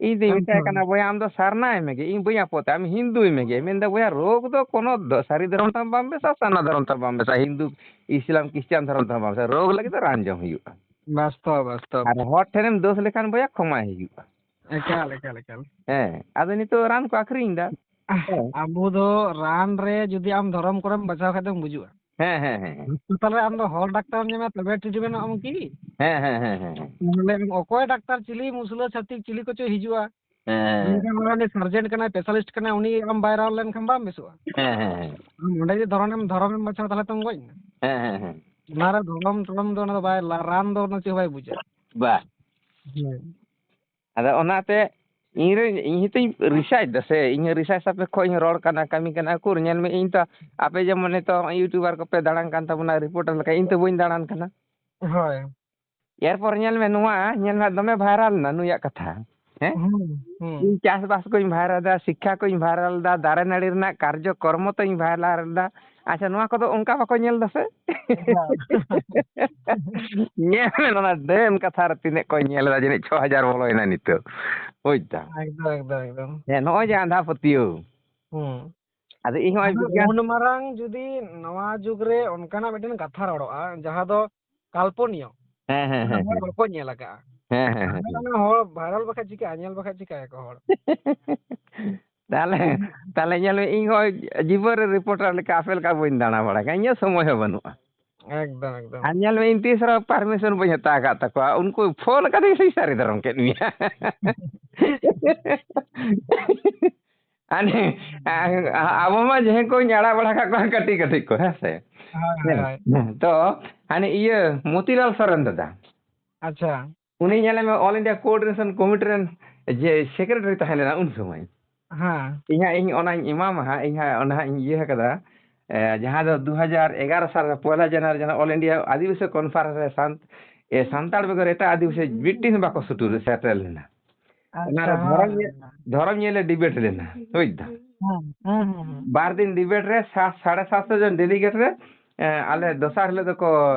ᱤᱧ ᱫᱩᱧ ᱢᱮᱛᱟᱭ ᱮᱠᱫᱚᱢ᱾ ᱠᱟᱱᱟ, "ᱵᱚᱭᱦᱟ, ᱟᱢ ᱫᱚ ᱥᱟᱨᱱᱟᱭ ᱢᱮᱜᱮ, ᱤᱧ ᱵᱟᱹᱧ ᱟᱯᱚᱛᱟ, ᱟᱢ ᱦᱤᱱᱫᱩᱭ ᱢᱮᱜᱮ᱾" ᱢᱮᱱᱫᱟ, "ᱵᱚᱭᱦᱟ, ᱨᱳᱜᱽ ᱫᱚ ᱠᱳᱱᱳ ᱫᱚ ᱥᱟᱹᱨᱤ ᱫᱷᱚᱨᱚᱢ ᱛᱮᱦᱚᱸ ᱵᱟᱢ ᱵᱮᱥᱟ, ᱥᱟᱨᱱᱟ ᱫᱷᱚᱨᱚᱢ ᱛᱮᱦᱚᱸ ᱵᱟᱢ ᱵᱮᱥᱟ, ᱦᱤᱱᱫᱩ, ᱤᱥᱞᱟᱢ, ᱠᱷᱨᱤᱥᱴᱟᱱ ᱫᱷᱚᱨᱚᱢ ᱛᱮᱦᱚᱸ ᱵᱟᱢ ᱵᱮᱥᱟ, ᱨᱳᱜᱽ ᱞᱟᱹᱜᱤᱫ ᱫᱚ ᱨᱟᱱ ᱡᱚᱢ ᱦᱩᱭᱩᱜᱼᱟ᱾ ᱵᱟᱥᱛᱚᱵ, ᱵᱟᱥᱛᱚᱵ᱾ ᱟᱨ ᱦᱚᱲ ᱴᱷᱮᱱᱮᱢ ᱫᱳᱥ ᱞᱮᱠᱷᱟᱱ, ᱵᱚᱭᱦᱟ, ᱠᱷᱚᱢᱟᱭ ᱦᱩᱭᱩᱜᱼᱟ᱾" ᱮᱠᱟᱞ, ᱮᱠᱟᱞ, ᱮᱠᱟᱞ᱾ ᱦᱮᱸ, ᱟᱫᱚ ᱱᱤᱛᱚᱜ ᱨᱟᱱ ᱠᱚ ᱟᱠᱷᱨᱤᱧ ᱮᱫᱟ᱾ ᱦᱮᱸ᱾ ᱟᱵᱚ ᱫᱚ ᱨᱟᱱ ᱨᱮ ᱡᱩᱫᱤ ᱟᱢ ᱫᱷᱚᱨᱚᱢ ᱠᱚᱨᱮᱢ ᱵᱟᱪᱷᱟᱣ ᱠᱷᱟᱡ ᱫᱚᱢ ᱜᱩᱡᱩᱜᱼᱟ᱾ ᱦᱮᱸ ᱦᱮᱸ ᱦᱮᱸ ᱦᱮᱸ᱾ ᱦᱟᱥᱯᱟᱛᱟᱞ ᱨᱮ ᱟᱢ ᱫᱚ ᱦᱚᱲ ᱰᱟᱠᱛᱟᱨ ᱮᱢ ᱧᱟᱢᱟ ᱛᱚᱵᱮ ᱴᱨᱤᱴᱢᱮᱱᱴ ᱮᱢ ᱠᱤ? ᱦᱮᱸ ᱦᱮᱸ ᱦᱮᱸ ᱦᱮᱸ ᱦᱮᱸ᱾ ᱢᱟᱱᱮ ᱚᱠᱚᱭ ᱰᱟᱠᱛᱟᱨ ᱪᱤᱞᱤ ᱢᱩᱥᱞᱟᱹ ᱪᱷᱟᱹᱛᱤᱠ ᱪᱤᱞᱤ ᱠᱚᱪᱚ ᱦᱤᱡᱩᱜᱼᱟ᱾ ᱦᱮᱸ ᱦᱮᱸ ᱢᱮᱱᱠᱷᱟᱱ ᱚᱱᱟ ᱩᱱᱤ ᱥᱟᱨᱡᱮᱱ ᱠᱟᱱᱟᱭ, ᱥᱯᱮᱥᱟᱞᱤᱥᱴ ᱠᱟᱱᱟᱭ, ᱩᱱᱤ ᱟᱢ ᱵᱟᱭ ᱨᱟᱱ ᱞᱮᱱᱠᱷᱟᱱ ᱵᱟᱢ ᱵᱮᱥᱚᱜᱼᱟ᱾ ᱦᱮᱸ ᱦᱮᱸ ᱦᱮᱸ᱾ ᱟᱢ ᱚᱸᱰᱮ ᱡᱩᱫᱤ ᱫᱷᱚᱨᱚᱢᱮᱢ ᱫᱷᱚᱨᱚᱢᱮᱢ ᱵᱟᱪᱷᱟᱣᱟ ᱛᱟᱦᱚᱞᱮ ᱛᱚᱢ ᱜᱚᱡ ᱮᱱᱟ᱾ ᱦᱮᱸ ᱦᱮᱸ ᱦᱮᱸ᱾ ᱚᱱᱟ ᱨᱮ ᱫᱷᱚᱨᱚᱢ ᱴᱚᱨᱚᱢ ᱫᱚ ᱚᱱᱟ ᱫᱚ ᱵᱟᱭ ᱨᱟᱱ ᱫᱚ ᱚᱱᱟ ᱪᱮᱫ ᱦᱚᱸ ᱵᱟᱭ ᱵᱩᱡᱟ᱾ ᱵᱟ᱾ ᱦᱮᱸ᱾ ᱟᱫᱚ ᱚᱱᱟᱛᱮ ᱤᱧ ᱨᱮ ᱤᱧ ᱦᱚᱸᱛᱚᱧ ᱨᱤᱥᱟᱨᱪ ᱫᱟ ᱥᱮ, ᱤᱧ ᱦᱚᱸ ᱨᱤᱥᱟᱨᱪ ᱥᱟᱯᱮᱠᱠᱷᱚ ᱤᱧ ᱨᱚᱲ ᱠᱟᱱᱟ, ᱠᱟᱹᱢᱤ ᱠᱟᱱᱟ᱾ ᱩᱠᱩᱨ ᱧᱮᱞ ᱢᱮ, ᱤᱧ ᱛᱚ ᱟᱯᱮ ᱡᱮᱢᱚᱱ ᱱᱤᱛᱚᱜ ᱤᱭᱩᱴᱩᱵᱟᱨ ᱠᱚᱯᱮ ᱫᱟᱬᱟᱱ ᱠᱟᱱ ᱛᱟᱵᱚᱱᱟ, ᱨᱤᱯᱳᱨᱴᱟᱨ ᱞᱮᱠᱟ, ᱤᱧ ᱛᱚ ᱵᱟᱹᱧ ᱫᱟᱬᱟᱱ ᱠᱟᱱᱟ᱾ ᱦᱳᱭ᱾ ᱮᱨᱯᱚᱨ ᱧᱮᱞ ᱢᱮ, ᱱᱚᱣᱟ ᱧᱮᱞ ᱢᱮ, ᱫᱚᱢᱮ ᱵᱷᱟᱭᱨᱟᱞ ᱮᱱᱟ ᱱᱩᱭᱟᱜ ᱠᱟᱛᱷᱟ᱾ ᱦᱮᱸ? ᱦᱩᱸ, ᱦᱩᱸ᱾ ᱤᱧ ᱪᱟᱥᱵᱟᱥ ᱠᱚᱧ ᱵᱷᱟᱭᱨᱟᱞ ᱮᱫᱟ, ᱥᱤᱠᱠᱷᱟ ᱠᱚᱧ ᱵᱷᱟᱭᱨᱟᱞ ᱮᱫᱟ, ᱫᱟᱨᱮ ᱱᱟᱹᱲᱤ ᱨᱮᱱᱟᱜ ᱠᱟᱨᱡᱚᱠᱚᱨᱢᱚ ᱛᱚᱧ ᱵᱷᱟᱭᱨᱟᱞ ᱮᱫᱟ᱾ ᱟᱪᱪᱷᱟ, ᱱᱚᱣᱟ ᱠᱚᱫᱚ ᱚᱱᱠᱟ ᱵᱟᱠᱚ ᱧᱮᱞ ᱮᱫᱟ ᱥᱮ? ᱦᱮᱸ᱾ ᱧᱮᱞ ᱢᱮ, ᱚᱱᱟ ᱰᱟᱹᱱ ᱠᱟᱛᱷᱟ ᱨᱮ ᱛᱤᱱᱟᱹᱜ ᱠᱚ ᱧᱮᱞ ᱮᱫᱟ, ᱡᱟᱹᱱᱤᱡ ᱪᱷᱚ ᱦᱟᱡᱟᱨ ᱵᱚᱞᱚᱭᱮᱱᱟ ᱱᱤᱛᱚᱜ᱾ ᱵᱩᱡᱽ ᱫᱟᱢ? ᱮᱠᱫᱚᱢ, ᱮᱠᱫᱚᱢ, ᱮᱠᱫᱚᱢ᱾ ᱦᱮᱸ, ᱱᱚᱜᱼᱚᱭ ᱡᱮ ᱟᱸᱫᱷᱟ ᱯᱟᱹᱛᱭᱟᱹᱣ᱾ ᱦᱩᱸ᱾ ᱟᱫᱚ ᱤᱧ ᱦᱚᱸ ᱟᱫᱚ ᱵᱤᱜᱽᱜᱟᱱ ᱩᱱ ᱢᱟᱨᱟᱝ ᱡᱩᱫᱤ ᱱᱚᱣᱟ ᱡᱩᱜᱽ ᱨᱮ ᱚᱱᱠᱟᱱᱟᱜ ᱢᱤᱫᱴᱮᱱ ᱠᱟᱛᱷᱟ ᱨᱚᱲᱚᱜᱼᱟ, ᱡᱟᱦᱟᱸ ᱫᱚ ᱠᱟᱞᱯᱚᱱᱤᱭᱚ, ᱦᱮᱸ, ᱦᱮᱸ, ᱚᱱᱟ ᱦᱮᱸ, ᱦᱚᱲ ᱦᱮᱸ᱾ ᱵᱟᱠᱚ ᱧᱮᱞ ᱟᱠᱟᱫᱼᱟ᱾ ᱦᱮᱸ, ᱦᱮᱸ, ᱦᱮᱸ, ᱟᱫᱚ ᱦᱮᱸ᱾ ᱚᱱᱟ ᱦᱚᱲ ᱵᱷᱟᱭᱨᱟᱞ ᱵᱟᱠᱷᱟᱡ ᱪᱤᱠᱟᱹᱜᱼᱟ? ᱧᱮᱞ ᱵᱟᱠᱷᱟᱡ ᱪᱤᱠᱟᱹᱭᱟᱠᱚ ᱦᱚᱲ? ᱛᱟᱦᱞᱮ, ᱛᱟᱦᱞᱮ ᱧᱮᱞ ᱢᱮ, ᱤᱧ ᱦᱚᱸ ᱡᱤᱵᱚᱱ ᱨᱮ ᱨᱤᱯᱳᱨᱴᱟᱨ ᱞᱮᱠᱟ ᱟᱯᱮ ᱞᱮᱠᱟ ᱵᱟᱹᱧ ᱫᱟᱬᱟ ᱵᱟᱲᱟ ᱠᱟᱜᱼᱟ, ᱤᱧᱟᱹᱜ ᱥᱚᱢᱚᱭ ᱦᱚᱸ ᱵᱟᱹᱱᱩᱜᱼᱟ᱾ ᱮᱠᱫᱚᱢ, ᱮᱠᱫᱚᱢ᱾ ᱟᱨ ᱧᱮᱞ ᱢᱮ, ᱤᱧ ᱛᱤᱥ ᱨᱮᱦᱚᱸ ᱯᱟᱨᱢᱤᱥᱚᱱ ᱵᱟᱹᱧ ᱦᱟᱛᱟᱣ ᱟᱠᱟᱫ ᱛᱟᱠᱚᱣᱟ᱾ ᱩᱱᱠᱩ ᱯᱷᱳᱱ ᱠᱟᱛᱮ ᱜᱮ ᱥᱟᱹᱨᱤ ᱫᱷᱚᱨᱚᱢ ᱠᱮᱫ ᱢᱮᱭᱟ᱾ ᱟᱨ ᱟᱵᱚ ᱢᱟ ᱡᱟᱦᱟᱸᱭ ᱠᱚᱧ ᱟᱲᱟᱜ ᱵᱟᱲᱟ ᱠᱟᱜ ᱠᱚᱣᱟ ᱠᱟᱹᱴᱤᱡ ᱠᱟᱹᱴᱤᱡ ᱠᱚ, ᱦᱮᱸ ᱥᱮ? ᱦᱳᱭ, ᱦᱳᱭ, ᱦᱮᱸ᱾ ᱦᱳᱭ᱾ ᱛᱚ, ᱦᱟᱱᱮ ᱤᱭᱟᱹ ᱢᱚᱛᱤᱞᱟᱞ ᱥᱚᱨᱮᱱ ᱫᱟᱫᱟ᱾ ᱟᱪᱪᱷᱟ᱾ ᱩᱱᱤ ᱧᱮᱞᱮ ᱢᱮ, All India Coordination Committee ᱨᱮᱱ ᱡᱮ ᱥᱮᱠᱨᱮᱴᱟᱨᱤ ᱛᱟᱦᱮᱸ ᱞᱮᱱᱟ ᱩᱱ ᱥᱚᱢᱚᱭ᱾ ᱦᱮᱸ᱾ ᱤᱧ ᱦᱟᱸᱜ, ᱤᱧ ᱚᱱᱟᱧ ᱮᱢᱟᱢᱟ ᱦᱟᱸᱜ, ᱤᱧ ᱦᱟᱸᱜ ᱚᱱᱟ ᱦᱟᱸᱜ ᱤᱧ ᱤᱭᱟᱹ ᱠᱟᱫᱟ᱾ ᱮ, ᱡᱟᱦᱟᱸ ᱫᱚ ᱫᱩ ᱦᱟᱡᱟᱨ ᱮᱜᱟᱨᱚ ᱥᱟᱞ ᱨᱮ ᱯᱚᱭᱞᱟ ᱡᱟᱱᱩᱣᱟᱨᱤ ᱡᱟᱦᱟᱸ All India ᱟᱹᱫᱤᱵᱟᱹᱥᱤ ᱠᱚᱱᱯᱷᱟᱨᱮᱱᱥ ᱨᱮ ᱥᱟᱱ-, ᱮ, ᱥᱟᱱᱛᱟᱲ ᱵᱮᱜᱚᱨ ᱮᱴᱟᱜ ᱟᱹᱫᱤᱵᱟᱹᱥᱤ ᱢᱤᱫᱴᱤᱱ ᱦᱚᱸ ᱵᱟᱠᱚ ᱥᱩᱴᱩ-, ᱥᱮᱴᱮᱨ ᱞᱮᱱᱟ᱾ ᱚᱱᱟ ᱟᱪᱪᱷᱟ, ᱨᱮ ᱫᱷᱚᱨᱚᱢ ᱦᱳᱭ᱾ ᱧᱮᱞ, ᱫᱷᱚᱨᱚᱢ ᱧᱮᱞ ᱞᱮ ᱰᱤᱵᱮᱴ ᱞᱮᱱᱟ, ᱵᱩᱡᱽ ᱫᱟᱢ? ᱦᱩᱸ, ᱦᱩᱸ, ᱦᱩᱸ, ᱦᱩᱸ᱾ ᱵᱟᱨ ᱫᱤᱱ ᱰᱤᱵᱮᱴ ᱨᱮ ᱥᱟ-, ᱥᱟᱲᱮ ᱥᱟᱛᱥᱚ ᱡᱚᱱ ᱰᱮᱞᱤᱜᱮᱴ ᱨᱮ, ᱮ, ᱟᱞᱮ ᱫᱚᱥᱟᱨ ᱦᱤᱞᱳᱜ ᱫᱚᱠᱚ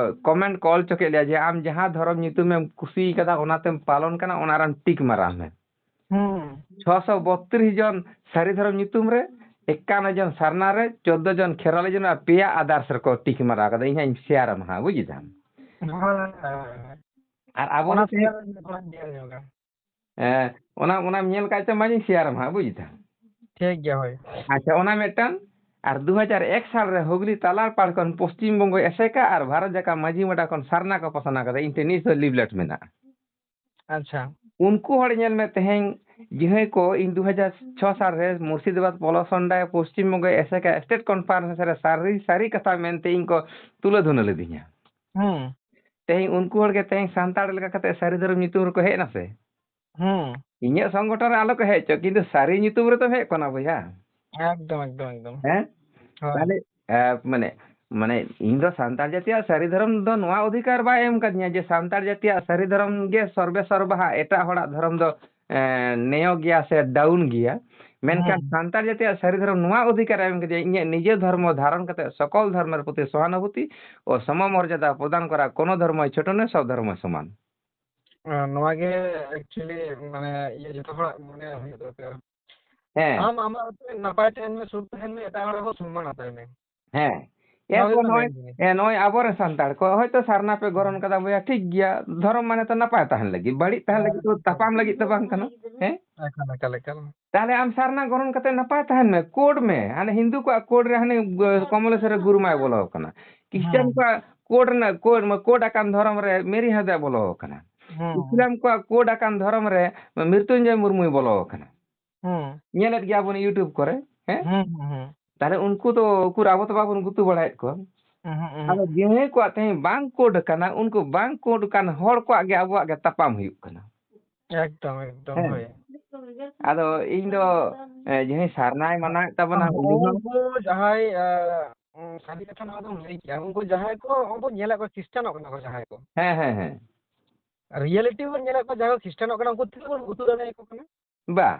ᱠᱚᱢᱮᱱᱴ ᱠᱚ ᱚᱞ ᱦᱚᱪᱚ ᱠᱮᱫ ᱞᱮᱭᱟ ᱡᱮ, "ᱟᱢ ᱡᱟᱦᱟᱸ ᱫᱷᱚᱨᱚᱢ ᱧᱩᱛᱩᱢᱮᱢ ᱠᱩᱥᱤ ᱠᱟᱫᱟ, ᱚᱱᱟᱛᱮᱢ ᱯᱟᱞᱚᱱ ᱠᱟᱱᱟ, ᱚᱱᱟ ᱨᱮᱢ ᱴᱤᱠ ᱢᱟᱨᱟᱣ ᱢᱮ᱾" ᱦᱩᱸ᱾ ᱪᱷᱚᱥᱚ ᱵᱚᱛᱨᱤᱥ ᱡᱚᱱ ᱥᱟᱹᱨᱤ ᱫᱷᱚᱨᱚᱢ ᱧᱩᱛᱩᱢ ᱨᱮ, ᱮᱠᱟᱱᱱᱚ ᱡᱚᱱ ᱥᱟᱨᱱᱟ ᱨᱮ, ᱪᱳᱫᱽᱫᱳ ᱡᱚᱱ ᱠᱷᱮᱨᱣᱟᱞᱤ ᱡᱚᱱ ᱟᱨ ᱯᱮᱭᱟ ᱟᱫᱟᱨᱥ ᱨᱮᱠᱚ ᱴᱤᱠ ᱢᱟᱨᱟᱣ ᱠᱟᱫᱟ᱾ ᱤᱧ ᱦᱟᱸᱜ ᱤᱧ ᱥᱮᱭᱟᱨ ᱟᱢᱟ ᱦᱟᱸᱜ, ᱵᱩᱡᱽ ᱫᱟᱢ? ᱦᱳᱭ, ᱦᱳᱭ, ᱦᱳᱭ᱾ ᱟᱨ ᱟᱵᱚ ᱚᱱᱟ ᱱᱚᱛᱮ ᱥᱮᱭᱟᱨ ᱤᱧ ᱛᱷᱚᱲᱟᱧ ᱧᱮᱞ ᱧᱚᱜᱟ᱾ ᱦᱮᱸ, ᱚᱱᱟ, ᱚᱱᱟᱢ ᱧᱮᱞ ᱠᱟᱜ ᱪᱚ, ᱢᱟᱧ ᱥᱮᱭᱟᱨ ᱟᱢᱟ ᱦᱟᱸᱜ, ᱵᱩᱡᱽ ᱫᱟᱢ? ᱴᱷᱤᱠ ᱜᱮᱭᱟ, ᱦᱳᱭ᱾ ᱟᱪᱪᱷᱟ, ᱚᱱᱟ ᱢᱤᱫᱴᱟᱝ᱾ ᱟᱨ ᱫᱩ ᱦᱟᱡᱟᱨ ᱮᱠ ᱥᱟᱞ ᱨᱮ ᱦᱩᱜᱽᱞᱤ ᱛᱟᱞᱟᱨ ᱯᱟᱲ ᱠᱷᱚᱱ ᱯᱚᱥᱪᱤᱢ ᱵᱚᱝᱜᱚᱭ ᱮᱥᱮᱠᱟ ᱟᱨ ᱵᱷᱟᱨᱚᱛ ᱡᱟᱠᱟᱛ ᱢᱟᱹᱡᱷᱤ ᱢᱟᱰᱟ ᱠᱷᱚᱱ ᱥᱟᱨᱱᱟ ᱠᱚ ᱯᱟᱥᱱᱟᱣ ᱠᱟᱫᱟ᱾ ᱤᱧ ᱴᱷᱮᱱ ᱱᱤᱛ ᱦᱚᱸ ᱞᱤᱯᱷᱞᱮᱴ ᱢᱮᱱᱟᱜᱼᱟ᱾ ᱟᱪᱪᱷᱟ᱾ ᱩᱱᱠᱩ ᱦᱚᱲ ᱧᱮᱞ ᱢᱮ ᱛᱮᱦᱮᱧ ᱡᱟᱦᱟᱸᱭ ᱠᱚ ᱤᱧ ᱫᱩ ᱦᱟᱡᱟᱨ ᱪᱷᱚ ᱥᱟᱞ ᱨᱮ ᱢᱩᱨᱥᱤᱫᱟᱵᱟᱫᱽ ᱯᱚᱞᱚᱥᱚᱱᱰᱟ ᱯᱚᱥᱪᱤᱢ ᱵᱚᱝᱜᱚ ᱮᱥᱮᱠᱟ ᱥᱴᱮᱴ ᱠᱚᱱᱯᱷᱟᱨᱮᱱᱥ ᱨᱮ ᱥᱟᱹᱨᱤ, ᱥᱟᱹᱨᱤ ᱠᱟᱛᱷᱟ ᱢᱮᱱᱛᱮ ᱤᱧ ᱠᱚ ᱛᱩᱞᱟᱹ ᱫᱷᱩᱱᱟᱹ ᱞᱤᱫᱤᱧᱟ᱾ ᱦᱩᱸ᱾ ᱛᱮᱦᱮᱧ ᱩᱱᱠᱩ ᱦᱚᱲ ᱜᱮ ᱛᱮᱦᱮᱧ ᱥᱟᱱᱛᱟᱲ ᱞᱮᱠᱟ ᱠᱟᱛᱮ ᱥᱟᱹᱨᱤ ᱫᱷᱚᱨᱚᱢ ᱧᱩᱛᱩᱢ ᱨᱮᱠᱚ ᱦᱮᱡ ᱮᱱᱟ ᱥᱮ? ᱦᱩᱸ᱾ ᱤᱧᱟᱹᱜ ᱥᱚᱝᱜᱚᱴᱷᱚᱱ ᱨᱮ ᱟᱞᱚ ᱠᱚ ᱦᱮᱡ ᱦᱚᱪᱚ, ᱠᱤᱱᱛᱩ ᱥᱟᱹᱨᱤ ᱧᱩᱛᱩᱢ ᱨᱮᱫᱚᱢ ᱦᱮᱡ ᱠᱟᱱᱟ ᱵᱚᱭᱦᱟ᱾ ᱮᱠᱫᱚᱢ, ᱮᱠᱫᱚᱢ, ᱮᱠᱫᱚᱢ᱾ ᱦᱮᱸ? ᱦᱳᱭ᱾ ᱛᱟᱦᱞᱮ, ᱮ, ᱢᱟᱱᱮ, ᱢᱟᱱᱮ ᱤᱧ ᱫᱚ ᱥᱟᱱᱛᱟᱲ ᱡᱟᱹᱛᱤᱭᱟᱜ ᱥᱟᱹᱨᱤ ᱫᱷᱚᱨᱚᱢ ᱫᱚ ᱱᱚᱣᱟ ᱚᱫᱷᱤᱠᱟᱨ ᱵᱟᱭ ᱮᱢ ᱠᱟᱫᱤᱧᱟ ᱡᱮ ᱥᱟᱱᱛᱟᱲ ᱡᱟᱹᱛᱤᱭᱟᱜ ᱥᱟᱹᱨᱤ ᱫᱷᱚᱨᱚᱢ ᱜᱮ ᱥᱚᱨᱵᱮ ᱥᱚᱨᱵᱟᱦᱟ, ᱮᱴᱟᱜ ᱦᱚᱲᱟᱜ ᱫᱷᱚᱨᱚᱢ ᱫᱚ, ᱮ, ᱱᱮᱭᱚ ᱜᱮᱭᱟ ᱥᱮ ᱰᱟᱣᱩᱱ ᱜᱮᱭᱟ᱾ ᱢᱮᱱᱠᱷᱟᱱ ᱦᱩᱸ᱾ ᱥᱟᱱᱛᱟᱲ ᱡᱟᱹᱛᱤᱭᱟᱜ ᱥᱟᱹᱨᱤ ᱫᱷᱚᱨᱚᱢ ᱱᱚᱣᱟ ᱚᱫᱷᱤᱠᱟᱨ ᱮ ᱮᱢ ᱠᱟᱫᱤᱧᱟ, ᱤᱧᱟᱹᱜ ᱱᱤᱡᱮ ᱫᱷᱚᱨᱢᱚ ᱫᱷᱟᱨᱚᱱ ᱠᱟᱛᱮ ᱥᱚᱠᱚᱞ ᱫᱷᱚᱨᱢᱚᱨ ᱯᱨᱚᱛᱤ ᱥᱚᱦᱟᱱᱩᱵᱷᱩᱛᱤ ᱚ ᱥᱚᱢᱚᱢᱚᱨᱡᱟᱫᱟ ᱯᱨᱚᱫᱟᱱ ᱠᱚᱨᱟ, ᱠᱳᱱᱳ ᱫᱷᱚᱨᱢᱚᱭ ᱪᱷᱳᱴᱚ ᱱᱚᱭ, ᱥᱚᱵ ᱫᱷᱚᱨᱢᱚᱭ ᱥᱚᱢᱟᱱ᱾ ᱟᱨ ᱱᱚᱣᱟ ᱜᱮ actually ᱢᱟᱱᱮ ᱤᱭᱟᱹ ᱡᱚᱛᱚ ᱦᱚᱲᱟᱜ ᱢᱚᱱᱮ ᱦᱩᱭᱩᱜ ᱫᱚᱨᱠᱟᱨ᱾ ᱦᱮᱸ᱾ ᱟᱢ ᱟᱢᱟᱜ ᱛᱮ ᱱᱟᱯᱟᱭ ᱛᱟᱦᱮᱱ ᱢᱮ, ᱥᱩᱠ ᱛᱟᱦᱮᱱ ᱢᱮ, ᱮᱴᱟᱜ ᱦᱚᱲ ᱦᱚᱸ ᱥᱚᱱᱢᱟᱱ ᱦᱟᱛᱟᱭ ᱢᱮ᱾ ᱦᱮᱸ᱾ ᱱᱚᱣᱟ ᱮᱨᱯᱚᱨ ᱦᱩᱭᱩᱜ ᱠᱟᱱᱟ ᱱᱚᱜᱼᱚᱭ, main ᱡᱤᱱᱤᱥ᱾ ᱦᱮᱸ, ᱱᱚᱜᱼᱚᱭ ᱟᱵᱚᱨᱮᱱ ᱥᱟᱱᱛᱟᱲ ᱠᱚ ᱦᱚᱭᱛᱳ ᱥᱟᱨᱱᱟ ᱯᱮ ᱜᱚᱨᱚᱱ ᱠᱟᱫᱟ ᱵᱚᱭᱦᱟ, ᱴᱷᱤᱠ ᱜᱮᱭᱟ᱾ ᱫᱷᱚᱨᱚᱢ ᱢᱟᱱᱮ ᱛᱚ ᱱᱟᱯᱟᱭ ᱛᱟᱦᱮᱱ ᱞᱟᱹᱜᱤᱫ, ᱵᱟᱹᱲᱤᱡ ᱛᱟᱦᱮᱱ ᱞᱟᱹᱜᱤᱫ ᱫᱚ, ᱛᱟᱯᱟᱢ ᱞᱟᱹᱜᱤᱫ ᱫᱚ ᱵᱟᱝ ᱠᱟᱱᱟ᱾ ᱦᱮᱸ? ᱮᱠᱟᱞ, ᱮᱠᱟᱞ, ᱮᱠᱟᱞ᱾ ᱛᱟᱦᱞᱮ ᱟᱢ ᱥᱟᱨᱱᱟ ᱜᱚᱨᱚᱱ ᱠᱟᱛᱮ ᱱᱟᱯᱟᱭ ᱛᱟᱦᱮᱱ ᱢᱮ, code ᱢᱮ᱾ ᱦᱟᱱᱮ ᱦᱤᱱᱫᱩ ᱠᱚᱣᱟᱜ code ᱨᱮ ᱦᱟᱱᱮ ᱜ-, ᱠᱚᱢᱚᱞᱮᱥᱚᱨ ᱨᱮ ᱜᱩᱨᱩ ᱢᱟᱭ ᱵᱚᱞᱚ ᱟᱠᱟᱱᱟ᱾ ᱠᱷᱨᱤᱥᱴᱟᱱ ᱦᱮᱸ᱾ ᱠᱚᱣᱟᱜ code ᱨᱮᱱᱟᱜ code, code ᱟᱠᱟᱱ ᱫᱷᱚᱨᱚᱢ ᱨᱮ ᱢᱮᱨᱤ ᱦᱟᱸᱥᱫᱟᱭ ᱵᱚᱞᱚ ᱟᱠᱟᱱᱟ᱾ ᱦᱮᱸ᱾ ᱤᱥᱞᱟᱢ ᱠᱚᱣᱟᱜ code ᱟᱠᱟᱱ ᱫᱷᱚᱨᱚᱢ ᱨᱮ ᱢᱨᱤᱛᱩᱧᱡᱚᱭ ᱢᱩᱨᱢᱩᱭ ᱵᱚᱞᱚ ᱟᱠᱟᱱᱟ᱾ ᱦᱮᱸ᱾ ᱧᱮᱞᱮᱫ ᱜᱮᱭᱟ ᱵᱚᱱ YouTube ᱠᱚᱨᱮ, ᱦᱮᱸ? ᱦᱮᱸ, ᱦᱮᱸ, ᱦᱮᱸ᱾ ᱛᱟᱦᱞᱮ ᱩᱱᱠᱩ ᱫᱚ ᱩᱠᱩᱨ ᱟᱵᱚ ᱫᱚ ᱵᱟᱵᱚᱱ ᱜᱩᱛᱩ ᱵᱟᱲᱟᱭᱮᱫ ᱠᱚᱣᱟ᱾ ᱦᱮᱸ, ᱦᱮᱸ, ᱦᱮᱸ᱾ ᱟᱫᱚ ᱡᱟᱦᱟᱸᱭ ᱠᱚᱣᱟᱜ ᱛᱮᱦᱮᱧ ᱵᱟᱝ code ᱟᱠᱟᱱᱟ, ᱩᱱᱠᱩ ᱵᱟᱝ code ᱟᱠᱟᱱ ᱦᱚᱲ ᱠᱚᱣᱟᱜ ᱜᱮ ᱟᱵᱚᱣᱟᱜ ᱜᱮ ᱛᱟᱯᱟᱢ ᱦᱩᱭᱩᱜ ᱠᱟᱱᱟ᱾ ᱮᱠᱫᱚᱢ, ᱮᱠᱫᱚᱢ, ᱦᱮᱸ᱾ ᱦᱳᱭ᱾ ᱟᱫᱚ ᱤᱧ ᱫᱚ, ᱮ, ᱡᱟᱦᱟᱸᱭ ᱥᱟᱨᱱᱟᱭ ᱢᱟᱱᱟᱣᱮᱫ ᱛᱟᱵᱚᱱᱟ, ᱟᱫᱚ ᱩᱱᱤ ᱦᱚᱸ ᱩᱱᱠᱩ ᱡᱟᱦᱟᱸᱭ, ᱮ, ᱩᱸ, ᱥᱟᱹᱨᱤ ᱠᱟᱛᱷᱟ ᱱᱚᱣᱟ ᱫᱚᱢ ᱞᱟᱹᱭ ᱠᱮᱜᱼᱟ, ᱩᱱᱠᱩ ᱡᱟᱦᱟᱸᱭ ᱠᱚ ᱟᱵᱚ ᱧᱮᱞᱮᱫ ᱠᱚᱣᱟ, ᱠᱷᱨᱤᱥᱴᱟᱱᱚᱜ ᱠᱟᱱᱟ ᱠᱚ ᱡᱟᱦᱟᱸᱭ ᱠᱚ᱾ ᱦᱮᱸ, ᱦᱮᱸ, ᱦᱮᱸ᱾ Reality ᱵᱚᱱ ᱧᱮᱞᱮᱫ ᱠᱚᱣᱟ, ᱡᱟᱦᱟᱸᱭ ᱠᱚ ᱠᱷᱨᱤᱥᱴᱟᱱᱚᱜ ᱠᱟᱱᱟ, ᱩᱱᱠᱩ ᱛᱤᱱᱟᱹᱜ ᱵᱚᱱ ᱜᱩᱛᱩ ᱫᱟᱲᱮᱭᱟᱠᱚ ᱠᱟᱱᱟ? ᱵᱟ᱾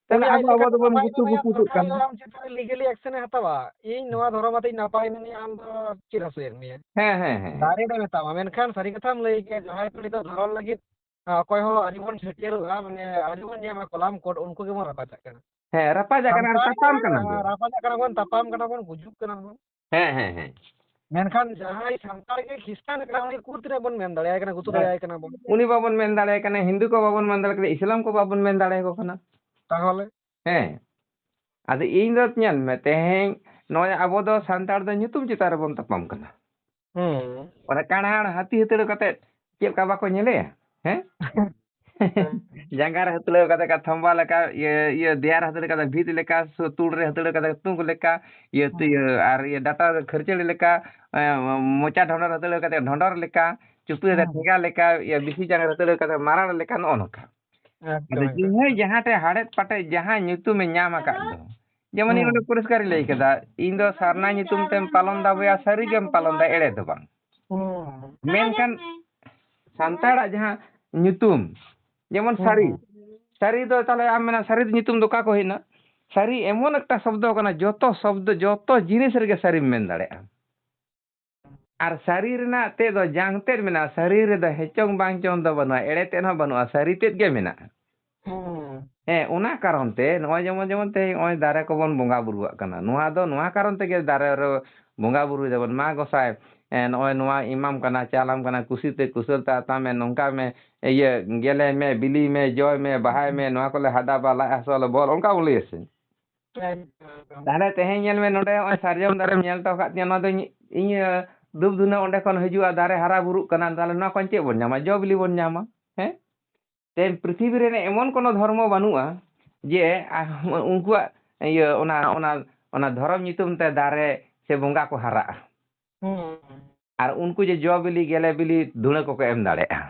ᱛᱟᱦᱞᱮ ᱩᱱᱤ ᱟᱡ ᱟᱵᱚ, ᱟᱵᱚ ᱞᱮᱠᱟᱛᱮ ᱫᱚᱵᱚᱱ ᱱᱟᱯᱟᱭ ᱜᱩᱛᱩ ᱢᱮᱱᱟᱭᱟ, ᱜᱩᱛᱩᱜ ᱥᱚᱨᱠᱟᱨ ᱠᱟᱱᱟ᱾ ᱟᱢ ᱪᱮᱛᱟᱱ ᱨᱮ legally action ᱮ ᱦᱟᱛᱟᱣᱟ, "ᱤᱧ ᱱᱚᱣᱟ ᱫᱷᱚᱨᱚᱢ ᱟᱛᱮᱧ ᱱᱟᱯᱟᱭ ᱢᱤᱱᱟᱹᱧᱟ, ᱟᱢ ᱫᱚ ᱪᱮᱫ ᱦᱟᱹᱥᱩᱭᱮᱫ ᱢᱮᱭᱟ?" ᱦᱮᱸ, ᱦᱮᱸ, ᱦᱮᱸ, ᱦᱮᱸ᱾ Direct ᱮ ᱢᱮᱛᱟᱢᱟ᱾ ᱢᱮᱱᱠᱷᱟᱱ ᱥᱟᱹᱨᱤ ᱠᱟᱛᱷᱟᱢ ᱞᱟᱹᱭ ᱠᱮᱭᱟ, ᱡᱟᱦᱟᱸᱭ ᱠᱚ ᱱᱤᱛᱚᱜ ᱫᱷᱚᱨᱚᱢ ᱞᱟᱹᱜᱤᱫ, ᱟ, ᱚᱠᱚᱭ ᱦᱚᱸ ᱟᱹᱣᱨᱤ ᱵᱚᱱ ᱥᱮᱴᱮᱨᱚᱜᱼᱟ, ᱢᱟᱱᱮ ᱟᱹᱣᱨᱤ ᱵᱚᱱ ᱧᱟᱢᱟ ᱠᱚᱞᱟᱢ ᱠᱳᱰ, ᱩᱱᱠᱩ ᱜᱮᱵᱚᱱ ᱨᱟᱯᱟᱪᱟᱜ ᱠᱟᱱᱟ᱾ ᱦᱮᱸ, ᱨᱟᱯᱟᱪᱟᱜ ᱠᱟᱱᱟ, ᱥᱟᱱᱛᱟᱲ ᱨᱟᱯᱟᱪᱟᱜ ᱜᱮ, ᱠᱟᱱᱟ ᱵᱚᱱ᱾ ᱨᱟᱯᱟᱪᱟᱜ ᱠᱟᱱᱟ ᱵᱚᱱ, ᱛᱟᱯᱟᱢ ᱠᱟᱱᱟ ᱵᱚᱱ, ᱜᱩᱡᱩᱜ ᱠᱟᱱᱟ ᱵᱚᱱ᱾ ᱦᱮᱸ, ᱦᱮᱸ, ᱦᱮᱸ᱾ ᱢᱮᱱᱠᱷᱟᱱ ᱡᱟᱦᱟᱸᱭ ᱥᱟᱱᱛᱟᱲ ᱜᱮ ᱠᱷᱨᱤᱥᱴᱟᱱ ᱠᱟᱱᱟ, ᱩᱱᱤ ᱩᱠᱩᱨ ᱛᱤᱱᱟᱹᱜ ᱵᱚᱱ ᱢᱮᱱ ᱫᱟᱲᱮᱭᱟᱭ ᱠᱟᱱᱟ, ᱜᱩᱛᱩ ᱦᱮᱸ᱾ ᱫᱟᱲᱮᱭᱟᱭ ᱠᱟᱱᱟ ᱵᱚᱱ? ᱩᱱᱤ ᱵᱟᱵᱚᱱ ᱢᱮᱱ ᱫᱟᱲᱮᱭᱟᱭ ᱠᱟᱱᱟ, ᱦᱤᱱᱫᱩ ᱠᱚ ᱵᱟᱵᱚᱱ ᱢᱮᱱ ᱫᱟᱲᱮᱭᱟᱠᱚ ᱠᱟᱱᱟ, ᱤᱥᱞᱟᱢ ᱠᱚ ᱵᱟᱵᱚᱱ ᱢᱮᱱ ᱫᱟᱲᱮᱭᱟᱠᱚ ᱠᱟᱱᱟ᱾ ᱛᱟᱦᱚᱞᱮ? ᱦᱮᱸ᱾ ᱟᱫᱚ ᱤᱧ ᱫᱚ ᱧᱮᱞ ᱢᱮ, ᱛᱮᱦᱮᱧ ᱱᱚᱜᱼᱚᱭ ᱟᱵᱚ ᱫᱚ ᱥᱟᱱᱛᱟᱲ ᱫᱚ ᱧᱩᱛᱩᱢ ᱪᱮᱛᱟᱱ ᱨᱮᱵᱚᱱ ᱛᱟᱯᱟᱢ ᱠᱟᱱᱟ᱾ ᱦᱩᱸ᱾ ᱚᱱᱟ ᱠᱟᱬᱟᱲ ᱦᱟᱹᱛᱤ ᱦᱟᱹᱛᱲᱟᱹ ᱠᱟᱛᱮ ᱪᱮᱫ ᱞᱮᱠᱟ ᱵᱟᱠᱚ ᱧᱮᱞᱮᱭᱟ? ᱦᱮᱸ? ᱡᱟᱸᱜᱟ ᱨᱮ ᱦᱟᱹᱛᱲᱟᱹᱣ ᱠᱟᱛᱮ ᱠᱟ ᱛᱷᱟᱢᱵᱟ ᱞᱮᱠᱟ, ᱤᱭᱟᱹ, ᱤᱭᱟᱹ, ᱫᱮᱭᱟ ᱨᱮ ᱦᱟᱹᱛᱲᱟᱹᱣ ᱠᱟᱛᱮ ᱵᱷᱤᱛ ᱞᱮᱠᱟ, ᱥᱩ-, ᱛᱩᱲ ᱨᱮ ᱦᱟᱹᱛᱲᱟᱹᱣ ᱠᱟᱛᱮ ᱛᱩᱠ ᱞᱮᱠᱟ, ᱤᱭᱟᱹ, ᱛᱩ-, ᱤᱭᱟᱹ, ᱟᱨ ᱤᱭᱟᱹ ᱰᱟᱴᱟ ᱨᱮ ᱠᱷᱟᱹᱨᱪᱟᱹᱲᱤ ᱞᱮᱠᱟ, ᱮ, ᱢᱚᱪᱟ ᱰᱷᱚᱸᱰᱚᱨ ᱦᱟᱹᱛᱲᱟᱹᱣ ᱠᱟᱛᱮ ᱰᱷᱚᱸᱰᱚᱨ ᱞᱮᱠᱟ, ᱪᱩᱯᱤ ᱨᱮ ᱦᱩᱸ᱾ ᱴᱷᱮᱸᱜᱟ ᱞᱮᱠᱟ, ᱤᱭᱟᱹ, ᱵᱤᱥᱤ ᱡᱟᱸᱜᱟ ᱨᱮ ᱦᱟᱹᱛᱲᱟᱹᱣ ᱠᱟᱛᱮ ᱢᱟᱨᱟᱲ ᱞᱮᱠᱟ, ᱱᱚᱜᱼᱚ ᱱᱚᱝᱠᱟ᱾ ᱟᱫᱚ ᱮᱠᱫᱚᱢ, ᱮᱠᱫᱚᱢ᱾ ᱡᱤᱱᱦᱟᱹ ᱡᱟᱦᱟᱸ ᱴᱷᱮᱱ ᱦᱟᱲᱮᱫ ᱯᱟᱴᱮᱫ ᱡᱟᱦᱟᱸ ᱧᱩᱛᱩᱢᱮ ᱧᱟᱢ ᱟᱠᱟᱫ ᱫᱚ, ᱡᱮᱢᱚᱱ ᱤᱧ ᱦᱩᱸ᱾ ᱚᱸᱰᱮ ᱯᱚᱨᱤᱥᱠᱟᱨ ᱤᱧ ᱞᱟᱹᱭ ᱠᱮᱫᱟ, ᱤᱧ ᱫᱚ ᱥᱟᱨᱱᱟ ᱧᱩᱛᱩᱢ ᱛᱮᱢ ᱯᱟᱞᱚᱱ ᱫᱟ ᱵᱚᱭᱟ, ᱥᱟᱹᱨᱤ ᱜᱮᱢ ᱯᱟᱞᱚᱱ ᱫᱟ, ᱮᱲᱮ ᱫᱚ ᱵᱟᱝ᱾ ᱦᱩᱸ᱾ ᱢᱮᱱᱠᱷᱟᱱ ᱥᱟᱱᱛᱟᱲᱟᱜ ᱡᱟᱦᱟᱸ ᱧᱩᱛᱩᱢ, ᱡᱮᱢᱚᱱ ᱦᱩᱸ, ᱥᱟᱹᱨᱤ, ᱦᱩᱸ᱾ ᱥᱟᱹᱨᱤ ᱫᱚ ᱛᱟᱦᱚᱞᱮ ᱟᱢ ᱢᱮᱱᱟ ᱥᱟᱹᱨᱤ ᱧᱩᱛᱩᱢ ᱫᱚ ᱚᱠᱟ ᱠᱚ ᱦᱮᱡ ᱮᱱᱟ? ᱥᱟᱹᱨᱤ ᱮᱢᱚᱱ ᱮᱠᱴᱟ ᱥᱚᱵᱫᱚ ᱠᱟᱱᱟ, ᱡᱚᱛᱚ ᱥᱚᱵᱫᱚ, ᱡᱚᱛᱚ ᱡᱤᱱᱤᱥ ᱨᱮᱜᱮ ᱥᱟᱹᱨᱤᱢ ᱢᱮᱱ ᱫᱟᱲᱮᱭᱟᱜᱼᱟ᱾ ᱟᱨ ᱥᱟᱹᱨᱤ ᱨᱮᱱᱟᱜ ᱛᱮᱫ ᱫᱚ ᱡᱟᱝ ᱛᱮᱫ ᱢᱮᱱᱟᱜᱼᱟ, ᱥᱟᱹᱨᱤ ᱨᱮᱫᱚ ᱦᱮᱪᱚᱝ ᱵᱟᱝ ᱪᱚᱝ ᱫᱚ ᱵᱟᱹᱱᱩᱜᱼᱟ, ᱮᱲᱮ ᱛᱮᱫ ᱦᱚᱸ ᱵᱟᱹᱱᱩᱜᱼᱟ, ᱥᱟᱹᱨᱤ ᱛᱮᱫ ᱜᱮ ᱢᱮᱱᱟᱜᱼᱟ᱾ ᱦᱩᱸ᱾ ᱦᱮᱸ, ᱚᱱᱟ ᱠᱟᱨᱚᱱ ᱛᱮ ᱱᱚᱜᱼᱚᱭ ᱡᱮᱢᱚᱱ, ᱡᱮᱢᱚᱱ ᱛᱮᱦᱮᱧ ᱱᱚᱜᱼᱚᱭ ᱫᱟᱨᱮ ᱠᱚᱵᱚᱱ ᱵᱚᱸᱜᱟ ᱵᱩᱨᱩᱣᱟᱜ ᱠᱟᱱᱟ, ᱱᱚᱣᱟ ᱫᱚ ᱱᱚᱣᱟ ᱠᱟᱨᱚᱱ ᱛᱮᱜᱮ ᱫᱟᱨᱮ ᱨᱮ ᱵᱚᱸᱜᱟ ᱵᱩᱨᱩᱭ ᱫᱟᱵᱚᱱ, "ᱢᱟ ᱜᱚᱸᱥᱟᱭ, ᱮ, ᱱᱚᱜᱼᱚᱭ ᱱᱚᱣᱟ ᱮᱢᱟᱢ ᱠᱟᱱᱟ, ᱪᱟᱞᱟᱢ ᱠᱟᱱᱟ, ᱠᱩᱥᱤ ᱛᱮ ᱠᱩᱥᱟᱹᱞ ᱛᱮ ᱟᱛᱟᱝ ᱢᱮ, ᱱᱚᱝᱠᱟ ᱢᱮ, ᱤᱭᱟᱹ, ᱜᱮᱞᱮ ᱢᱮ, ᱵᱤᱞᱤ ᱢᱮ, ᱡᱚᱭ ᱢᱮ, ᱵᱟᱦᱟᱭ ᱢᱮ, ᱱᱚᱣᱟ ᱠᱚᱞᱮ ᱦᱟᱰᱟᱵᱟ, ᱞᱟᱡ ᱦᱟᱹᱥᱩ ᱟᱞᱚ ᱵᱚᱞ", ᱚᱱᱠᱟ ᱵᱚᱱ ᱞᱟᱹᱭᱟ ᱥᱮ? ᱮᱠᱫᱚᱢ, ᱮᱠᱫᱚᱢ᱾ ᱛᱟᱦᱞᱮ ᱛᱮᱦᱮᱧ ᱧᱮᱞ ᱢᱮ, ᱱᱚᱰᱮ ᱱᱚᱜᱼᱚᱭ ᱥᱟᱨᱡᱚᱢ ᱫᱟᱨᱮᱢ ᱧᱮᱞ ᱦᱚᱴᱚ ᱟᱠᱟᱫ ᱛᱤᱧᱟᱹ, ᱱᱚᱣᱟ ᱫᱚ ᱤᱧ, ᱤᱧ, ᱮ, ᱫᱷᱩᱯ ᱫᱷᱩᱱᱟᱹ ᱚᱸᱰᱮ ᱠᱷᱚᱱ ᱦᱤᱡᱩᱜᱼᱟ, ᱫᱟᱨᱮ ᱦᱟᱨᱟ ᱵᱩᱨᱩᱜ ᱠᱟᱱᱟ, ᱛᱟᱦᱞᱮ ᱱᱚᱣᱟ ᱠᱷᱚᱱ ᱪᱮᱫ ᱵᱚᱱ ᱧᱟᱢᱟ? ᱡᱚ ᱵᱤᱞᱤ ᱵᱚᱱ ᱧᱟᱢᱟ, ᱦᱮᱸ? ᱛᱮᱦᱮᱧ ᱯᱨᱤᱛᱷᱤᱵᱤ ᱨᱮ ᱮᱢᱚᱱ ᱠᱳᱱᱳ ᱫᱷᱚᱨᱢᱚ ᱵᱟᱹᱱᱩᱜᱼᱟ ᱡᱮ, ᱟ, ᱩᱱᱠᱩᱣᱟᱜ, ᱤᱭᱟᱹ, ᱚᱱᱟ, ᱚᱱᱟ, ᱚᱱᱟ ᱫᱷᱚᱨᱚᱢ ᱧᱩᱛᱩᱢ ᱛᱮ ᱫᱟᱨᱮ ᱥᱮ ᱵᱚᱸᱜᱟ ᱠᱚ ᱦᱟᱨᱟᱜᱼᱟ᱾ ᱦᱩᱸ᱾ ᱟᱨ ᱩᱱᱠᱩ ᱡᱮ ᱡᱚ ᱵᱤᱞᱤ, ᱜᱮᱞᱮ ᱵᱤᱞᱤ, ᱫᱷᱩᱲᱟᱹ ᱠᱚᱠᱚ ᱮᱢ ᱫᱟᱲᱮᱭᱟᱜᱼᱟ᱾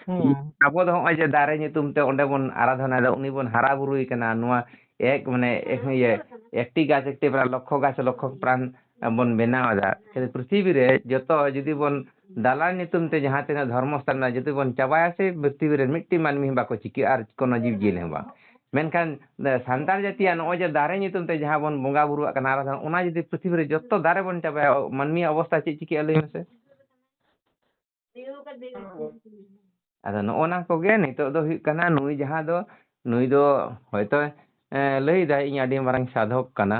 ᱦᱩᱸ᱾ ᱟᱵᱚ ᱫᱚ ᱱᱚᱜᱼᱚᱭ ᱡᱮ ᱫᱟᱨᱮ ᱧᱩᱛᱩᱢ ᱛᱮ ᱚᱸᱰᱮ ᱵᱚᱱ ᱟᱨᱟᱫᱷᱚᱱᱟᱭᱮᱫᱟ, ᱩᱱᱤ ᱵᱚᱱ ᱦᱟᱨᱟ ᱵᱩᱨᱩᱭ ᱠᱟᱱᱟ, ᱱᱚᱣᱟ ᱮᱠ, ᱢᱟᱱᱮ, ᱮᱠ, ᱤᱭᱟᱹ, ᱮᱠᱴᱤ ᱜᱟᱪᱷ ᱮᱠᱴᱤ ᱯᱨᱟᱱ, ᱞᱚᱠᱠᱷᱚ ᱜᱟᱪᱷ ᱞᱚᱠᱠᱷᱚ ᱯᱨᱟᱱ ᱵᱚᱱ ᱵᱮᱱᱟᱣ ᱮᱫᱟ᱾ ᱠᱤᱱᱛᱩ ᱯᱨᱤᱛᱷᱤᱵᱤ ᱨᱮ ᱡᱚᱛᱚ ᱡᱩᱫᱤ ᱵᱚᱱ ᱫᱟᱞᱟᱞ ᱧᱩᱛᱩᱢ ᱛᱮ ᱡᱟᱦᱟᱸ ᱛᱤᱱᱟᱹᱜ ᱫᱷᱚᱨᱢᱚ ᱥᱛᱷᱟᱱ ᱢᱮᱱᱟᱜᱼᱟ, ᱡᱩᱫᱤ ᱵᱚᱱ ᱪᱟᱵᱟᱭᱟ ᱥᱮ, ᱯᱨᱤᱛᱷᱤᱵᱤ ᱨᱮ ᱢᱤᱫᱴᱤᱡ ᱢᱟᱹᱱᱢᱤ ᱦᱚᱸ ᱵᱟᱠᱚ ᱪᱤᱠᱟᱹᱜᱼᱟ ᱟᱨ ᱠᱳᱱᱳ ᱡᱤᱵᱽ ᱡᱤᱭᱟᱹᱞᱤ ᱦᱚᱸ ᱵᱟᱝ᱾ ᱢᱮᱱᱠᱷᱟᱱ ᱥᱟᱱᱛᱟᱲ ᱡᱟᱹᱛᱤᱭᱟᱜ ᱱᱚᱜᱼᱚᱭ ᱡᱮ ᱫᱟᱨᱮ ᱧᱩᱛᱩᱢ ᱛᱮ ᱡᱟᱦᱟᱸ ᱵᱚᱱ ᱵᱚᱸᱜᱟ ᱵᱩᱨᱩᱣᱟᱜ ᱠᱟᱱᱟ, ᱟᱨ ᱚᱱᱟ ᱡᱩᱫᱤ ᱯᱨᱤᱛᱷᱤᱵᱤ ᱨᱮ ᱡᱚᱛᱚ ᱫᱟᱨᱮ ᱵᱚᱱ ᱪᱟᱵᱟᱭᱟ, ᱢᱟᱹᱱᱢᱤᱭᱟᱜ ᱚᱵᱚᱥᱛᱟ ᱪᱮᱫ ᱪᱤᱠᱟᱹᱜᱼᱟ ᱞᱟᱹᱭ ᱢᱮᱥᱮ? ᱟᱫᱚ ᱱᱚᱜᱼᱚ ᱱᱟ ᱠᱚᱜᱮ ᱱᱤᱛᱚᱜ ᱫᱚ ᱦᱩᱭᱩᱜ ᱠᱟᱱᱟ, ᱱᱩᱭ ᱡᱟᱦᱟᱸ ᱫᱚ, ᱱᱩᱭ ᱫᱚ ᱦᱚᱭᱛᱳ, ᱮ, ᱞᱟᱹᱭ ᱫᱟᱭ, "ᱤᱧ ᱟᱹᱰᱤ ᱢᱟᱨᱟᱝ ᱥᱟᱫᱷᱚᱠ ᱠᱟᱱᱟ",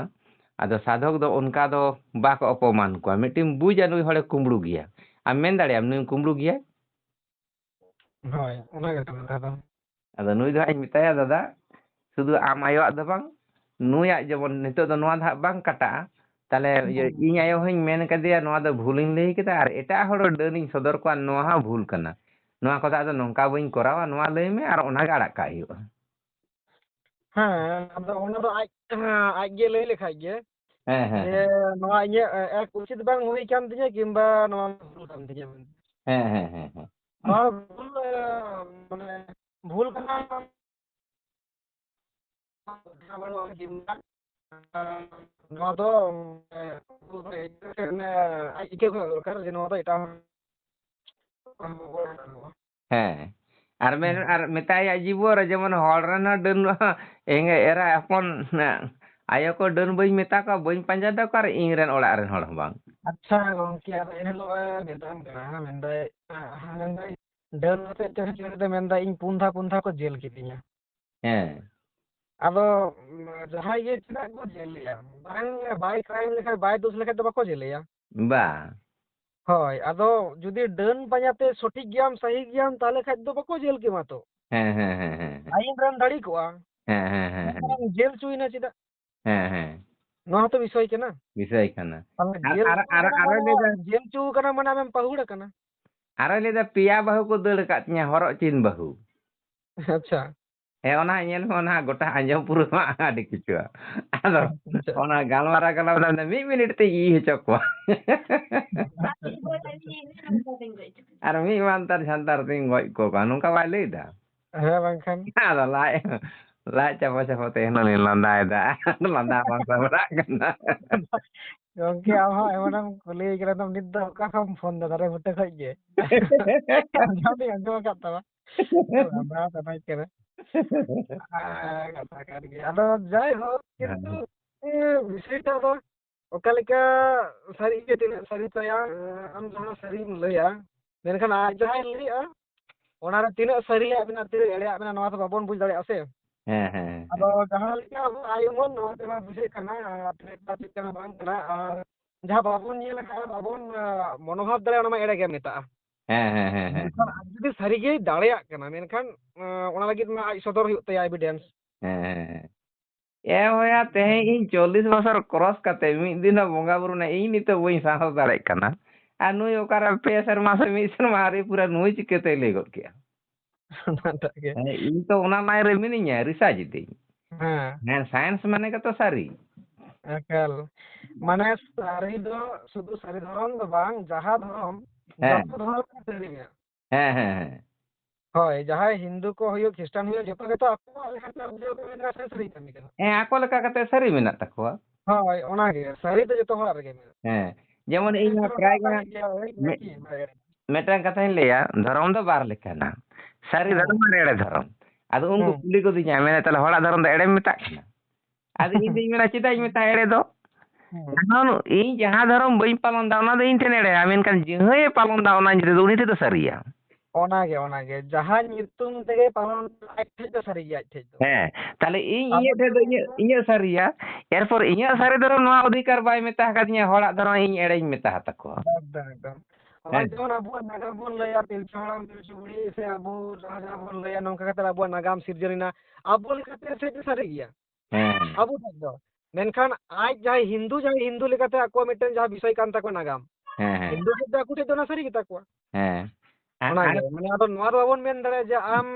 ᱟᱫᱚ ᱥᱟᱫᱷᱚᱠ ᱫᱚ ᱚᱱᱠᱟ ᱫᱚ ᱵᱟᱠᱚ ᱚᱯᱚᱢᱟᱱ ᱠᱚᱣᱟ, ᱢᱤᱫᱴᱮᱱ ᱵᱩᱡᱟ ᱱᱩᱭ ᱦᱚᱲᱮ ᱠᱩᱢᱵᱽᱲᱩ ᱜᱮᱭᱟ, ᱟᱢ ᱢᱮᱱ ᱫᱟᱲᱮᱭᱟᱜᱼᱟᱢ ᱱᱩᱭ ᱠᱩᱢᱵᱽᱲᱩ ᱜᱮᱭᱟᱭ? ᱦᱳᱭ, ᱚᱱᱟ ᱜᱮᱛᱚ ᱠᱟᱛᱷᱟ ᱫᱚ᱾ ᱟᱫᱚ ᱱᱩᱭ ᱫᱚ ᱦᱟᱸᱜ ᱤᱧ ᱢᱮᱛᱟᱭᱟ, "ᱫᱟᱫᱟ, ᱥᱩᱫᱷᱩ ᱟᱢ ᱟᱭᱳᱣᱟᱜ ᱫᱚ ᱵᱟᱝ, ᱱᱩᱭᱟᱜ ᱡᱮᱢᱚᱱ ᱱᱤᱛᱚᱜ ᱫᱚ ᱱᱚᱣᱟ ᱫᱚ ᱦᱟᱸᱜ ᱵᱟᱝ ᱠᱟᱴᱟᱜᱼᱟ᱾ ᱛᱟᱦᱞᱮ ᱤᱭᱟᱹ, ᱦᱮᱸ᱾ ᱤᱧ ᱟᱭᱳ ᱦᱚᱸᱧ ᱢᱮᱱ ᱠᱟᱫᱮᱭᱟ, "ᱱᱚᱣᱟ ᱫᱚ ᱵᱷᱩᱞᱤᱧ ᱞᱟᱹᱭ ᱠᱮᱫᱟ, ᱟᱨ ᱮᱴᱟᱜ ᱦᱚᱲ ᱰᱟᱹᱱᱤᱧ ᱥᱚᱫᱚᱨ ᱠᱚᱣᱟ, ᱱᱚᱣᱟ ᱦᱚᱸ ᱵᱷᱩᱞ ᱠᱟᱱᱟ᱾ ᱱᱚᱣᱟ ᱠᱚᱫᱚ ᱟᱫᱚ ᱱᱚᱝᱠᱟ ᱵᱟᱹᱧ ᱠᱚᱨᱟᱣᱟ, ᱱᱚᱣᱟ ᱞᱟᱹᱭ ᱢᱮ ᱟᱨ ᱚᱱᱟᱜᱮ ᱟᱲᱟᱜ ᱠᱟᱜ ᱦᱩᱭᱩᱜᱼᱟ᱾" ᱦᱮᱸ, ᱟᱫᱚ ᱚᱱᱟ ᱫᱚ ᱟᱡ, ᱟᱡ ᱜᱮ ᱞᱟᱹᱭ ᱞᱮᱠᱷᱟᱡ ᱜᱮ ᱦᱮᱸ, ᱦᱮᱸ, ᱡᱮ, ᱦᱮᱸ᱾ "ᱱᱚᱣᱟ ᱤᱧᱟᱹᱜ, ᱮ, ᱮᱠ ᱩᱪᱤᱛ ᱵᱟᱝ ᱦᱩᱭ ᱠᱟᱱ ᱛᱤᱧᱟᱹ, ᱠᱤᱝᱵᱟ ᱱᱚᱣᱟ ᱵᱷᱩᱞ ᱠᱟᱱ ᱛᱤᱧᱟᱹ ᱢᱮᱱᱛᱮ᱾ ᱦᱮᱸ, ᱦᱮᱸ, ᱦᱮᱸ, ᱦᱮᱸ᱾ ᱱᱚᱣᱟ ᱵᱷᱩᱞ, ᱮ, ᱢᱟᱱᱮ, ᱵᱷᱩᱞ ᱠᱟᱱᱟ, ᱠᱤᱝᱵᱟ, ᱮ, ᱱᱚᱣᱟ ᱫᱚ, ᱮ, ᱟᱡ ᱤᱠᱟᱹ ᱠᱚ ᱫᱚᱨᱠᱟᱨ ᱡᱮ ᱱᱚᱣᱟ ᱫᱚ ᱮᱴᱟᱜ ᱦᱚᱲ ᱦᱮᱸ᱾ ᱟᱨ ᱢᱮᱱ-, ᱦᱮᱸ᱾ ᱟᱨ ᱢᱮᱛᱟᱭᱟ ᱡᱤᱵᱚᱱ ᱨᱮ, ᱡᱮᱢᱚᱱ ᱦᱚᱲ ᱨᱮᱱ ᱦᱚᱸ ᱰᱟᱹᱱ, ᱮᱸᱜᱮ ᱮᱨᱟ ᱦᱚᱯᱚᱱ, ᱟᱭᱳ ᱠᱚ ᱰᱟᱹᱱ ᱵᱟᱹᱧ ᱢᱮᱛᱟ ᱠᱚᱣᱟ, ᱵᱟᱹᱧ ᱯᱟᱸᱡᱟ ᱫᱟ ᱠᱚᱣᱟ, ᱟᱨ ᱤᱧ ᱨᱮᱱ ᱚᱲᱟᱜ ᱨᱮᱱ ᱦᱚᱲ ᱦᱚᱸ ᱵᱟᱝ᱾ ᱟᱪᱪᱷᱟ ᱜᱚᱝᱠᱮ, ᱟᱫᱚ ᱮᱱᱦᱤᱞᱳᱜ ᱮ ᱢᱮᱛᱟᱢ ᱠᱟᱱᱟ, ᱢᱮᱱᱫᱟᱭ, ᱢᱮᱱᱫᱟᱭ, ᱰᱟᱹᱱ ᱟᱛᱮᱫ ᱪᱚᱨᱪᱟ ᱨᱮᱫᱚ ᱢᱮᱱᱫᱟᱭ, "ᱤᱧ ᱯᱩᱱ ᱫᱷᱟᱣ, ᱯᱩᱱ ᱫᱷᱟᱣ ᱠᱚ ᱡᱮᱞ ᱠᱤᱫᱤᱧᱟ᱾" ᱦᱮᱸ᱾ ᱟᱫᱚ, ᱩᱢ, ᱡᱟᱦᱟᱸᱭ ᱜᱮ ᱪᱮᱫᱟᱜ ᱠᱚ ᱡᱮᱞᱮᱭᱟ? ᱵᱟᱝ, ᱵᱟᱭ crime ᱞᱮᱠᱷᱟᱱ, ᱵᱟᱭ ᱫᱳᱥ ᱞᱮᱠᱷᱟᱱ ᱫᱚ ᱵᱟᱠᱚ ᱡᱮᱞᱮᱭᱟ᱾ ᱵᱟ᱾ ᱦᱳᱭ, ᱟᱫᱚ ᱡᱩᱫᱤ ᱰᱟᱹᱱ ᱯᱟᱸᱡᱟᱛᱮ ᱥᱚᱴᱷᱤᱠ ᱜᱮᱭᱟᱢ, ᱥᱟᱹᱦᱤ ᱜᱮᱭᱟᱢ, ᱛᱟᱦᱞᱮ ᱠᱷᱟᱡ ᱫᱚ ᱵᱟᱠᱚ ᱡᱮᱞ ᱠᱮᱢᱟ ᱛᱚ᱾ ᱦᱮᱸ, ᱦᱮᱸ, ᱦᱮᱸ, ᱦᱮᱸ, ᱦᱮᱸ᱾ ᱟᱭᱤᱱ ᱨᱮᱢ ᱫᱟᱲᱮ ᱠᱚᱜᱼᱟ᱾ ᱦᱮᱸ, ᱦᱮᱸ, ᱦᱮᱸ, ᱦᱮᱸ᱾ ᱢᱮᱱᱠᱷᱟᱱ ᱡᱮᱞ ᱦᱚᱪᱚᱭᱮᱱᱟ ᱪᱮᱫᱟᱜ? ᱦᱮᱸ, ᱦᱮᱸ᱾ ᱱᱚᱣᱟ ᱦᱚᱸᱛᱚ ᱵᱤᱥᱚᱭ ᱠᱟᱱᱟ᱾ ᱵᱤᱥᱚᱭ ᱠᱟᱱᱟ᱾ ᱛᱟᱦᱞᱮ ᱟᱨ, ᱡᱮᱞ ᱟᱨ, ᱦᱚᱪᱚ ᱟᱨ, ᱠᱟᱱᱟ ᱟᱨᱚᱭ ᱢᱟᱱᱮ, ᱞᱟᱹᱭᱫᱟ, ᱡᱮᱞ ᱦᱚᱪᱚ ᱠᱟᱱᱟ ᱢᱟᱱᱮ ᱟᱢᱮᱢ ᱯᱟᱹᱦᱩᱲ ᱟᱠᱟᱱᱟ᱾ ᱟᱨᱚᱭ ᱞᱟᱹᱭᱫᱟ, "ᱯᱮᱭᱟ ᱵᱟᱹᱦᱩ ᱠᱚ ᱫᱟᱹᱲ ᱟᱠᱟᱫ ᱛᱤᱧᱟ, ᱦᱚᱨᱚᱜ ᱪᱤᱱ ᱵᱟᱹᱦᱩ᱾" ᱟᱪᱪᱷᱟ᱾ ᱦᱮᱸ, ᱚᱱᱟ ᱧᱮᱞ ᱢᱮ, ᱚᱱᱟ ᱜᱚᱴᱟ ᱟᱸᱡᱚᱢ ᱯᱩᱨᱟᱹᱣ ᱢᱟ ᱟᱹᱰᱤ ᱠᱤᱪᱷᱩ᱾ ᱟᱫᱚ ᱟᱪᱪᱷᱟ᱾ ᱚᱱᱟ ᱜᱟᱞᱢᱟᱨᱟᱣ ᱜᱟᱞᱢᱟᱨᱟᱣ ᱛᱮ ᱢᱤᱫ ᱢᱤᱱᱤᱴ ᱛᱮᱧ ᱤᱭᱟᱹ ᱦᱚᱪᱚ ᱠᱚᱣᱟ᱾ ᱟᱪᱪᱷᱟ᱾ ᱟᱨ ᱢᱤᱫ ᱢᱟᱱᱛᱟᱨ ᱡᱷᱟᱱᱛᱟᱨ ᱛᱮᱧ ᱜᱚᱡ ᱠᱚ ᱠᱚᱣᱟ, ᱱᱚᱝᱠᱟ ᱵᱟᱭ ᱞᱟᱹᱭ ᱫᱟ? ᱦᱮᱸ, ᱵᱟᱝᱠᱷᱟᱱ᱾ ᱟᱫᱚ ᱞᱟᱡ, ᱞᱟᱡ ᱪᱟᱯᱚ ᱪᱟᱯᱚ ᱛᱮ ᱮᱱᱦᱚᱸ ᱞᱤᱧ ᱞᱟᱸᱫᱟᱭᱮᱫᱟ᱾ ᱞᱟᱸᱫᱟ ᱵᱟᱝ ᱥᱟᱢᱵᱲᱟᱜ ᱠᱟᱱᱟ᱾ ᱜᱚᱝᱠᱮ, ᱟᱢ ᱦᱚᱸ ᱮᱢᱚᱱᱮᱢ ᱠᱩᱞᱤᱭᱮ ᱠᱟᱱᱟ, ᱛᱚ ᱱᱤᱛ ᱫᱚ ᱚᱠᱟ ᱠᱷᱚᱱ ᱯᱷᱳᱱ ᱫᱟ? ᱫᱟᱨᱮ ᱵᱩᱴᱟᱹ ᱠᱷᱚᱡ ᱜᱮ? ᱟᱸᱡᱚᱢ ᱫᱚᱧ ᱟᱸᱡᱚᱢ ᱟᱠᱟᱫ ᱛᱟᱢᱟ᱾ ᱞᱟᱸᱫᱟ ᱥᱟᱱᱟᱧ ᱠᱟᱱᱟ᱾ ᱦᱮᱸ, ᱠᱟᱛᱷᱟ ᱠᱟᱱ ᱜᱮᱭᱟ᱾ ᱟᱫᱚ ᱡᱟᱭᱦᱳᱠ, ᱦᱮᱸ᱾ ᱠᱤᱱᱛᱩ, ᱮ, ᱵᱤᱥᱚᱭᱴᱟ ᱫᱚ ᱚᱠᱟ ᱞᱮᱠᱟ ᱥᱟᱹᱨᱤ ᱜᱮ ᱛᱤᱱᱟᱹᱜ ᱥᱟᱹᱨᱤ ᱛᱟᱭᱟ, ᱮ, ᱟᱢ ᱡᱟᱦᱟᱸ ᱥᱟᱹᱨᱤᱢ ᱞᱟᱹᱭᱟ, ᱢᱮᱱᱠᱷᱟᱱ ᱟᱡ ᱡᱟᱦᱟᱸᱭ ᱞᱟᱹᱭᱮᱜᱼᱟ, ᱚᱱᱟᱨᱮ ᱛᱤᱱᱟᱹᱜ ᱥᱟᱹᱨᱤᱭᱟᱜ ᱢᱮᱱᱟᱜᱼᱟ, ᱛᱤᱱᱟᱹᱜ ᱮᱲᱮᱭᱟᱜ ᱢᱮᱱᱟᱜᱼᱟ, ᱱᱚᱣᱟ ᱫᱚ ᱵᱟᱵᱚᱱ ᱵᱩᱡᱽ ᱫᱟᱲᱮᱭᱟᱜᱼᱟ ᱥᱮ᱾ ᱦᱮᱸ, ᱦᱮᱸ, ᱦᱮᱸ᱾ ᱟᱫᱚ ᱡᱟᱦᱟᱸ ᱞᱮᱠᱟ ᱟᱵᱚ ᱟᱭ ᱩᱢᱟᱹᱱ, ᱱᱚᱣᱟ ᱛᱮᱢᱟ ᱵᱩᱡᱷᱟᱹᱜ ᱠᱟᱱᱟ, ᱟᱨ ᱛᱤᱱᱟᱹᱜ ᱴᱟ ᱪᱮᱫ ᱠᱟᱱᱟ ᱵᱟᱝ ᱠᱟᱱᱟ, ᱟᱨ ᱡᱟᱦᱟᱸ ᱵᱟᱵᱚᱱ ᱧᱮᱞ ᱟᱠᱟᱫᱼᱟ, ᱵᱟᱵᱚᱱ, ᱟ, ᱢᱚᱱᱳᱵᱷᱟᱵ ᱫᱟᱲᱮᱭᱟᱜᱼᱟ, ᱚᱱᱟ ᱢᱟ ᱮᱲᱮ ᱜᱮᱢ ᱢᱮᱛᱟᱜᱼᱟ᱾ ᱦᱮᱸ, ᱦᱮᱸ, ᱦᱮᱸ, ᱦᱮᱸ, ᱢᱮᱱᱠᱷᱟᱱ ᱦᱮᱸ᱾ ᱟᱡ ᱡᱩᱫᱤ ᱥᱟᱹᱨᱤᱜᱮᱭ ᱫᱟᱲᱮᱭᱟᱜ ᱠᱟᱱᱟ, ᱢᱮᱱᱠᱷᱟᱱ, ᱟ, ᱚᱱᱟ ᱞᱟᱹᱜᱤᱫ ᱢᱟ ᱟᱡ ᱥᱚᱫᱚᱨ ᱦᱩᱭᱩᱜ ᱛᱟᱭᱟ evidence᱾ ᱦᱮᱸ, ᱦᱮᱸ, ᱦᱮᱸ᱾ ᱮ ᱵᱚᱭᱦᱟ, ᱛᱮᱦᱮᱧ ᱤᱧ ᱪᱚᱞᱞᱤᱥ ᱵᱚᱪᱷᱚᱨ ᱠᱨᱚᱥ ᱠᱟᱛᱮ ᱢᱤᱫ ᱫᱤᱱ ᱦᱚᱸ ᱵᱚᱸᱜᱟ ᱵᱩᱨᱩ ᱨᱮᱱᱟᱜ ᱤᱧ ᱱᱤᱛᱚᱜ ᱵᱟᱹᱧ ᱥᱟᱦᱚᱥ ᱫᱟᱲᱮᱭᱟᱜ ᱠᱟᱱᱟ᱾ ᱟᱨ ᱱᱩᱭ ᱚᱠᱟᱨᱮ ᱯᱮ ᱥᱮᱨᱢᱟ ᱥᱮ ᱢᱤᱫ ᱥᱮᱨᱢᱟ ᱟᱹᱣᱨᱤ ᱯᱩᱨᱟᱹ, ᱱᱩᱭ ᱪᱤᱠᱟᱹᱛᱮᱭ ᱞᱟᱹᱭ ᱜᱚᱫ ᱠᱮᱜᱼᱟ? ᱚᱱᱟᱴᱟᱜ ᱜᱮ᱾ ᱦᱮᱸ, ᱤᱧ ᱛᱚ ᱚᱱᱟ ᱞᱟᱭᱤᱱ ᱨᱮ ᱢᱤᱱᱟᱹᱧᱟ, ᱨᱤᱥᱟᱨᱪ ᱤᱫᱟᱹᱧ᱾ ᱦᱮᱸ, ᱦᱮᱸ, ᱥᱟᱭᱮᱱᱥ ᱢᱟᱱᱮ ᱜᱮᱛᱚ ᱥᱟᱹᱨᱤ᱾ ᱮᱠᱟᱞ᱾ ᱢᱟᱱᱮ ᱥᱟᱹᱨᱤ ᱫᱚ ᱥᱩᱫᱷᱩ ᱥᱟᱹᱨᱤ ᱫᱷᱚᱨᱚᱢ ᱫᱚ ᱵᱟᱝ, ᱡᱟᱦᱟᱸ ᱫᱷᱚᱨᱚᱢ, ᱦᱮᱸ᱾ ᱡᱚᱛᱚ ᱫᱷᱚᱨᱚᱢ ᱜᱮ ᱥᱟᱹᱨᱤ ᱜᱮᱭᱟ᱾ ᱦᱮᱸ, ᱦᱮᱸ, ᱦᱮᱸ᱾ ᱦᱳᱭ, ᱡᱟᱦᱟᱸᱭ ᱦᱤᱱᱫᱩ ᱠᱚ ᱦᱩᱭᱩᱜ, ᱠᱷᱨᱤᱥᱴᱟᱱ ᱦᱩᱭᱩᱜ, ᱡᱚᱛᱚ ᱜᱮᱛᱚ ᱟᱠᱚᱣᱟᱜ ᱞᱮᱠᱟᱛᱮ ᱟᱵᱚ ᱫᱚ ᱢᱮᱱᱟ ᱥᱮ ᱥᱟᱹᱨᱤ ᱠᱟᱹᱢᱤ ᱠᱟᱱᱟ᱾ ᱦᱮᱸ, ᱟᱠᱚ ᱞᱮᱠᱟ ᱠᱟᱛᱮ ᱥᱟᱹᱨᱤ ᱢᱮᱱᱟᱜ ᱛᱟᱠᱚᱣᱟ᱾ ᱦᱳᱭ, ᱚᱱᱟᱜᱮ, ᱥᱟᱹᱨᱤ ᱫᱚ ᱡᱚᱛᱚ ᱦᱚᱲᱟᱜ ᱨᱮᱜᱮ ᱢᱮᱱᱟᱜᱼᱟ᱾ ᱦᱮᱸ, ᱡᱮᱢᱚᱱ ᱤᱧ ᱦᱚᱸ ᱡᱚᱛᱚ ᱯᱨᱟᱭ ᱦᱚᱲᱟᱜ ᱜᱮ ᱠᱟᱹᱢᱤ ᱜᱮᱭᱟ, ᱳᱭ ᱢᱤᱫ- ᱮᱠᱤ ᱵᱷᱟᱜᱮ᱾ ᱢᱤᱫᱴᱟᱝ ᱠᱟᱛᱷᱟᱧ ᱞᱟᱹᱭᱟ, ᱫᱷᱚᱨᱚᱢ ᱫᱚ ᱵᱟᱨ ᱞᱮᱠᱟᱱᱟ, ᱥᱟᱹᱨᱤ ᱦᱮᱸ᱾ ᱫᱷᱚᱨᱚᱢ ᱟᱨ ᱮᱲᱮ ᱫᱷᱚᱨᱚᱢ᱾ ᱟᱫᱚ ᱩᱱᱠᱩ ᱦᱮᱸ᱾ ᱠᱩᱞᱤ ᱜᱚᱫᱤᱧᱟ, ᱢᱮᱱᱟ, "ᱛᱟᱦᱞᱮ ᱦᱚᱲᱟᱜ ᱫᱷᱚᱨᱚᱢ ᱫᱚ ᱮᱲᱮᱢ ᱢᱮᱛᱟᱜ ᱠᱟᱱᱟ?" ᱟᱫᱚ ᱤᱧ ᱫᱩᱧ ᱢᱮᱱᱟ, "ᱪᱮᱫᱟᱜ ᱤᱧ ᱢᱮᱛᱟᱜᱼᱟ ᱮᱲᱮ ᱫᱚ? ᱦᱮᱸ᱾ ᱠᱟᱨᱚᱱ ᱤᱧ ᱡᱟᱦᱟᱸ ᱫᱷᱚᱨᱚᱢ ᱵᱟᱹᱧ ᱯᱟᱞᱚᱱ ᱫᱟ, ᱚᱱᱟ ᱫᱚ ᱤᱧ ᱴᱷᱮᱱ ᱮᱲᱮᱭᱟ, ᱢᱮᱱᱠᱷᱟᱱ ᱡᱟᱦᱟᱸᱭᱮ ᱯᱟᱞᱚᱱ ᱫᱟ, ᱚᱱᱟ ᱧᱩᱛᱩᱢ ᱫᱚ ᱩᱱᱤ ᱴᱷᱮᱱ ᱫᱚ ᱥᱟᱹᱨᱤᱭᱟ᱾" ᱦᱮᱸ, ᱛᱟᱦᱞᱮ ᱤᱧ ᱟᱵᱚ ᱤᱧᱟᱹᱜ ᱴᱷᱮᱱ ᱫᱚ ᱟᱵᱚ ᱤᱧᱟᱹᱜ, ᱤᱧᱟᱹᱜ ᱥᱟᱹᱨᱤᱭᱟ, ᱮᱨᱯᱚᱨ ᱤᱧᱟᱹᱜ ᱥᱟᱹᱨᱤ ᱫᱷᱚᱨᱚᱢ ᱱᱚᱣᱟ ᱚᱫᱷᱤᱠᱟᱨ ᱵᱟᱭ ᱢᱮᱛᱟ ᱟᱠᱟᱫᱤᱧᱟ ᱦᱚᱲᱟᱜ ᱫᱷᱚᱨᱚᱢ ᱤᱧ ᱮᱲᱮᱧ ᱢᱮᱛᱟ ᱟᱛᱟᱠᱚᱣᱟ᱾ ᱮᱠᱫᱚᱢ, ᱮᱠᱫᱚᱢ᱾ ᱱᱚᱜᱼᱚᱭ ᱦᱮᱸ᱾ ᱡᱮᱢᱚᱱ ᱟᱵᱚᱣᱟᱜ ᱱᱟᱜᱟᱢ ᱵᱚᱱ ᱞᱟᱹᱭᱟ, ᱯᱤᱞᱪᱩ ᱦᱟᱲᱟᱢ, ᱯᱤᱞᱪᱩ ᱵᱩᱲᱦᱤ, ᱥᱮ ᱟᱵᱚ ᱡᱟᱦᱟᱸ ᱡᱟᱦᱟᱸ ᱵᱚᱱ ᱞᱟᱹᱭᱟ, ᱱᱚᱝᱠᱟ ᱠᱟᱛᱮ ᱟᱵᱚᱣᱟᱜ ᱱᱟᱜᱟᱢ ᱥᱤᱨᱡᱚᱱ ᱮᱱᱟ᱾ ᱟᱵᱚ ᱞᱮᱠᱟᱛᱮ ᱥᱮ ᱥᱟᱹᱨᱤ ᱜᱮᱭᱟ, ᱦᱮᱸ᱾ ᱟᱵᱚ ᱴᱷᱮᱡ ᱫᱚ᱾ ᱢᱮᱱᱠᱷᱟᱱ ᱟᱡ ᱡᱟᱦᱟᱸᱭ ᱦᱤᱱᱫᱩ, ᱡᱟᱦᱟᱸᱭ ᱦᱤᱱᱫᱩ ᱞᱮᱠᱟᱛᱮ ᱟᱠᱚᱣᱟᱜ ᱢᱤᱫᱴᱮᱱ ᱡᱟᱦᱟᱸ ᱵᱤᱥᱚᱭ ᱠᱟᱱ ᱛᱟᱠᱚᱣᱟ ᱱᱟᱜᱟᱢ, ᱦᱮᱸ, ᱦᱮᱸ᱾ ᱦᱤᱱᱫᱩ ᱴᱷᱮᱡ ᱫᱚ, ᱟᱠᱚ ᱴᱷᱮᱡ ᱫᱚ ᱚᱱᱟ ᱥᱟᱹᱨᱤ ᱜᱮᱛᱟ ᱠᱚᱣᱟ᱾ ᱦᱮᱸ᱾ ᱟᱨ, ᱚᱱᱟᱜᱮ, ᱟᱨ ᱢᱟᱱᱮ, ᱟᱫᱚ ᱱᱚᱣᱟ ᱫᱚ ᱵᱟᱵᱚᱱ ᱢᱮᱱ ᱫᱟᱲᱮᱭᱟᱜᱼᱟ ᱡᱮ ᱟᱢ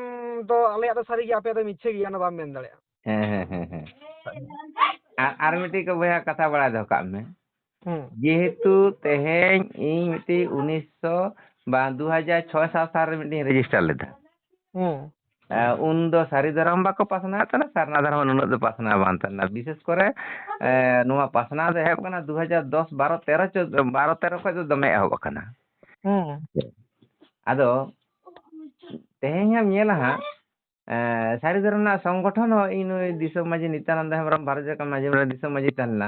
ᱫᱚ ᱟᱞᱮᱭᱟᱜ ᱫᱚ ᱥᱟᱹᱨᱤ ᱜᱮᱭᱟ, ᱟᱯᱮᱭᱟᱜ ᱫᱚ ᱢᱤᱪᱷᱟᱹ ᱜᱮᱭᱟ, ᱚᱱᱟ ᱵᱟᱢ ᱢᱮᱱ ᱫᱟᱲᱮᱭᱟᱜᱼᱟ᱾ ᱦᱮᱸ, ᱦᱮᱸ, ᱦᱮᱸ, ᱦᱮᱸ᱾ ᱟᱨ, ᱟᱨ ᱢᱤᱫᱴᱤᱡ ᱠᱚ ᱵᱚᱭᱦᱟ ᱠᱟᱛᱷᱟ ᱵᱟᱲᱟᱭ ᱫᱚᱦᱚ ᱠᱟᱜ ᱢᱮ᱾ ᱦᱩᱸ᱾ ᱡᱮᱦᱮᱛᱩ ᱛᱮᱦᱮᱧ ᱤᱧ ᱢᱤᱫᱴᱤᱡ ᱩᱱᱤᱥᱥᱚ ᱵᱟ ᱫᱩ ᱦᱟᱡᱟᱨ ᱪᱷᱚᱭ ᱥᱟᱛ ᱥᱟᱞ ᱨᱮ ᱢᱤᱫᱴᱤᱡ ᱤᱧ ᱨᱮᱡᱤᱥᱴᱟᱨ ᱞᱮᱫᱟ᱾ ᱦᱩᱸ᱾ ᱮ, ᱩᱱ ᱫᱚ ᱥᱟᱹᱨᱤ ᱫᱷᱚᱨᱚᱢ ᱵᱟᱠᱚ ᱯᱟᱥᱱᱟᱣᱮᱫ ᱛᱟᱦᱮᱱᱟ, ᱥᱟᱨᱱᱟ ᱫᱷᱚᱨᱚᱢ ᱱᱩᱱᱟᱹᱜ ᱫᱚ ᱯᱟᱥᱱᱟᱣ ᱵᱟᱝ ᱛᱟᱦᱮᱱᱟ᱾ ᱵᱤᱥᱮᱥ ᱠᱚᱨᱮ, ᱮ, ᱱᱚᱣᱟ ᱯᱟᱥᱱᱟᱣ ᱫᱚ ᱮᱦᱚᱵ ᱠᱟᱱᱟ ᱫᱩ ᱦᱟᱡᱟᱨ ᱫᱚᱥ, ᱵᱟᱨᱚ, ᱛᱮᱨᱚ, ᱪᱳᱫᱽᱫᱚ, ᱵᱟᱨᱚ, ᱛᱮᱨᱚ ᱠᱷᱚᱡ ᱫᱚ ᱫᱚᱢᱮ ᱮᱦᱚᱵ ᱟᱠᱟᱱᱟ᱾ ᱦᱩᱸ᱾ ᱟᱫᱚ ᱛᱮᱦᱮᱧ ᱦᱚᱸᱢ ᱧᱮᱞᱟ ᱦᱟᱸᱜ, ᱮ, ᱥᱟᱹᱨᱤ ᱫᱷᱚᱨᱚᱢ ᱨᱮᱱᱟᱜ ᱥᱚᱝᱜᱚᱴᱷᱚᱱ ᱦᱚᱸ ᱤᱧ ᱱᱩᱭ ᱫᱤᱥᱚᱢ ᱢᱟᱹᱡᱷᱤ ᱱᱤᱛᱭᱟᱱᱟᱱᱫᱟ ᱦᱮᱢᱵᱨᱚᱢ, ᱵᱷᱟᱨᱚᱛ ᱡᱷᱟᱲᱠᱷᱚᱸᱰ ᱢᱟᱹᱡᱷᱤ ᱢᱚᱬᱮ ᱨᱮᱱ ᱫᱤᱥᱚᱢ ᱢᱟᱹᱡᱷᱤ ᱛᱟᱦᱮᱸ ᱞᱮᱱᱟ,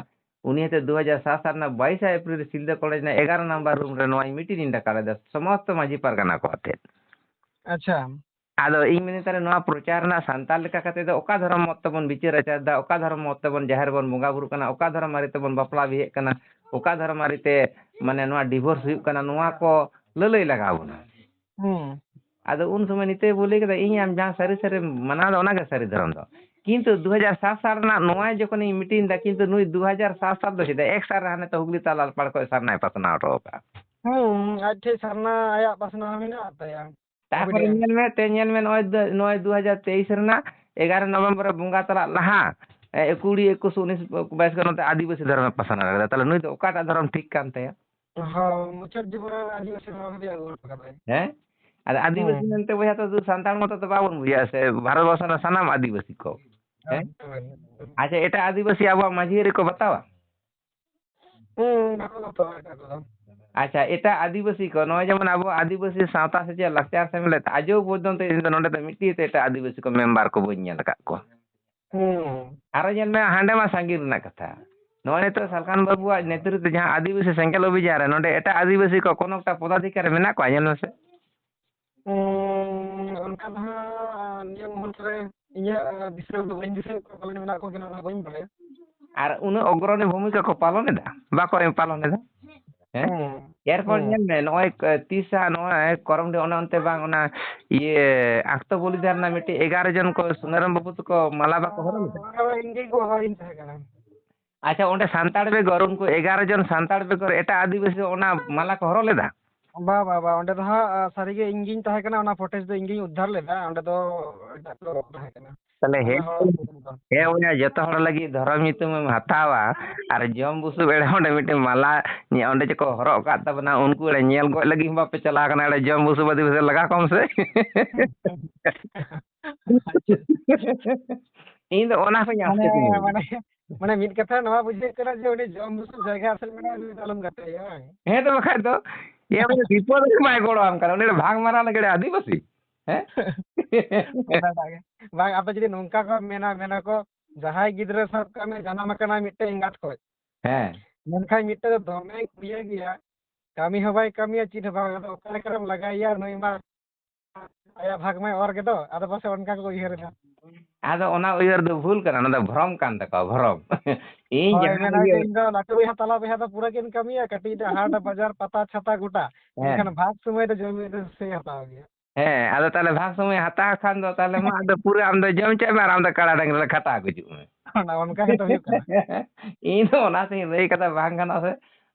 ᱩᱱᱤ ᱟᱛᱮ ᱫᱩ ᱦᱟᱡᱟᱨ ᱥᱟᱛ ᱥᱟᱞ ᱨᱮᱱᱟᱜ ᱵᱟᱭᱤᱥᱟ ᱮᱯᱨᱤᱞ ᱨᱮ ᱥᱤᱞᱫᱟᱹ ᱠᱚᱞᱮᱡᱽ ᱨᱮᱱᱟᱜ ᱮᱜᱟᱨᱚ ᱱᱟᱢᱵᱟᱨ ᱨᱩᱢ ᱨᱮ ᱱᱚᱣᱟ ᱢᱤᱴᱤᱝ ᱤᱧ ᱰᱟᱠᱟᱣ ᱞᱮᱫᱟ ᱥᱚᱢᱚᱥᱛᱚ ᱢᱟᱹᱡᱷᱤ ᱯᱟᱨᱜᱟᱱᱟ ᱠᱚ ᱟᱛᱮ᱾ ᱟᱪᱪᱷᱟ᱾ ᱟᱫᱚ ᱤᱧ ᱢᱮᱱᱫᱟᱹᱧ, ᱛᱟᱦᱞᱮ ᱱᱚᱣᱟ ᱯᱨᱚᱪᱟᱨ ᱨᱮᱱᱟᱜ ᱥᱟᱱᱛᱟᱲ ᱞᱮᱠᱟ ᱠᱟᱛᱮ ᱫᱚ ᱚᱠᱟ ᱫᱷᱚᱨᱚᱢ ᱢᱚᱛ ᱛᱮᱵᱚᱱ ᱵᱤᱪᱟᱹᱨ ᱟᱪᱟᱨ ᱮᱫᱟ, ᱚᱠᱟ ᱫᱷᱚᱨᱚᱢ ᱢᱚᱛ ᱛᱮᱵᱚᱱ ᱡᱟᱦᱮᱨ ᱵᱚᱱ ᱵᱚᱸᱜᱟ ᱵᱩᱨᱩᱜ ᱠᱟᱱᱟ, ᱚᱠᱟ ᱫᱷᱚᱨᱚᱢ ᱟᱹᱨᱤ ᱛᱮᱵᱚᱱ ᱵᱟᱯᱞᱟ ᱵᱤᱦᱟᱹᱜ ᱠᱟᱱᱟ, ᱚᱠᱟ ᱫᱷᱚᱨᱚᱢ ᱟᱹᱨᱤ ᱛᱮ ᱢᱟᱱᱮ ᱱᱚᱣᱟ ᱰᱤᱵᱷᱳᱨᱥ ᱦᱩᱭᱩᱜ ᱠᱟᱱᱟ, ᱱᱚᱣᱟ ᱠᱚ ᱞᱟᱹᱞᱟᱹᱭ ᱞᱟᱜᱟᱣ ᱵᱚᱱᱟ᱾ ᱦᱩᱸ᱾ ᱟᱫᱚ ᱩᱱ ᱥᱚᱢᱚᱭ ᱱᱤᱛᱟᱹᱭ ᱵᱚ ᱞᱟᱹᱭ ᱠᱮᱫᱟ, ᱤᱧ ᱟᱢ ᱡᱟᱦᱟᱸ ᱥᱟᱹᱨᱤ ᱥᱟᱹᱨᱤ ᱢᱟᱱᱟᱣ ᱫᱚ ᱚᱱᱟᱜᱮ ᱥᱟᱹᱨᱤ ᱫᱷᱚᱨᱚᱢ ᱫᱚ᱾ ᱠᱤᱱᱛᱩ ᱫᱩ ᱦᱟᱡᱟᱨ ᱥᱟᱛ ᱥᱟᱞ ᱨᱮᱱᱟᱜ ᱱᱚᱣᱟ ᱡᱚᱠᱷᱚᱱᱤᱧ ᱢᱤᱴᱤᱝ ᱫᱟ, ᱠᱤᱱᱛᱩ ᱱᱩᱭ ᱫᱩ ᱦᱟᱡᱟᱨ ᱥᱟᱛ ᱥᱟᱞ ᱫᱚ ᱪᱮᱫᱟᱜ ᱮᱠ ᱥᱟᱞ ᱨᱮ ᱦᱟᱱᱮ ᱛᱚ ᱦᱩᱜᱽᱞᱤ ᱛᱟᱞᱟ ᱯᱟᱲ ᱠᱷᱚᱱ ᱥᱟᱨᱱᱟᱭ ᱯᱟᱥᱱᱟᱣ ᱦᱚᱴᱚ ᱟᱠᱟᱫᱼᱟ᱾ ᱦᱩᱸ, ᱟᱡ ᱴᱷᱮᱱ ᱥᱟᱨᱱᱟ ᱟᱭᱟᱜ ᱯᱟᱥᱱᱟᱣ ᱢᱮᱱᱟᱜ ᱛᱟᱭᱟ᱾ ᱛᱟᱨᱯᱚᱨᱮ ᱧᱮᱞ ᱢᱮ, ᱛᱮ ᱧᱮᱞ ᱢᱮ, ᱱᱚᱜᱼᱚᱭ ᱫᱚ, ᱱᱚᱜᱼᱚᱭ ᱫᱩ ᱦᱟᱡᱟᱨ ᱛᱮᱭᱤᱥ ᱨᱮᱱᱟᱜ ᱮᱜᱟᱨᱚ ᱱᱚᱵᱷᱮᱢᱵᱚᱨ ᱨᱮ ᱵᱚᱸᱜᱟ ᱛᱟᱞᱟᱜ ᱞᱟᱦᱟ, ᱮ, ᱠᱩᱲᱤ, ᱮᱠᱩᱥ, ᱩᱱᱤᱥ, ᱵᱟᱭᱤᱥ ᱠᱚ ᱱᱚᱛᱮ ᱟᱹᱫᱤᱵᱟᱹᱥᱤ ᱫᱷᱚᱨᱚᱢᱮ ᱯᱟᱥᱱᱟᱣ ᱠᱮᱫᱟ᱾ ᱛᱟᱦᱞᱮ ᱱᱩᱭ ᱫᱚ ᱚᱠᱟᱴᱟᱜ ᱫᱷᱚᱨᱚᱢ ᱴᱷᱤᱠ ᱠᱟᱱ ᱛᱟᱭᱟ? ᱦᱚᱸ, ᱢᱩᱪᱟᱹᱫ ᱡᱤᱵᱚᱱ ᱨᱮ ᱟᱹᱫᱤᱵᱟᱹᱥᱤ ᱫᱷᱚᱨᱚᱢ ᱨᱮᱭᱟᱜ ᱜᱚᱲ ᱠᱟᱫᱟᱭ᱾ ᱦᱮᱸ? ᱟᱨ ᱟᱹᱫᱤᱵᱟᱹᱥᱤ ᱦᱮᱸ᱾ ᱢᱮᱱᱛᱮ ᱵᱚᱭᱦᱟ ᱛᱚ ᱥᱩᱫᱷᱩ ᱥᱟᱱᱛᱟᱲ ᱢᱚᱛᱚ ᱫᱚ ᱵᱟᱵᱚᱱ ᱵᱩᱡᱷᱟᱹᱜᱼᱟ ᱥᱮ, ᱵᱷᱟᱨᱚᱛ ᱵᱚᱨᱥᱚ ᱨᱮᱱᱟᱜ ᱥᱟᱱᱟᱢ ᱟᱹᱫᱤᱵᱟᱹᱥᱤ ᱠᱚ᱾ ᱦᱮᱸ? ᱦᱳᱭ, ᱦᱳᱭ᱾ ᱟᱪᱪᱷᱟ, ᱮᱴᱟᱜ ᱟᱹᱫᱤᱵᱟᱹᱥᱤ ᱟᱵᱚᱣᱟᱜ ᱢᱟᱹᱡᱷᱤ ᱨᱮᱠᱚ ᱵᱟᱛᱟᱣᱟ? ᱦᱩᱸ, ᱵᱟᱠᱚ ᱵᱟᱛᱟᱣᱟ ᱮᱴᱟᱜ ᱠᱚᱫᱚ᱾ ᱟᱪᱪᱷᱟ, ᱮᱴᱟᱜ ᱟᱹᱫᱤᱵᱟᱹᱥᱤ ᱠᱚ, ᱱᱚᱜᱼᱚᱭ ᱡᱮᱢᱚᱱ ᱟᱵᱚ ᱟᱹᱫᱤᱵᱟᱹᱥᱤ ᱥᱟᱶᱛᱟ ᱥᱮᱪᱮᱫ ᱞᱟᱠᱪᱟᱨ ᱥᱮᱢᱞᱮᱫ, ᱟᱡᱚ ᱯᱚᱨᱡᱚᱱᱛᱚ ᱤᱧ ᱫᱚ ᱱᱚᱰᱮ ᱫᱚ ᱢᱤᱫᱴᱤᱡ ᱛᱮ ᱮᱴᱟᱜ ᱟᱹᱫᱤᱵᱟᱹᱥᱤ ᱠᱚ ᱢᱮᱢᱵᱟᱨ ᱠᱚ ᱵᱟᱹᱧ ᱧᱮᱞ ᱟᱠᱟᱫ ᱠᱚᱣᱟ᱾ ᱦᱩᱸ᱾ ᱟᱨᱚ ᱧᱮᱞ ᱢᱮ, ᱦᱟᱸᱰᱮ ᱢᱟ ᱥᱟᱺᱜᱤᱧ ᱨᱮᱱᱟᱜ ᱠᱟᱛᱷᱟ᱾ ᱱᱚᱜᱼᱚᱭ ᱱᱤᱛᱚᱜ ᱥᱟᱞᱠᱷᱟᱱ ᱵᱟᱹᱵᱩᱣᱟᱜ ᱱᱮᱛᱨᱤᱛᱵ ᱛᱮ ᱡᱟᱦᱟᱸ ᱟᱹᱫᱤᱵᱟᱹᱥᱤ ᱥᱮᱸᱜᱮᱞ ᱚᱵᱷᱤᱡᱟᱱ ᱨᱮ, ᱱᱚᱰᱮ ᱮᱴᱟᱜ ᱟᱹᱫᱤᱵᱟᱹᱥᱤ ᱠᱚ ᱠᱳᱱᱳ ᱮᱠᱴᱟ ᱯᱚᱫᱟᱫᱷᱤᱠᱟᱨᱤ ᱢᱮᱱᱟᱜ ᱠᱚᱣᱟ? ᱧᱮᱞ ᱢᱮᱥᱮ᱾ ᱩᱸ, ᱚᱱᱠᱟ ᱫᱚ ᱦᱟᱸᱜ ᱱᱤᱭᱟᱹ ᱢᱩᱦᱩᱨᱛ ᱨᱮ ᱤᱧᱟᱹᱜ ᱫᱤᱥᱟᱹ ᱨᱮᱫᱚ ᱵᱟᱹᱧ ᱫᱤᱥᱟᱹᱭᱮᱫ ᱠᱚᱣᱟ, ᱯᱟᱞᱮᱱ ᱢᱮᱱᱟᱜ ᱠᱚ ᱜᱮᱭᱟ, ᱚᱱᱟ ᱵᱟᱹᱧ ᱵᱟᱲᱟᱭᱟ᱾ ᱟᱨ ᱩᱱᱟᱹᱜ ᱚᱜᱨᱚᱱᱤ ᱵᱷᱩᱢᱤᱠᱟ ᱠᱚ ᱯᱟᱞᱚᱱ ᱮᱫᱟ, ᱵᱟᱠᱚ ᱮᱢ ᱯᱟᱞᱚᱱ ᱮᱫᱟ? ᱦᱮᱸ? ᱦᱩᱸ᱾ ᱮᱨᱯᱚᱨ ᱦᱩᱸ᱾ ᱧᱮᱞ ᱢᱮ, ᱱᱚᱜᱼᱚᱭ ᱠ-, ᱛᱤᱥᱟ ᱱᱚᱣᱟ ᱠᱚᱨᱚᱱᱰᱤ ᱚᱱᱮ ᱚᱱᱛᱮ ᱵᱟᱝ, ᱚᱱᱟ ᱤᱭᱟᱹ ᱟᱠᱛᱚ ᱵᱚᱞᱤᱫᱟᱱ ᱨᱮᱱᱟᱜ ᱢᱤᱫᱴᱤᱡ ᱮᱜᱟᱨᱚ ᱡᱚᱱ ᱠᱚ ᱥᱩᱱᱟᱹᱨᱟᱢ ᱵᱟᱹᱵᱩ ᱛᱟᱠᱚ ᱢᱟᱞᱟ ᱵᱟᱠᱚ ᱦᱚᱨᱚᱜ ᱞᱮᱫᱟ? ᱚᱱᱟ ᱫᱚ ᱤᱧ ᱜᱮ ᱜᱚᱦᱚᱲᱤᱧ ᱛᱟᱦᱮᱸ ᱠᱟᱱᱟ᱾ ᱟᱪᱪᱷᱟ, ᱚᱸᱰᱮ ᱥᱟᱱᱛᱟᱲ ᱵᱮᱜᱚᱨ ᱩᱱᱠᱩ ᱮᱜᱟᱨᱚ ᱡᱚᱱ ᱥᱟᱱᱛᱟᱲ ᱵᱮᱜᱚᱨ ᱮᱴᱟᱜ ᱟᱹᱫᱤᱵᱟᱹᱥᱤ ᱚᱱᱟ ᱢᱟᱞᱟ ᱠᱚ ᱦᱚᱨᱚᱜ ᱞᱮᱫᱟ? ᱵᱟ, ᱵᱟ, ᱵᱟ, ᱚᱸᱰᱮ ᱫᱚ ᱦᱟᱸᱜ, ᱟ, ᱥᱟᱹᱨᱤᱜᱮ ᱤᱧ ᱜᱤᱧ ᱛᱟᱦᱮᱸ ᱠᱟᱱᱟ, ᱚᱱᱟ footage ᱫᱚ ᱤᱧ ᱜᱤᱧ ᱩᱫᱽᱫᱷᱟᱨ ᱞᱮᱫᱟ, ᱚᱸᱰᱮ ᱫᱚ ᱮᱴᱟᱜ ᱠᱚ ᱵᱟᱠᱚ ᱛᱟᱦᱮᱸ ᱠᱟᱱᱟ᱾ ᱛᱟᱦᱞᱮ ᱚᱸᱰᱮ ᱦᱮᱸ, ᱦᱚᱲ ᱵᱟᱠᱚ ᱛᱟᱦᱮᱸ ᱠᱟᱱᱟ᱾ ᱦᱮᱸ ᱵᱚᱭᱦᱟ, ᱡᱚᱛᱚ ᱦᱚᱲ ᱞᱟᱹᱜᱤᱫ ᱫᱷᱚᱨᱚᱢ ᱧᱩᱛᱩᱢᱮᱢ ᱦᱟᱛᱟᱣᱟ ᱟᱨ ᱡᱚᱢ ᱵᱩᱥᱩᱵ ᱮᱲᱮ ᱚᱸᱰᱮ ᱢᱤᱫᱴᱮᱱ ᱢᱟᱞᱟ ᱧᱮ-, ᱚᱸᱰᱮ ᱡᱮᱠᱚ ᱦᱚᱨᱚᱜ ᱟᱠᱟᱫ ᱛᱟᱵᱚᱱᱟ, ᱩᱱᱠᱩ ᱮᱲᱮ ᱧᱮᱞ ᱜᱚᱡ ᱞᱟᱹᱜᱤᱫ ᱦᱚᱸ ᱵᱟᱯᱮ ᱪᱟᱞᱟᱣ ᱠᱟᱱᱟ, ᱮᱲᱮ ᱡᱚᱢ ᱵᱩᱥᱩᱵ ᱟᱹᱫᱤᱵᱟᱹᱥᱤ ᱞᱟᱜᱟ ᱠᱚᱢ ᱥᱮ᱾ ᱤᱧ ᱫᱚ ᱚᱱᱟ ᱦᱚᱸᱧ ᱢᱟᱱᱮ, ᱟᱥᱠᱮᱛ ᱤᱧ ᱢᱟᱱᱮ, ᱢᱟᱱᱮ ᱢᱤᱫ ᱠᱟᱛᱷᱟ ᱱᱚᱣᱟ ᱵᱩᱡᱷᱟᱹᱜ ᱠᱟᱱᱟ ᱡᱮ ᱩᱱᱤ ᱡᱚᱢ ᱵᱩᱥᱩᱵ ᱡᱟᱭᱜᱟ ᱟᱥᱮᱱ ᱢᱮᱱᱟᱜᱼᱟ, ᱩᱱᱤ ᱫᱚ ᱟᱞᱚᱢ ᱜᱟᱛᱮᱭᱟ, ᱵᱟᱝ? ᱦᱮᱸ ᱛᱚ ᱵᱟᱠᱷᱟᱡ ᱫᱚ, ᱮ ᱩᱱᱤ ᱫᱚ ᱵᱤᱯᱚᱫ ᱨᱮ ᱵᱟᱭ ᱜᱚᱲᱚ ᱟᱢ ᱠᱟᱱᱟ, ᱩᱱᱤ ᱫᱚ ᱵᱷᱟᱜᱽ ᱢᱟᱨᱟᱣ ᱞᱟᱹᱜᱤᱫ ᱟᱹᱫᱤᱵᱟᱹᱥᱤ᱾ ᱦᱮᱸ? ᱚᱱᱟᱴᱟᱜ ᱜᱮ᱾ ᱵᱟᱝ, ᱟᱫᱚ ᱡᱩᱫᱤ ᱱᱚᱝᱠᱟ ᱠᱚ ᱢᱮᱱᱟ, ᱢᱮᱱᱟ ᱠᱚ, ᱡᱟᱦᱟᱸᱭ ᱜᱤᱫᱽᱨᱟᱹ ᱥᱟᱵ ᱠᱟᱜ ᱢᱮ ᱡᱟᱱᱟᱢ ᱟᱠᱟᱱᱟᱭ ᱢᱤᱫᱴᱮᱱ ᱮᱸᱜᱟᱛ ᱠᱷᱚᱡ, ᱦᱮᱸ᱾ ᱢᱮᱱᱠᱷᱟᱱ ᱢᱤᱫᱴᱮᱱ ᱫᱚ ᱫᱚᱢᱮ ᱠᱩᱲᱤᱭᱟᱹ ᱜᱮᱭᱟ, ᱠᱟᱹᱢᱤ ᱦᱚᱸ ᱵᱟᱭ ᱠᱟᱹᱢᱤᱭᱟ, ᱪᱮᱫ ᱦᱚᱸ ᱵᱟᱝ, ᱟᱫᱚ ᱚᱠᱟ ᱞᱮᱠᱟᱨᱮᱢ ᱞᱟᱜᱟᱭᱮᱭᱟ? ᱱᱩᱭ ᱢᱟ ᱟᱭᱟᱜ ᱵᱷᱟᱜᱽ ᱢᱟᱭ ᱚᱨ ᱜᱮᱫᱚ, ᱟᱫᱚ ᱯᱟᱥᱮ ᱚᱱᱠᱟ ᱠᱚ ᱩᱭᱦᱟᱹᱨ ᱮᱫᱟ᱾ ᱟᱫᱚ ᱚᱱᱟ ᱩᱭᱦᱟᱹᱨ ᱫᱚ ᱵᱷᱩᱞ ᱠᱟᱱᱟ, ᱚᱱᱟ ᱫᱚ ᱵᱷᱨᱚᱢ ᱠᱟᱱ ᱛᱟᱠᱚᱣᱟ, ᱵᱷᱨᱚᱢ᱾ ᱤᱧ ᱦᱳᱭ, ᱡᱟᱦᱟᱸ ᱢᱮᱱᱟᱭ ᱡᱮ ᱩᱭᱦᱟᱹᱨ ᱤᱧ ᱫᱚ ᱞᱟᱹᱴᱩ ᱵᱚᱭᱦᱟ, ᱛᱟᱞᱟ ᱵᱚᱭᱦᱟ ᱫᱚ ᱯᱩᱨᱟᱹ ᱠᱤᱱ ᱠᱟᱹᱢᱤᱭᱟ, ᱠᱟᱹᱴᱤᱡ ᱫᱚ ᱦᱟᱴ ᱵᱟᱡᱟᱨ ᱯᱟᱛᱟ ᱪᱷᱟᱛᱟ ᱜᱚᱴᱟ, ᱦᱮᱸ᱾ ᱢᱮᱱᱠᱷᱟᱱ ᱵᱷᱟᱜᱽ ᱥᱚᱢᱚᱭ ᱫᱚ ᱡᱚᱢᱤ ᱫᱚ ᱥᱮᱭ ᱦᱟᱛᱟᱣ ᱜᱮᱭᱟ᱾ ᱦᱮᱸ, ᱟᱫᱚ ᱛᱟᱦᱚᱞᱮ ᱵᱷᱟᱜᱽ ᱥᱚᱢᱚᱭ ᱦᱟᱛᱟᱣ ᱠᱷᱟᱱ ᱫᱚ ᱛᱟᱦᱚᱞᱮ ᱢᱟ ᱟᱫᱚ ᱯᱩᱨᱟᱹ ᱟᱢ ᱫᱚ ᱡᱚᱢ ᱪᱟᱵᱟᱭ ᱢᱮ ᱟᱨ ᱟᱢ ᱫᱚ ᱠᱟᱲᱟ ᱰᱟᱝᱨᱤ ᱞᱮ ᱠᱷᱟᱴᱟᱣ ᱜᱩᱡᱩᱜ ᱢᱮ᱾ ᱚᱱᱟ ᱚᱱᱠᱟ ᱜᱮᱛᱚ ᱦᱩᱭᱩᱜ ᱠᱟᱱᱟ᱾ ᱤᱧ ᱫᱚ ᱚᱱᱟᱛᱤᱧ ᱞᱟᱹᱭ ᱠᱟᱫᱟ ᱵᱟᱝ ᱜᱟᱱᱚᱜᱼᱟ ᱥᱮ᱾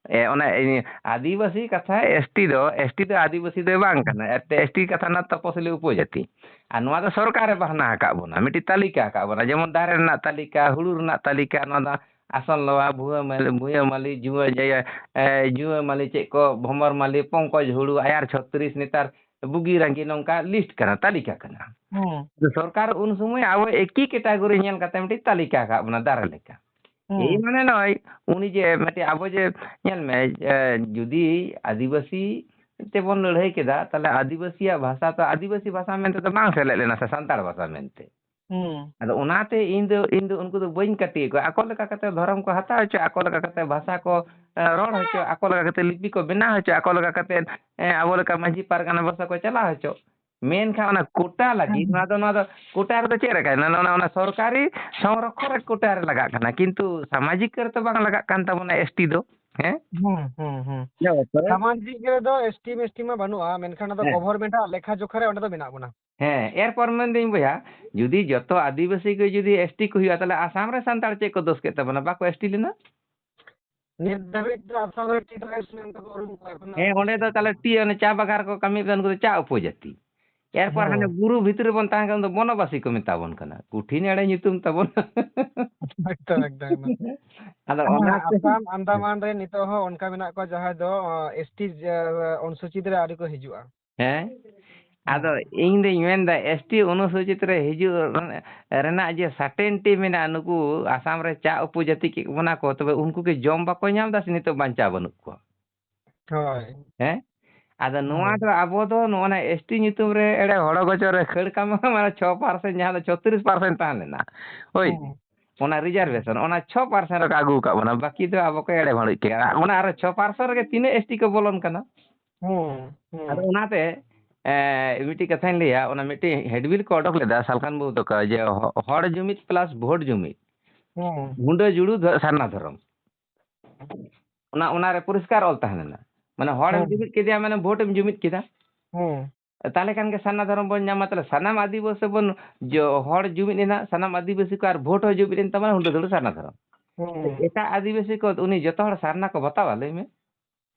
ᱮ, ᱚᱱᱟ ᱤᱧ ᱟᱹᱫᱤᱵᱟᱹᱥᱤ ᱠᱟᱛᱷᱟ, ᱮᱥ ᱴᱤ ᱫᱚ, ᱮᱥ ᱴᱤ ᱫᱚ ᱟᱹᱫᱤᱵᱟᱹᱥᱤ ᱫᱚ ᱵᱟᱝ ᱠᱟᱱᱟ᱾ ᱮᱥ ᱴᱤ ᱠᱟᱛᱷᱟ ᱨᱮᱱᱟᱜ ᱛᱚᱯᱚᱥᱤᱞᱤ ᱩᱯᱚᱡᱟᱹᱛᱤ᱾ ᱟᱨ ᱱᱚᱣᱟ ᱫᱚ ᱥᱚᱨᱠᱟᱨᱮ ᱵᱟᱦᱱᱟ ᱟᱠᱟᱫ ᱵᱚᱱᱟ, ᱢᱤᱫᱴᱤᱡ ᱛᱟᱹᱞᱤᱠᱟ ᱟᱠᱟᱫ ᱵᱚᱱᱟ, ᱡᱮᱢᱚᱱ ᱫᱟᱨᱮ ᱨᱮᱱᱟᱜ ᱛᱟᱹᱞᱤᱠᱟ, ᱦᱩᱲᱩ ᱨᱮᱱᱟᱜ ᱛᱟᱹᱞᱤᱠᱟ, ᱱᱚᱣᱟ ᱫᱚ ᱟᱥᱚᱞ ᱱᱚᱣᱟ ᱵᱷᱩᱭᱟᱹ ᱢᱟᱹᱞᱤ, ᱵᱷᱩᱭᱟᱹ ᱢᱟᱹᱞᱤ, ᱡᱩᱣᱟᱹ ᱡᱟᱭᱟ-, ᱮ, ᱡᱩᱣᱟᱹ ᱢᱟᱹᱞᱤ ᱪᱮᱫ ᱠᱚ, ᱵᱷᱚᱢᱚᱨ ᱢᱟᱹᱞᱤ, ᱯᱚᱝᱠᱚᱡᱽ ᱦᱩᱲᱩ, ᱟᱭᱟᱨ ᱪᱷᱚᱛᱨᱤᱥ, ᱱᱮᱛᱟᱨ ᱵᱩᱜᱤ ᱨᱟᱸᱜᱤ ᱱᱚᱝᱠᱟ ᱞᱤᱥᱴ ᱠᱟᱱᱟ, ᱛᱟᱹᱞᱤᱠᱟ ᱠᱟᱱᱟ᱾ ᱦᱩᱸ᱾ ᱟᱫᱚ ᱥᱚᱨᱠᱟᱨ ᱩᱱ ᱥᱚᱢᱚᱭ ᱟᱵᱚ ᱮᱠᱤ ᱠᱮᱴᱟᱜᱚᱨᱤ ᱧᱮᱞ ᱠᱟᱛᱮ ᱢᱤᱫᱴᱤᱡ ᱛᱟᱹᱞᱤᱠᱟ ᱟᱠᱟᱫ ᱵᱚᱱᱟ ᱫᱟᱨᱮ ᱞᱮᱠᱟ᱾ ᱦᱩᱸ᱾ ᱮᱭ ᱢᱟᱱᱮ ᱱᱚᱜᱼᱚᱭ ᱩᱱᱤ ᱡᱮ ᱢᱤᱫᱴᱤᱡ ᱟᱵᱚ ᱡᱮ ᱧᱮᱞ ᱢᱮ, ᱮ, ᱡᱩᱫᱤ ᱟᱹᱫᱤᱵᱟᱹᱥᱤ ᱛᱮᱵᱚᱱ ᱞᱟᱹᱲᱦᱟᱹᱭ ᱠᱮᱫᱟ, ᱛᱟᱦᱞᱮ ᱟᱹᱫᱤᱵᱟᱹᱥᱤᱭᱟᱜ ᱵᱷᱟᱥᱟ ᱛᱚ ᱟᱹᱫᱤᱵᱟᱹᱥᱤ ᱵᱷᱟᱥᱟ ᱢᱮᱱᱛᱮ ᱫᱚ ᱵᱟᱝ ᱥᱮᱞᱮᱫ ᱞᱮᱱᱟ ᱥᱮ ᱥᱟᱱᱛᱟᱲ ᱵᱷᱟᱥᱟ ᱢᱮᱱᱛᱮ᱾ ᱦᱩᱸ᱾ ᱟᱫᱚ ᱚᱱᱟᱛᱮ ᱤᱧ ᱫᱚ, ᱤᱧ ᱫᱚ ᱩᱱᱠᱩ ᱫᱚ ᱵᱟᱹᱧ ᱠᱟᱹᱴᱤᱭᱮᱫ ᱠᱚᱣᱟ᱾ ᱟᱠᱚ ᱞᱮᱠᱟ ᱠᱟᱛᱮ ᱫᱷᱚᱨᱚᱢ ᱠᱚ ᱦᱟᱛᱟᱣ ᱦᱚᱪᱚ, ᱟᱠᱚ ᱞᱮᱠᱟ ᱠᱟᱛᱮ ᱵᱷᱟᱥᱟ ᱠᱚ, ᱮ, ᱨᱚᱲ ᱦᱚᱪᱚ, ᱟᱠᱚ ᱞᱮᱠᱟ ᱠᱟᱛᱮ ᱞᱤᱯᱤ ᱠᱚ ᱵᱮᱱᱟᱣ ᱦᱚᱪᱚ, ᱟᱠᱚ ᱞᱮᱠᱟ ᱠᱟᱛᱮ, ᱮ, ᱟᱵᱚ ᱞᱮᱠᱟ ᱢᱟᱹᱡᱷᱤ ᱯᱟᱨᱜᱟᱱᱟ ᱵᱷᱟᱥᱟ ᱠᱚ ᱪᱟᱞᱟᱣ ᱦᱚᱪᱚ᱾ ᱢᱮᱱᱠᱷᱟᱱ ᱚᱱᱟ ᱠᱳᱴᱟ ᱞᱟᱹᱜᱤᱫ, ᱦᱩᱸ᱾ ᱱᱚᱣᱟ ᱫᱚ, ᱱᱚᱣᱟ ᱫᱚ ᱠᱳᱴᱟ ᱨᱮᱫᱚ ᱪᱮᱫ ᱨᱮ ᱠᱟᱱᱟ? ᱱᱚᱣᱟ, ᱚᱱᱟ ᱥᱚᱨᱠᱟᱨᱤ ᱥᱚᱝᱨᱚᱠᱠᱷᱚᱱ ᱨᱮ ᱠᱳᱴᱟ ᱨᱮ ᱞᱟᱜᱟᱜ ᱠᱟᱱᱟ, ᱠᱤᱱᱛᱩ ᱥᱟᱢᱟᱡᱤᱠ ᱨᱮ ᱛᱚ ᱵᱟᱝ ᱞᱟᱜᱟᱜ ᱠᱟᱱ ᱛᱟᱵᱚᱱᱟ ᱮᱥ ᱴᱤ ᱫᱚ, ᱦᱮᱸ? ᱦᱩᱸ, ᱦᱩᱸ, ᱦᱩᱸ᱾ ᱡᱟᱭᱦᱳᱠ, ᱛᱚᱵᱮ ᱥᱟᱢᱟᱡᱤᱠ ᱨᱮᱫᱚ ᱮᱥ ᱴᱤ ᱢᱮᱥ ᱴᱤ ᱢᱟ ᱵᱟᱹᱱᱩᱜᱼᱟ, ᱢᱮᱱᱠᱷᱟᱱ ᱚᱱᱟ ᱫᱚ ᱦᱮᱸ᱾ ᱜᱚᱵᱷᱚᱨᱱᱢᱮᱱᱴ ᱟᱜ ᱞᱮᱠᱷᱟ ᱡᱚᱠᱷᱟ ᱨᱮ ᱚᱸᱰᱮ ᱫᱚ ᱢᱮᱱᱟᱜ ᱵᱚᱱᱟ᱾ ᱦᱮᱸ, ᱮᱨᱯᱚᱨ ᱢᱮᱱᱫᱟᱹᱧ ᱵᱚᱭᱦᱟ, ᱡᱩᱫᱤ ᱡᱚᱛᱚ ᱟᱹᱫᱤᱵᱟᱹᱥᱤ ᱜᱮ ᱡᱩᱫᱤ ᱮᱥ ᱴᱤ ᱠᱚ ᱦᱩᱭᱩᱜᱼᱟ, ᱛᱟᱦᱞᱮ ᱟᱥᱟᱢ ᱨᱮ ᱥᱟᱱᱛᱟᱲ ᱪᱮᱫ ᱠᱚ ᱫᱳᱥ ᱠᱮᱫ ᱛᱟᱵᱚᱱᱟ? ᱵᱟᱠᱚ ᱮᱥ ᱴᱤ ᱞᱮᱱᱟ? ᱱᱤᱛ ᱫᱷᱟᱹᱵᱤᱡ ᱛᱮ ᱟᱥᱟᱢ ᱨᱮ ᱴᱤ ᱴᱨᱟᱭᱤᱵᱥ ᱢᱮᱱᱛᱮ ᱠᱚ ᱩᱨᱩᱢ ᱠᱚᱣᱟ ᱮᱠᱷᱚᱱ ᱫᱚ᱾ ᱦᱮᱸ, ᱚᱸᱰᱮ ᱫᱚ ᱛᱟᱦᱞᱮ ᱴᱤ, ᱚᱱᱮ ᱪᱟ ᱵᱟᱜᱟᱱ ᱨᱮᱠᱚ ᱠᱟᱹᱢᱤᱭᱮᱫ ᱫᱚ, ᱩᱱᱠᱩ ᱫᱚ ᱪᱟ ᱩᱯᱚᱡᱟᱹᱛᱤ᱾ ᱮᱨᱯᱚᱨ ᱦᱟᱱᱮ ᱦᱮᱸ᱾ ᱵᱩᱨᱩ ᱵᱷᱤᱛᱨᱤ ᱨᱮᱵᱚᱱ ᱛᱟᱦᱮᱸ ᱠᱟᱱ ᱫᱚ ᱵᱚᱱᱚᱵᱟᱥᱤ ᱠᱚ ᱢᱮᱛᱟ ᱵᱚᱱ ᱠᱟᱱᱟ᱾ ᱠᱩᱴᱷᱤᱱ ᱮᱲᱮ ᱧᱩᱛᱩᱢ ᱛᱟᱵᱚᱱ᱾ ᱮᱠᱫᱚᱢ, ᱮᱠᱫᱚᱢ, ᱮᱠᱫᱚᱢ᱾ ᱟᱫᱚ ᱦᱮᱸ, ᱚᱱᱟ ᱛᱮ ᱟᱥᱟᱢ, ᱟᱱᱫᱟᱢᱟᱱ ᱨᱮ ᱱᱤᱛᱚᱜ ᱦᱚᱸ ᱚᱱᱠᱟ ᱢᱮᱱᱟᱜ ᱠᱚᱣᱟ ᱡᱟᱦᱟᱸᱭ ᱫᱚ, ᱚ, ᱮᱥ ᱴᱤ, ᱮ, ᱚᱱᱩᱥᱩᱪᱤᱛ ᱨᱮ ᱟᱹᱣᱨᱤ ᱠᱚ ᱦᱤᱡᱩᱜᱼᱟ᱾ ᱦᱮᱸ? ᱦᱮᱸ᱾ ᱟᱫᱚ ᱤᱧ ᱫᱩᱧ ᱢᱮᱱᱫᱟ, ᱮᱥ ᱴᱤ ᱚᱱᱩᱥᱩᱪᱤᱛ ᱨᱮ ᱦᱤᱡᱩᱜ ᱨᱮᱱᱟᱜ ᱡᱮ ᱥᱟᱨᱴᱮᱱᱴᱤ ᱢᱮᱱᱟᱜᱼᱟ, ᱱᱩᱠᱩ ᱟᱥᱟᱢ ᱨᱮ ᱪᱟ ᱩᱯᱚᱡᱟᱹᱛᱤ ᱠᱮᱫ ᱵᱚᱱᱟ ᱠᱚ, ᱛᱚᱵᱮ ᱩᱱᱠᱩ ᱠᱤ ᱡᱚᱢ ᱵᱟᱠᱚ ᱧᱟᱢ ᱮᱫᱟ ᱥᱮ ᱱᱤᱛᱚᱜ ᱵᱟᱧᱪᱟᱣ ᱵᱟᱹᱱᱩᱜ ᱠᱚᱣᱟ? ᱦᱳᱭ᱾ ᱦᱮᱸ? ᱟᱫᱚ ᱱᱚᱣᱟ ᱦᱳᱭ᱾ ᱫᱚ ᱟᱵᱚ ᱫᱚ ᱱᱚᱜᱼᱚ ᱱᱟ ᱮᱥ ᱴᱤ ᱧᱩᱛᱩᱢ ᱨᱮ ᱮᱲᱮ ᱦᱚᱲ ᱜᱚᱪᱚ ᱨᱮ ᱠᱷᱟᱹᱲ ᱠᱟᱢᱟ, ᱢᱟᱱᱮ ᱪᱷᱚ ᱯᱟᱨᱥᱮᱱᱴ, ᱡᱟᱦᱟᱸ ᱫᱚ ᱪᱷᱚᱛᱨᱤᱥ ᱯᱟᱨᱥᱮᱱᱴ ᱛᱟᱦᱮᱸ ᱞᱮᱱᱟ᱾ ᱦᱳᱭ᱾ ᱦᱩᱸ᱾ ᱚᱱᱟ ᱨᱤᱡᱟᱨᱵᱷᱮᱥᱚᱱ, ᱚᱱᱟ ᱪᱷᱚ ᱯᱟᱨᱥᱮᱱᱴ ᱨᱮᱠᱚ ᱟᱹᱜᱩ ᱟᱠᱟᱫ ᱵᱚᱱᱟ, ᱵᱟᱹᱠᱤ ᱫᱚ ᱟᱵᱚ ᱠᱚ ᱮᱲᱮ ᱵᱷᱟᱹᱲᱩᱡ ᱠᱮᱫᱟ᱾ ᱚᱱᱟ ᱟᱨᱚ ᱪᱷᱚ ᱯᱟᱨᱥᱮᱱᱴ ᱨᱮᱜᱮ ᱛᱤᱱᱟᱹᱜ ᱮᱥ ᱴᱤ ᱠᱚ ᱵᱚᱞᱚᱱ ᱠᱟᱱᱟ? ᱦᱩᱸ, ᱦᱩᱸ᱾ ᱟᱫᱚ ᱚᱱᱟᱛᱮ, ᱮ, ᱢᱤᱫᱴᱤᱡ ᱠᱟᱛᱷᱟᱧ ᱞᱟᱹᱭᱟ, ᱚᱱᱟ ᱢᱤᱫᱴᱤᱡ ᱦᱮᱰᱵᱤᱞ ᱠᱚ ᱚᱰᱚᱠ ᱞᱮᱫᱟ ᱥᱟᱞᱠᱷᱟᱱ ᱵᱟᱹᱵᱩ ᱛᱟᱠᱚ, ᱡᱮ ᱦᱚ-, ᱦᱚᱲ ᱡᱩᱢᱤᱫ plus vote ᱡᱩᱢᱤᱫ᱾ ᱦᱩᱸ᱾ ᱢᱩᱰᱟᱹ ᱡᱩᱲᱩ ᱫᱷᱚ-, ᱥᱟᱨᱱᱟ ᱫᱷᱚᱨᱚᱢ᱾ ᱚᱱᱟ, ᱚᱱᱟᱨᱮ ᱯᱚᱨᱤᱥᱠᱟᱨ ᱚᱞ ᱛᱟᱦᱮᱸ ᱞᱮᱱᱟ᱾ ᱢᱟᱱᱮ ᱦᱚᱲᱮᱢ ᱦᱩᱸ᱾ ᱡᱩᱢᱤᱫ ᱠᱮᱫᱮᱭᱟ, ᱢᱟᱱᱮ vote ᱮᱢ ᱡᱩᱢᱤᱫ ᱠᱮᱫᱟ᱾ ᱦᱩᱸ᱾ ᱛᱟᱦᱚᱞᱮ ᱠᱷᱟᱱ ᱜᱮ ᱥᱟᱨᱱᱟ ᱫᱷᱚᱨᱚᱢ ᱵᱚᱱ ᱧᱟᱢᱟ᱾ ᱛᱟᱦᱚᱞᱮ ᱥᱟᱱᱟᱢ ᱟᱹᱫᱤᱵᱟᱹᱥᱤ ᱵᱚᱱ ᱡᱚ-, ᱦᱚᱲ ᱡᱩᱢᱤᱫ ᱮᱱᱟ, ᱥᱟᱱᱟᱢ ᱟᱹᱫᱤᱵᱟᱹᱥᱤ ᱠᱚ ᱟᱨ ᱵᱷᱳᱴ ᱦᱚᱸ ᱡᱩᱢᱤᱫ ᱮᱱ ᱛᱟᱵᱚᱱᱟ, ᱦᱩᱰᱟᱹ ᱫᱩᱲᱩ ᱥᱟᱨᱱᱟ ᱫᱷᱚᱨᱚᱢ᱾ ᱦᱩᱸ᱾ ᱮᱴᱟᱜ ᱟᱹᱫᱤᱵᱟᱹᱥᱤ ᱠᱚ ᱩᱱᱤ ᱡᱚᱛᱚ ᱦᱚᱲ ᱥᱟᱨᱱᱟ ᱠᱚ ᱵᱟᱛᱟᱣᱟ, ᱞᱟᱹᱭ ᱢᱮ?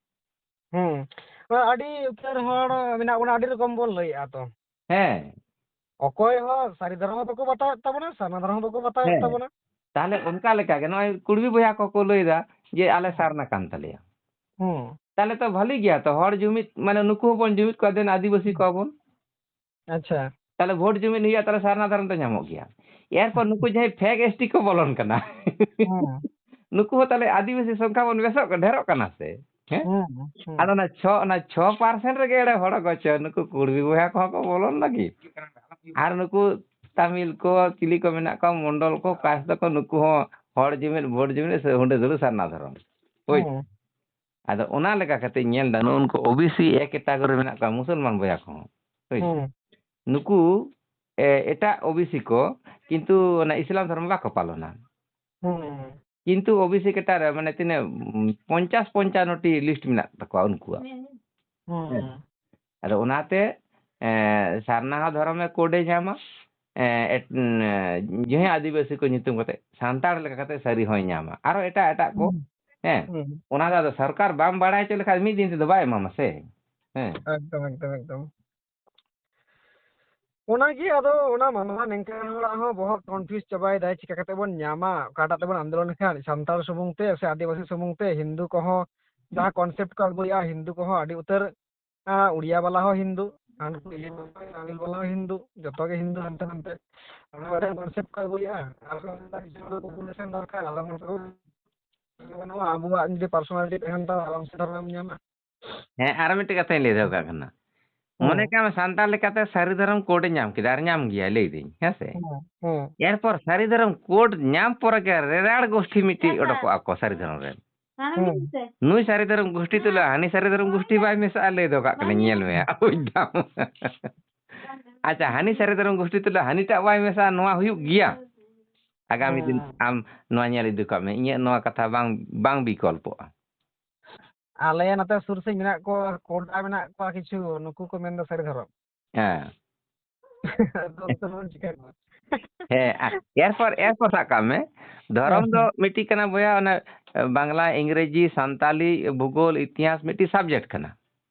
ᱦᱩᱸ᱾ ᱟᱹᱰᱤ ᱩᱛᱟᱹᱨ ᱦᱚᱲ ᱢᱮᱱᱟᱜ ᱵᱚᱱᱟ, ᱟᱹᱰᱤ ᱨᱚᱠᱚᱢ ᱵᱚᱱ ᱞᱟᱹᱭᱮᱜᱼᱟ ᱛᱚ᱾ ᱦᱮᱸ᱾ ᱚᱠᱚᱭ ᱦᱚᱸ ᱥᱟᱹᱨᱤ ᱫᱷᱚᱨᱚᱢ ᱦᱚᱸ ᱵᱟᱠᱚ ᱵᱟᱛᱟᱣᱮᱫ ᱛᱟᱵᱚᱱᱟ, ᱥᱟᱨᱱᱟ ᱫᱷᱚᱨᱚᱢ ᱦᱚᱸ ᱵᱟᱠᱚ ᱵᱟᱛᱟᱣᱮᱫ ᱦᱮᱸ᱾ ᱛᱟᱵᱚᱱᱟ᱾ ᱛᱟᱦᱚᱞᱮ ᱚᱱᱠᱟ ᱞᱮᱠᱟ ᱜᱮ ᱱᱚᱜᱼᱚᱭ ᱠᱩᱲᱢᱤ ᱵᱚᱭᱦᱟ ᱠᱚᱠᱚ ᱞᱟᱹᱭᱫᱟ ᱡᱮ ᱟᱞᱮ ᱦᱩᱸ᱾ ᱥᱟᱨᱱᱟ ᱠᱟᱱ ᱛᱟᱞᱮᱭᱟ᱾ ᱦᱩᱸ᱾ ᱛᱟᱦᱚᱞᱮ ᱛᱚ ᱵᱷᱟᱞᱤ ᱜᱮᱭᱟ ᱛᱚ, ᱦᱚᱲ ᱡᱩᱢᱤᱫ, ᱢᱟᱱᱮ ᱱᱩᱠᱩ ᱦᱚᱸᱵᱚᱱ ᱡᱩᱢᱤᱫ ᱠᱚᱣᱟ, ᱫᱮᱱ ᱟᱹᱫᱤᱵᱟᱹᱥᱤ ᱦᱩᱸ᱾ ᱠᱚᱣᱟ ᱵᱚᱱ᱾ ᱟᱪᱪᱷᱟ᱾ ᱛᱟᱦᱚᱞᱮ ᱵᱷᱳᱴ ᱡᱩᱢᱤᱫ ᱦᱩᱭᱩᱜᱼᱟ, ᱛᱟᱦᱚᱞᱮ ᱥᱟᱨᱱᱟ ᱫᱷᱚᱨᱚᱢ ᱫᱚ ᱧᱟᱢᱚᱜ ᱜᱮᱭᱟ᱾ ᱮᱨᱯᱚᱨ ᱱᱩᱠᱩ ᱡᱟᱦᱟᱸᱭ fake S T ᱠᱚ ᱵᱚᱞᱚᱱ ᱠᱟᱱᱟ, ᱦᱩᱸ᱾ ᱱᱩᱠᱩ ᱦᱚᱸ ᱛᱟᱦᱚᱞᱮ ᱟᱹᱫᱤᱵᱟᱹᱥᱤ ᱥᱚᱝᱠᱷᱟ ᱵᱚᱱ ᱵᱮᱥᱚᱜ, ᱰᱷᱮᱨᱚᱜ ᱠᱟᱱᱟ ᱥᱮ? ᱦᱮᱸ? ᱦᱩᱸ, ᱦᱩᱸ᱾ ᱟᱫᱚ ᱚᱱᱟ ᱪᱷᱚ, ᱚᱱᱟ ᱪᱷᱚ percent ᱨᱮᱜᱮ ᱮᱲᱮ ᱦᱚᱲ ᱜᱚᱪᱚ, ᱱᱩᱠᱩ ᱠᱩᱲᱢᱤ ᱵᱚᱭᱦᱟ ᱠᱚᱦᱚᱸ ᱠᱚ ᱵᱚᱞᱚᱱ ᱞᱟᱹᱜᱤᱫ᱾ ᱟᱨ ᱱᱩᱠᱩ ᱛᱟᱢᱤᱞ ᱠᱚ, ᱪᱤᱞᱤ ᱠᱚ ᱢᱮᱱᱟᱜ ᱠᱚᱣᱟ, ᱢᱚᱱᱰᱚᱞ ᱠᱚ, ᱠᱟᱥ ᱛᱟᱠᱚ, ᱱᱩᱠᱩ ᱦᱚᱸ ᱦᱚᱲ ᱡᱩᱢᱤᱫ, ᱵᱷᱳᱴ ᱡᱩᱢᱤᱫ, ᱥᱮ ᱦᱩᱰᱟᱹ ᱫᱩᱲᱩ ᱥᱟᱨᱱᱟ ᱫᱷᱚᱨᱚᱢ᱾ ᱦᱳᱭ᱾ ᱦᱩᱸ᱾ ᱟᱫᱚ ᱚᱱᱟ ᱞᱮᱠᱟ ᱠᱟᱛᱮ ᱧᱮᱞ ᱫᱟ, ᱱᱩᱜᱼᱩ ᱱᱩᱠᱩ O B C A category ᱨᱮ ᱢᱮᱱᱟᱜ ᱠᱚᱣᱟ ᱢᱩᱥᱚᱞᱢᱟᱱ ᱵᱚᱭᱦᱟ ᱠᱚᱦᱚᱸ᱾ ᱦᱳᱭ᱾ ᱦᱩᱸ᱾ ᱱᱩᱠᱩ, ᱮ, ᱮᱴᱟᱜ O B C ᱠᱚ ᱠᱤᱱᱛᱩ ᱚᱱᱟ ᱤᱥᱞᱟᱢ ᱫᱷᱚᱨᱚᱢ ᱵᱟᱠᱚ ᱯᱟᱞᱚᱱᱟ᱾ ᱦᱩᱸ᱾ ᱠᱤᱱᱛᱩ O B C category ᱨᱮ ᱢᱟᱱᱮ ᱛᱤᱱᱟᱹᱜ, ᱩᱢ, ᱯᱚᱧᱪᱟᱥ ᱯᱚᱧᱪᱟᱱᱱᱚ ᱴᱤ list ᱢᱮᱱᱟᱜ ᱛᱟᱠᱚᱣᱟ ᱩᱱᱠᱩᱣᱟᱜ᱾ ᱦᱩᱸ᱾ ᱦᱮᱸ᱾ ᱟᱫᱚ ᱚᱱᱟᱛᱮ, ᱮ, ᱥᱟᱨᱱᱟ ᱦᱚᱸ ᱫᱷᱚᱨᱚᱢᱮ code ᱮ ᱧᱟᱢᱟ, ᱮ, ᱮᱴ-, ᱮ, ᱡᱟᱦᱟᱸᱭ ᱟᱹᱫᱤᱵᱟᱹᱥᱤ ᱠᱚ ᱧᱩᱛᱩᱢ ᱠᱟᱛᱮ ᱥᱟᱱᱛᱟᱲ ᱞᱮᱠᱟ ᱠᱟᱛᱮ ᱥᱟᱹᱨᱤ ᱦᱚᱸᱭ ᱧᱟᱢᱟ᱾ ᱟᱨᱚ ᱮᱴᱟᱜ ᱮᱴᱟᱜ ᱠᱚ, ᱦᱩᱸ᱾ ᱦᱮᱸ, ᱦᱩᱸ᱾ ᱚᱱᱟ ᱫᱚ ᱟᱫᱚ ᱥᱚᱨᱠᱟᱨ ᱵᱟᱢ ᱵᱟᱲᱟᱭ ᱦᱚᱪᱚ ᱞᱮᱠᱷᱟᱱ ᱢᱤᱫ ᱫᱤᱱ ᱛᱮᱫᱚ ᱵᱟᱭ ᱮᱢᱟᱢᱟ ᱥᱮ᱾ ᱦᱮᱸ᱾ ᱮᱠᱫᱚᱢ, ᱮᱠᱫᱚᱢ, ᱮᱠᱫᱚᱢ᱾ ᱚᱱᱟᱜᱮ ᱟᱫᱚ ᱚᱱᱟ ᱢᱟᱱᱣᱟ ᱱᱤᱝᱠᱟᱹ ᱦᱚᱲᱟᱜ ᱦᱚᱸ ᱵᱚᱦᱚᱜ confuse ᱪᱟᱵᱟᱭᱮᱫᱟᱭ, ᱪᱤᱠᱟ ᱠᱟᱛᱮ ᱵᱚᱱ ᱧᱟᱢᱟ, ᱚᱠᱟᱴᱟᱜ ᱛᱮᱵᱚᱱ ᱟᱱᱫᱳᱞᱚᱱ ᱞᱮᱠᱷᱟᱱ, ᱥᱟᱱᱛᱟᱲ ᱥᱩᱢᱩᱝ ᱛᱮ ᱥᱮ ᱟᱹᱫᱤᱵᱟᱹᱥᱤ ᱥᱩᱢᱩᱝ ᱛᱮ, ᱦᱤᱱᱫᱩ ᱠᱚᱦᱚᱸ ᱡᱟᱦᱟᱸ concept ᱠᱚ ᱟᱹᱜᱩᱭᱮᱫᱼᱟ, ᱦᱤᱱᱫᱩ ᱠᱚᱦᱚᱸ ᱟᱹᱰᱤ ᱩᱛᱟᱹᱨ, ᱟᱸ, ᱩᱲᱤᱭᱟ ᱵᱟᱞᱟ ᱦᱚᱸ ᱦᱤᱱᱫᱩ, ᱦᱟᱱᱠᱩ ᱤᱭᱟᱹ ᱵᱟᱞᱟ, ᱛᱟᱢᱤᱞ ᱵᱟᱞᱟ ᱦᱚᱸ ᱦᱤᱱᱫᱩ, ᱡᱚᱛᱚ ᱜᱮ ᱦᱤᱱᱫᱩ ᱦᱟᱱᱛᱮ ᱱᱟᱱᱛᱮ᱾ ᱚᱱᱟ ᱢᱤᱫᱴᱮᱱ concept ᱠᱚ ᱟᱹᱜᱩᱭᱮᱫᱼᱟ, ᱟᱨ ᱠᱚ ᱢᱮᱱᱫᱟ ᱠᱤᱪᱷᱩ ᱦᱚᱲ ᱫᱚ population ᱫᱚᱨᱠᱟᱨ, ᱟᱫᱚ ᱦᱚᱲ ᱠᱚ ᱵᱟᱹᱱᱩᱜᱼᱟ, ᱟᱵᱚᱣᱟᱜ ᱡᱩᱫᱤ personality ᱛᱟᱦᱮᱱ ᱛᱟᱢᱟ, ᱟᱨᱟᱢ ᱥᱮ ᱫᱷᱚᱨᱢᱮᱢ ᱧᱟᱢᱟ᱾ ᱦᱮᱸ, ᱟᱨ ᱢᱤᱫᱴᱮᱡ ᱠᱟᱛᱷᱟᱧ ᱞᱟᱹᱭ ᱫᱚᱦᱚ ᱠᱟᱜ ᱠᱟᱱᱟ᱾ ᱦᱩᱸ᱾ ᱢᱚᱱᱮ ᱠᱟᱜ ᱢᱮ ᱥᱟᱱᱛᱟᱲ ᱞᱮᱠᱟᱛᱮ ᱥᱟᱹᱨᱤ ᱫᱷᱚᱨᱚᱢ code ᱮ ᱧᱟᱢ ᱠᱮᱫᱟ, ᱟᱨ ᱧᱟᱢ ᱜᱮᱭᱟᱭ, ᱞᱟᱹᱭ ᱫᱟᱹᱧ, ᱦᱮᱸ ᱥᱮ? ᱦᱩᱸ, ᱦᱩᱸ᱾ ᱮᱨᱯᱚᱨ ᱥᱟᱹᱨᱤ ᱫᱷᱚᱨᱚᱢ code ᱧᱟᱢ ᱯᱚᱨᱮ ᱜᱮ ᱨᱮᱨᱟᱲ ᱜᱳᱥᱴᱷᱤ ᱢᱤᱫᱴᱤᱡ ᱚᱰᱚᱠᱚᱜᱼᱟ ᱠᱚ ᱥᱟᱹᱨᱤ ᱫᱷᱚᱨᱚᱢ ᱨᱮᱱ᱾ ᱦᱩᱸ᱾ ᱱᱩᱭ ᱥᱟᱹᱨᱤ ᱫᱷᱚᱨᱚᱢ ᱜᱳᱥᱴᱷᱤ ᱛᱩᱞᱩᱡ ᱦᱟᱹᱱᱤ ᱥᱟᱹᱨᱤ ᱫᱷᱚᱨᱚᱢ ᱜᱳᱥᱴᱷᱤ ᱵᱟᱭ ᱢᱮᱥᱟᱜᱼᱟ, ᱞᱟᱹᱭ ᱫᱚᱦᱚ ᱠᱟᱜ ᱠᱟᱹᱱᱟᱹᱧ, ᱧᱮᱞ ᱢᱮ ᱦᱟᱸᱜ, ᱵᱩᱡᱽ ᱫᱟᱢ᱾ ᱟᱪᱪᱷᱟ, ᱦᱟᱹᱱᱤ ᱥᱟᱹᱨᱤ ᱫᱷᱚᱨᱚᱢ ᱜᱳᱥᱴᱷᱤ ᱛᱩᱞᱩᱡ ᱦᱟᱹᱱᱤᱴᱟᱜ ᱵᱟᱭ ᱢᱮᱥᱟᱜᱼᱟ, ᱱᱚᱣᱟ ᱦᱩᱭᱩᱜ ᱜᱮᱭᱟ? ᱟᱜᱟᱢᱤ ᱫᱤᱱ ᱦᱮᱸ᱾ ᱟᱢ ᱱᱚᱣᱟ ᱧᱮᱞ ᱤᱫᱤ ᱠᱟᱜ ᱢᱮ, ᱤᱧᱟᱹᱜ ᱱᱚᱣᱟ ᱠᱟᱛᱷᱟ ᱵᱟᱝ, ᱵᱟᱝ ᱵᱤᱠᱚᱞᱯᱚᱜᱼᱟ᱾ ᱟᱞᱮ ᱱᱚᱛᱮ ᱥᱩᱨ ᱥᱮᱫ ᱢᱮᱱᱟᱜ ᱠᱚᱣᱟ, ᱠᱚᱰᱟ ᱢᱮᱱᱟᱜ ᱠᱚᱣᱟ ᱠᱤᱪᱷᱩ, ᱱᱩᱠᱩ ᱠᱚ ᱢᱮᱱᱫᱟ ᱥᱟᱹᱨᱤ ᱫᱷᱚᱨᱚᱢ᱾ ᱦᱮᱸ᱾ ᱟᱫᱚ ᱚᱱᱛᱮ ᱵᱚᱱ ᱪᱤᱠᱟᱹ ᱠᱚᱣᱟ? ᱦᱮᱸ, ᱟ-, ᱮᱨᱯᱚᱨ, ᱮᱨᱯᱚᱨ ᱥᱟᱵ ᱠᱟᱜ ᱢᱮ, ᱫᱷᱚᱨᱚᱢ ᱫᱚ ᱢᱤᱫᱴᱤᱡ ᱠᱟᱱᱟ ᱵᱚᱭᱦᱟ, ᱚᱱᱟ, ᱮ, ᱵᱟᱝᱞᱟ, ᱤᱝᱨᱮᱡᱤ, ᱥᱟᱱᱛᱟᱞᱤ, ᱵᱷᱩᱜᱳᱞ, ᱤᱛᱤᱦᱟᱥ ᱢᱤᱫᱴᱤᱡ subject ᱠᱟᱱᱟ᱾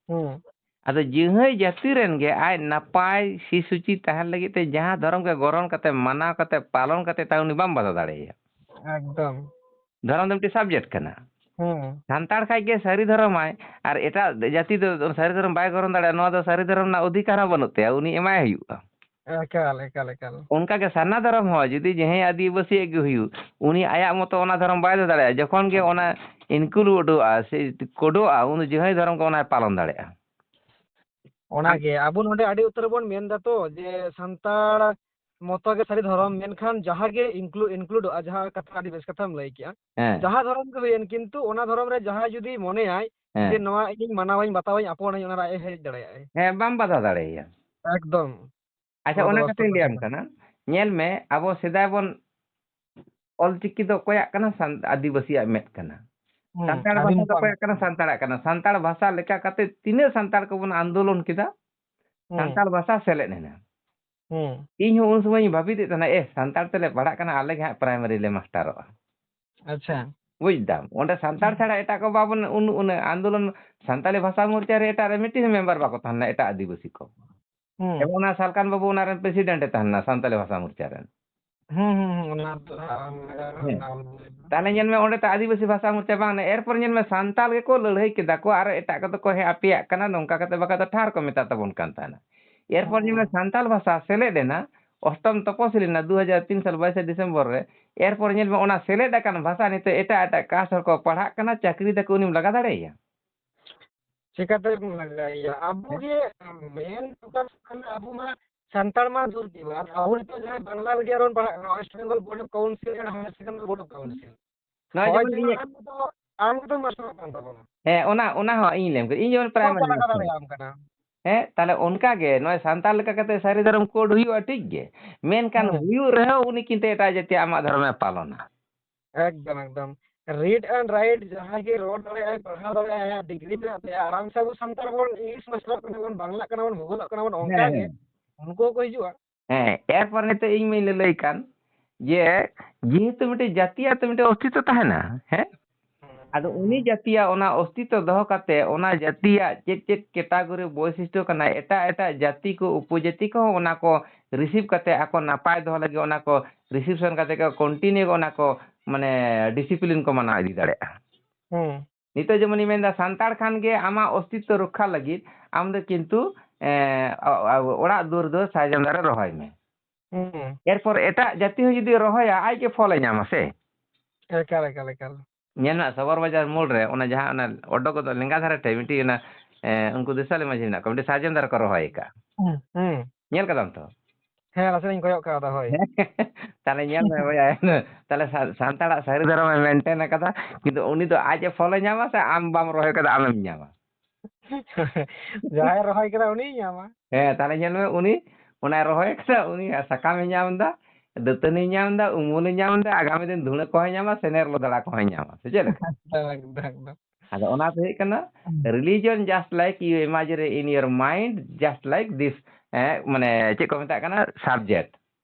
ᱦᱩᱸ᱾ ᱟᱫᱚ ᱡᱟᱹᱦᱟᱹᱭ ᱡᱟᱹᱛᱤ ᱨᱮᱱ ᱜᱮ ᱟᱡ ᱱᱟᱯᱟᱭ ᱥᱤᱥᱩᱪᱤ ᱛᱟᱦᱮᱱ ᱞᱟᱹᱜᱤᱫ ᱛᱮ ᱡᱟᱦᱟᱸ ᱫᱷᱚᱨᱚᱢ ᱜᱮ ᱜᱚᱨᱚᱱ ᱠᱟᱛᱮ, ᱢᱟᱱᱟᱣ ᱠᱟᱛᱮ, ᱯᱟᱞᱚᱱ ᱠᱟᱛᱮ ᱛᱟᱦᱮᱸ, ᱩᱱᱤ ᱵᱟᱢ ᱵᱟᱫᱷᱟ ᱫᱟᱲᱮᱭᱟᱭᱟ᱾ ᱮᱠᱫᱚᱢ᱾ ᱫᱷᱚᱨᱚᱢ ᱫᱚ ᱢᱤᱫᱴᱤᱡ subject ᱠᱟᱱᱟ᱾ ᱦᱩᱸ᱾ ᱥᱟᱱᱛᱟᱲ ᱠᱷᱟᱡ ᱜᱮ ᱥᱟᱹᱨᱤ ᱫᱷᱚᱨᱚᱢᱟᱭ, ᱟᱨ ᱮᱴᱟᱜ ᱡᱟᱹᱛᱤ ᱫᱚ ᱥᱟᱹᱨᱤ ᱫᱷᱚᱨᱚᱢ ᱵᱟᱭ ᱜᱚᱨᱚᱱ ᱫᱟᱲᱮᱭᱟᱜᱼᱟ, ᱱᱚᱣᱟ ᱫᱚ ᱥᱟᱹᱨᱤ ᱫᱷᱚᱨᱚᱢ ᱨᱮᱱᱟᱜ ᱚᱫᱷᱤᱠᱟᱨ ᱦᱚᱸ ᱵᱟᱹᱱᱩᱜ ᱛᱟᱭᱟ, ᱩᱱᱤ ᱮᱢᱟᱭ ᱦᱩᱭᱩᱜᱼᱟ᱾ ᱮᱠᱟᱞ, ᱮᱠᱟᱞ, ᱮᱠᱟᱞ᱾ ᱚᱱᱠᱟ ᱜᱮ ᱥᱟᱨᱱᱟ ᱫᱷᱚᱨᱚᱢ ᱦᱚᱸ ᱡᱩᱫᱤ ᱡᱟᱦᱟᱸᱭ ᱟᱹᱫᱤᱵᱟᱹᱥᱤᱭᱟᱜ ᱜᱮ ᱦᱩᱭᱩᱜ, ᱩᱱᱤ ᱟᱭᱟᱜ ᱢᱚᱛᱚ ᱚᱱᱟ ᱫᱷᱚᱨᱚᱢ ᱵᱟᱭ ᱫᱚᱦᱚ ᱫᱟᱲᱮᱭᱟᱜᱼᱟ᱾ ᱡᱚᱠᱷᱚᱱ ᱜᱮ ᱚᱱᱟ includeᱚᱜᱼᱟ ᱥᱮ ᱠᱳᱰᱚᱜᱼᱟ, ᱩᱱ ᱡᱟᱦᱟᱸᱭ ᱫᱷᱚᱨᱚᱢ ᱜᱮ ᱚᱱᱟᱭ ᱯᱟᱞᱚᱱ ᱫᱟᱲᱮᱭᱟᱜᱼᱟ᱾ ᱚᱱᱟᱜᱮ ᱟᱵᱚ ᱱᱚᱰᱮ ᱟᱹᱰᱤ ᱩᱛᱟᱹᱨ ᱵᱚᱱ ᱢᱮᱱ ᱫᱟ ᱛᱚ ᱡᱮ ᱥᱟᱱᱛᱟᱲ ᱢᱚᱛᱚ ᱜᱮ ᱥᱟᱹᱨᱤ ᱫᱷᱚᱨᱚᱢ, ᱢᱮᱱᱠᱷᱟᱱ ᱡᱟᱦᱟᱸ ᱜᱮ inclu-, includeᱚᱜᱼᱟ, ᱡᱟᱦᱟᱸ ᱠᱟᱛᱷᱟ ᱟᱹᱰᱤ ᱵᱮᱥ ᱠᱟᱛᱷᱟᱢ ᱞᱟᱹᱭ ᱠᱮᱜᱼᱟ, ᱦᱮᱸ, ᱡᱟᱦᱟᱸ ᱫᱷᱚᱨᱚᱢ ᱜᱮ ᱦᱩᱭᱮᱱ, ᱠᱤᱱᱛᱩ ᱚᱱᱟ ᱫᱷᱚᱨᱚᱢ ᱨᱮ ᱡᱟᱦᱟᱸᱭ ᱡᱩᱫᱤ ᱢᱚᱱᱮᱭᱟᱭ ᱡᱮ ᱦᱮᱸ, ᱱᱚᱣᱟ ᱤᱧᱤᱧ ᱢᱟᱱᱟᱣᱟᱹᱧ ᱵᱟᱛᱟᱣᱟᱹᱧ, ᱟᱯᱚᱱᱟᱹᱧ, ᱚᱱᱟ ᱨᱮ ᱟᱡ ᱮ ᱦᱮᱡ ᱫᱟᱲᱮᱭᱟᱜᱼᱟᱭ᱾ ᱦᱮᱸ, ᱵᱟᱢ ᱵᱟᱫᱷᱟ ᱫᱟᱲᱮᱭᱟᱭᱟ᱾ ᱮᱠᱫᱚᱢ᱾ ᱟᱪᱪᱷᱟ, ᱱᱚᱣᱟ ᱫᱚ ᱚᱱᱟ ᱵᱟᱥᱛᱚᱵ ᱠᱟᱛᱷᱟᱧ ᱠᱟᱛᱷᱟ ᱞᱟᱹᱭᱟᱢ ᱠᱟᱱᱟ᱾ ᱠᱟᱱᱟ, ᱧᱮᱞ ᱢᱮ, ᱟᱵᱚ ᱥᱮᱫᱟᱭ ᱵᱚᱱ ᱚᱞᱪᱤᱠᱤ ᱫᱚ ᱚᱠᱚᱭᱟᱜ ᱠᱟᱱᱟ? ᱥᱟᱱ-, ᱟᱹᱫᱤᱵᱟᱹᱥᱤᱭᱟᱜ ᱢᱮᱫ ᱠᱟᱱᱟ᱾ ᱦᱩᱸ, ᱥᱟᱱᱛᱟᱲ ᱟᱹᱰᱤ ᱵᱷᱟᱥᱟ ᱫᱚ ᱱᱟᱯᱟᱭ᱾ ᱚᱠᱚᱭᱟᱜ ᱠᱟᱱᱟ? ᱥᱟᱱᱛᱟᱲᱟᱜ ᱠᱟᱱᱟ᱾ ᱥᱟᱱᱛᱟᱲ ᱵᱷᱟᱥᱟ ᱞᱮᱠᱟ ᱠᱟᱛᱮ ᱛᱤᱱᱟᱹᱜ ᱥᱟᱱᱛᱟᱲ ᱠᱚᱵᱚᱱ ᱟᱱᱫᱳᱞᱚᱱ ᱠᱮᱫᱟ, ᱦᱩᱸ, ᱥᱟᱱᱛᱟᱲ ᱵᱷᱟᱥᱟ ᱥᱮᱞᱮᱫ ᱮᱱᱟ᱾ ᱦᱩᱸ, ᱤᱧ ᱦᱚᱸ ᱩᱱ ᱥᱚᱢᱚᱭ ᱤᱧ ᱵᱷᱟᱹᱵᱤᱛᱮᱫ ᱛᱟᱦᱮᱱᱟ, "ᱮ, ᱥᱟᱱᱛᱟᱲ ᱛᱮᱞᱮ ᱯᱟᱲᱦᱟᱜ ᱠᱟᱱᱟ, ᱟᱞᱮ ᱜᱮ ᱦᱟᱸᱜ primary ᱞᱮ ᱢᱟᱥᱴᱟᱨᱚᱜᱼᱟ᱾" ᱟᱪᱪᱷᱟ᱾ ᱵᱩᱡᱽ ᱫᱟᱢ, ᱚᱸᱰᱮ ᱥᱟᱱᱛᱟᱲ ᱦᱩᱸ, ᱪᱷᱟᱲᱟ ᱮᱴᱟᱜ ᱠᱚ ᱵᱟᱵᱚᱱ, ᱩᱱ, ᱩᱱᱟᱹᱜ ᱟᱱᱫᱳᱞᱚᱱ, ᱥᱟᱱᱛᱟᱲᱤ ᱵᱷᱟᱥᱟ ᱢᱳᱨᱪᱟ ᱨᱮ ᱮᱴᱟᱜ ᱨᱮ ᱢᱤᱫᱴᱤᱡ ᱦᱚᱸ member ᱵᱟᱠᱚ ᱛᱟᱦᱮᱸ ᱞᱮᱱᱟ, ᱮᱴᱟᱜ ᱟᱹᱫᱤᱵᱟᱹᱥᱤ ᱠᱚ᱾ ᱦᱩᱸ, ᱮᱵᱚᱝ ᱚᱱᱟ ᱥᱟᱞᱠᱷᱟᱱ ᱵᱟᱹᱵᱩ ᱚᱱᱟ ᱨᱮᱱ president ᱮ ᱛᱟᱦᱮᱸ ᱞᱮᱱᱟ ᱥᱟᱱᱛᱟᱲᱤ ᱵᱷᱟᱥᱟ ᱢᱳᱨᱪᱟ ᱨᱮᱱ᱾ ᱦᱩᱸ, ᱦᱩᱸ, ᱦᱩᱸ, ᱚᱱᱟ ᱫᱚ ᱦᱟᱸᱜ ᱢᱮᱱᱟᱜᱼᱟ, ᱦᱮᱸ᱾ ᱚᱱᱟ ᱵᱚᱞᱮ᱾ ᱛᱟᱦᱞᱮ ᱧᱮᱞ ᱢᱮ, ᱚᱸᱰᱮ ᱛᱚ ᱟᱹᱫᱤᱵᱟᱹᱥᱤ ᱵᱷᱟᱥᱟ ᱢᱳᱨᱪᱟ ᱵᱟᱝ, ᱮᱨᱯᱚᱨ ᱧᱮᱞ ᱢᱮ, ᱥᱟᱱᱛᱟᱲ ᱜᱮᱠᱚ ᱞᱟᱹᱲᱦᱟᱹᱭ ᱠᱮᱫᱟ ᱠᱚ, ᱟᱨ ᱮᱴᱟᱜ ᱠᱚᱫᱚ ᱠᱚ, "ᱦᱮᱸ, ᱟᱯᱮᱭᱟᱜ ᱠᱟᱱᱟ", ᱱᱚᱝᱠᱟ ᱠᱟᱛᱮ ᱵᱟᱠᱷᱟᱡ ᱫᱚ ᱴᱷᱟᱨ ᱠᱚ ᱢᱮᱛᱟ ᱛᱟᱵᱚᱱ ᱠᱟᱱ ᱛᱟᱦᱮᱱᱟ᱾ ᱮᱨᱯᱚᱨ ᱧᱮᱞ ᱢᱮ, ᱦᱩᱸ, ᱥᱟᱱᱛᱟᱲ ᱵᱷᱟᱥᱟ ᱥᱮᱞᱮᱫ ᱮᱱᱟ, ᱚᱥᱴᱚᱢ ᱛᱚᱯᱚᱥᱤᱞ ᱮᱱᱟ ᱫᱩ ᱦᱟᱡᱟᱨ ᱛᱤᱱ ᱥᱟᱞ ᱵᱟᱭᱤᱥᱮ ᱰᱤᱥᱮᱢᱵᱚᱨ ᱨᱮ᱾ ᱮᱨᱯᱚᱨ ᱧᱮᱞ ᱢᱮ, ᱚᱱᱟ ᱥᱮᱞᱮᱫ ᱟᱠᱟᱱ ᱵᱷᱟᱥᱟ ᱱᱤᱛᱚᱜ ᱮᱴᱟᱜ ᱮᱴᱟᱜ caste ᱦᱚᱲ ᱠᱚ ᱯᱟᱲᱦᱟᱜ ᱠᱟᱱᱟ, ᱪᱟᱹᱠᱨᱤ ᱫᱟᱠᱚ, ᱩᱱᱤᱢ ᱞᱟᱜᱟ ᱫᱟᱲᱮᱭᱟᱭᱟ? ᱪᱤᱠᱟᱹᱛᱮᱢ ᱞᱟᱜᱟᱭᱮᱭᱟ? ᱟᱵᱚ ᱦᱮᱸ? ᱜᱮ ᱢᱮᱱ ᱯᱷᱳᱠᱟᱥ ᱠᱟᱱᱟ, ᱟᱵᱚ ᱢᱟ ᱥᱟᱱᱛᱟᱲ ᱢᱟ ᱫᱩᱨ ᱜᱮ ᱵᱟᱝ, ᱟᱵᱚ ᱱᱤᱛᱚᱜ ᱡᱟᱦᱟᱸᱭ ᱵᱟᱝᱞᱟ ᱢᱤᱰᱤᱭᱟ ᱨᱮᱵᱚᱱ ᱯᱟᱲᱦᱟᱜ ᱠᱟᱱᱟ, West Bengal Board of Council and Higher Secondary Board of Council, ᱱᱚᱜᱼᱚᱭ ᱦᱳᱭ, ᱡᱮᱢᱚᱱ ᱡᱮᱢᱚᱱ ᱤᱧᱟᱹᱜ ᱟᱢ ᱜᱮᱛᱚ, ᱟᱢ ᱜᱮᱛᱚ ᱢᱟᱥᱴᱟᱨᱚᱜ ᱠᱟᱱ ᱛᱟᱵᱚᱱᱟ᱾ ᱦᱮᱸ, ᱚᱱᱟ, ᱚᱱᱟ ᱦᱚᱸ ᱤᱧ ᱞᱟᱹᱭᱟᱢ ᱠᱟᱹᱱᱟᱹᱧ, ᱤᱧ ᱡᱮᱢᱚᱱ ᱚᱠᱚᱭ ᱠᱚ primary ᱞᱟᱜᱟ ᱢᱟᱥᱴᱟᱨ᱾ ᱫᱟᱲᱮᱭᱟᱢ ᱠᱟᱱᱟ? ᱦᱮᱸ, ᱛᱟᱦᱞᱮ ᱚᱱᱠᱟ ᱜᱮ ᱱᱚᱜᱼᱚᱭ ᱥᱟᱱᱛᱟᱲ ᱞᱮᱠᱟ ᱠᱟᱛᱮ ᱥᱟᱹᱨᱤ ᱫᱷᱚᱨᱚᱢ code ᱦᱩᱭᱩᱜᱼᱟ, ᱴᱷᱤᱠ ᱜᱮ, ᱢᱮᱱᱠᱷᱟᱱ ᱦᱮᱸ᱾ ᱦᱩᱭᱩᱜ ᱨᱮᱦᱚᱸ ᱩᱱᱤ ᱠᱤᱱᱛᱩ ᱮᱴᱟᱜ ᱡᱟᱹᱛᱤ ᱟᱢᱟᱜ ᱫᱷᱚᱨᱚᱢᱮ ᱯᱟᱞᱚᱱᱟ᱾ ᱮᱠᱫᱚᱢ, ᱮᱠᱫᱚᱢ᱾ read and write ᱡᱟᱦᱟᱸᱭ ᱜᱮ ᱨᱚᱲ ᱫᱟᱲᱮᱭᱟᱜᱼᱟᱭ, ᱯᱟᱲᱦᱟᱣ ᱫᱟᱲᱮᱭᱟᱜᱼᱟᱭ, ᱟᱭᱟᱜ ᱰᱤᱜᱽᱨᱤ ᱢᱮᱱᱟᱜ ᱛᱟᱭᱟ, ᱟᱨᱟᱢ ᱥᱮ ᱟᱵᱚ ᱥᱟᱱᱛᱟᱲ ᱵᱚᱱ ᱤᱝᱞᱤᱥ ᱢᱟᱥᱴᱟᱨᱚᱜ ᱠᱟᱱᱟ ᱵᱚᱱ, ᱵᱟᱝᱞᱟᱜ ᱠᱟᱱᱟ ᱵᱚᱱ, ᱦᱮᱸ, ᱚᱱᱠᱟ ᱜᱮ ᱦᱮᱸ᱾ ᱩᱱᱠᱩ ᱦᱚᱸᱠᱚ ᱦᱤᱡᱩᱜᱼᱟ᱾ ᱦᱮᱸ, ᱮᱨᱯᱚᱨ ᱱᱤᱛᱚᱜ ᱤᱧ ᱢᱟᱧ ᱞᱟᱹᱞᱟᱹᱭ ᱠᱟᱱ ᱡᱮ ᱡᱮᱦᱮᱛᱩ ᱢᱤᱫᱴᱮᱡ ᱡᱟᱹᱛᱤᱭᱟᱜ ᱛᱚ ᱢᱤᱫᱴᱮᱡ ᱚᱥᱛᱤᱛᱛᱚ ᱛᱟᱦᱮᱱᱟ, ᱦᱮᱸ? ᱟᱫᱚ ᱩᱱᱤ ᱡᱟᱹᱛᱤᱭᱟᱜ ᱚᱱᱟ ᱚᱥᱛᱤᱛᱛᱚ ᱫᱚᱦᱚ ᱠᱟᱛᱮ ᱚᱱᱟ ᱡᱟᱹᱛᱤᱭᱟᱜ ᱪᱮᱫ ᱪᱮᱫ category ᱵᱳᱭᱥᱤᱥᱴᱚ ᱠᱟᱱᱟ, ᱮᱴᱟᱜ ᱮᱴᱟᱜ ᱡᱟᱹᱛᱤ ᱠᱚ ᱩᱯᱚᱡᱟᱹᱛᱤ ᱠᱚᱦᱚᱸ ᱚᱱᱟ ᱠᱚ receive ᱠᱟᱛᱮ ᱟᱠᱚ ᱱᱟᱯᱟᱭ ᱫᱚᱦᱚ ᱞᱟᱹᱜᱤᱫ ᱚᱱᱟ ᱠᱚ reception ᱠᱟᱛᱮ ᱠᱚ continue ᱚᱱᱟ ᱠᱚ ᱢᱟᱱᱮ discipline ᱠᱚ ᱢᱟᱱᱟᱣ ᱤᱫᱤ ᱫᱟᱲᱮᱭᱟᱜᱼᱟ᱾ ᱦᱩᱸ᱾ ᱱᱤᱛᱚᱜ ᱡᱮᱢᱚᱱᱤᱧ ᱢᱮᱱᱫᱟ, ᱥᱟᱱᱛᱟᱲ ᱠᱷᱟᱱ ᱜᱮ ᱟᱢᱟᱜ ᱚᱥᱛᱤᱛᱛᱚ ᱨᱚᱠᱠᱷᱟ ᱞᱟᱹᱜᱤᱫ ᱟᱢ ᱫᱚ ᱠᱤᱱᱛᱩ, ᱮᱸ, ᱚ-, ᱚ-, ᱚᱲᱟᱜ ᱫᱩᱣᱟᱹᱨ ᱫᱚ ᱥᱟᱨᱡᱚᱢ ᱫᱟᱨᱮ ᱨᱚᱦᱚᱭ ᱢᱮ᱾ ᱦᱩᱸ᱾ ᱮᱨᱯᱚᱨ ᱮᱴᱟᱜ ᱡᱟᱹᱛᱤ ᱦᱚᱸ ᱡᱩᱫᱤ ᱨᱚᱦᱚᱭᱟ, ᱟᱡ ᱜᱮ ᱯᱷᱚᱞᱮ ᱧᱟᱢᱟ ᱥᱮ᱾ ᱮᱠᱟᱞ, ᱮᱠᱟᱞ, ᱮᱠᱟᱞ᱾ ᱧᱮᱞ ᱢᱮ, ᱥᱚᱵᱚᱨ ᱵᱟᱡᱟᱨ ᱢᱳᱲ ᱨᱮ ᱚᱱᱟ ᱡᱟᱦᱟᱸ ᱚᱱᱟ ᱚᱰᱚᱠ ᱜᱚᱫᱚᱜ ᱞᱮᱸᱜᱟ ᱫᱷᱟᱨᱮ ᱴᱷᱮᱡ ᱢᱤᱫᱴᱤᱡ ᱚᱱᱟ, ᱮᱸ, ᱩᱱᱠᱩ ᱫᱤᱥᱟᱞᱤ ᱢᱟᱹᱡᱷᱤ ᱢᱮᱱᱟᱜ ᱠᱚᱣᱟ, ᱢᱤᱫᱴᱤᱡ ᱥᱟᱨᱡᱚᱢ ᱫᱟᱨᱮ ᱠᱚ ᱨᱚᱦᱚᱭ ᱟᱠᱟᱫ᱾ ᱦᱩᱸ, ᱦᱩᱸ᱾ ᱧᱮᱞ ᱠᱟᱫᱟᱢ ᱛᱚ? ᱦᱮᱸ, ᱱᱟᱥᱮ ᱤᱧ ᱠᱚᱭᱚᱜ ᱠᱟᱣᱫᱟ, ᱦᱳᱭ᱾ ᱛᱟᱦᱞᱮ ᱧᱮᱞ ᱢᱮ ᱵᱚᱭᱦᱟ, ᱛᱟᱦᱞᱮ ᱥᱟ-, ᱥᱟᱱᱛᱟᱲᱟᱜ ᱥᱟᱹᱨᱤ ᱫᱷᱚᱨᱚᱢᱮ maintain ᱟᱠᱟᱫᱟ, ᱠᱤᱱᱛᱩ ᱩᱱᱤ ᱫᱚ ᱟᱡ ᱮ ᱯᱷᱚᱞᱮ ᱧᱟᱢᱟ ᱥᱮ ᱟᱢ ᱵᱟᱢ ᱨᱚᱦᱚᱭ ᱠᱟᱫᱟ ᱟᱢᱮᱢ ᱧᱟᱢᱟ? ᱡᱟᱦᱟᱸᱭ ᱨᱚᱦᱚᱭ ᱠᱟᱫᱟ ᱩᱱᱤᱭ ᱧᱟᱢᱟ᱾ ᱦᱮᱸ, ᱛᱟᱦᱞᱮ ᱧᱮᱞ ᱢᱮ, ᱩᱱᱤ ᱚᱱᱟᱭ ᱨᱚᱦᱚᱭ ᱠᱟᱫᱟ, ᱩᱱᱤ ᱥᱟᱠᱟᱢᱮ ᱧᱟᱢ ᱮᱫᱟ, ᱫᱟᱹᱛᱟᱹᱱᱤᱭ ᱧᱟᱢ ᱮᱫᱟ, ᱩᱢᱩᱞᱮ ᱧᱟᱢ ᱮᱫᱟ, ᱟᱜᱟᱢᱤ ᱫᱤᱱ ᱫᱷᱩᱲᱟᱹ ᱠᱚᱦᱚᱸᱭ ᱧᱟᱢᱟ, ᱥᱮᱱᱮᱨ ᱞᱚᱫᱲᱟ ᱠᱚᱦᱚᱸᱭ ᱧᱟᱢᱟ, ᱥᱮ ᱪᱮᱫ ᱞᱮᱠᱟ? ᱮᱠᱫᱚᱢ, ᱮᱠᱫᱚᱢ, ᱮᱠᱫᱚᱢ᱾ ᱟᱫᱚ ᱚᱱᱟ ᱫᱚ ᱦᱩᱭᱩᱜ ᱠᱟᱱᱟ, ᱦᱩᱸ᱾ Religion, just like you imagine in your mind, just like this, ᱮ, ᱢᱟᱱᱮ ᱪᱮᱫ ᱠᱚ ᱢᱮᱛᱟᱜ ᱠᱟᱱᱟ, subject᱾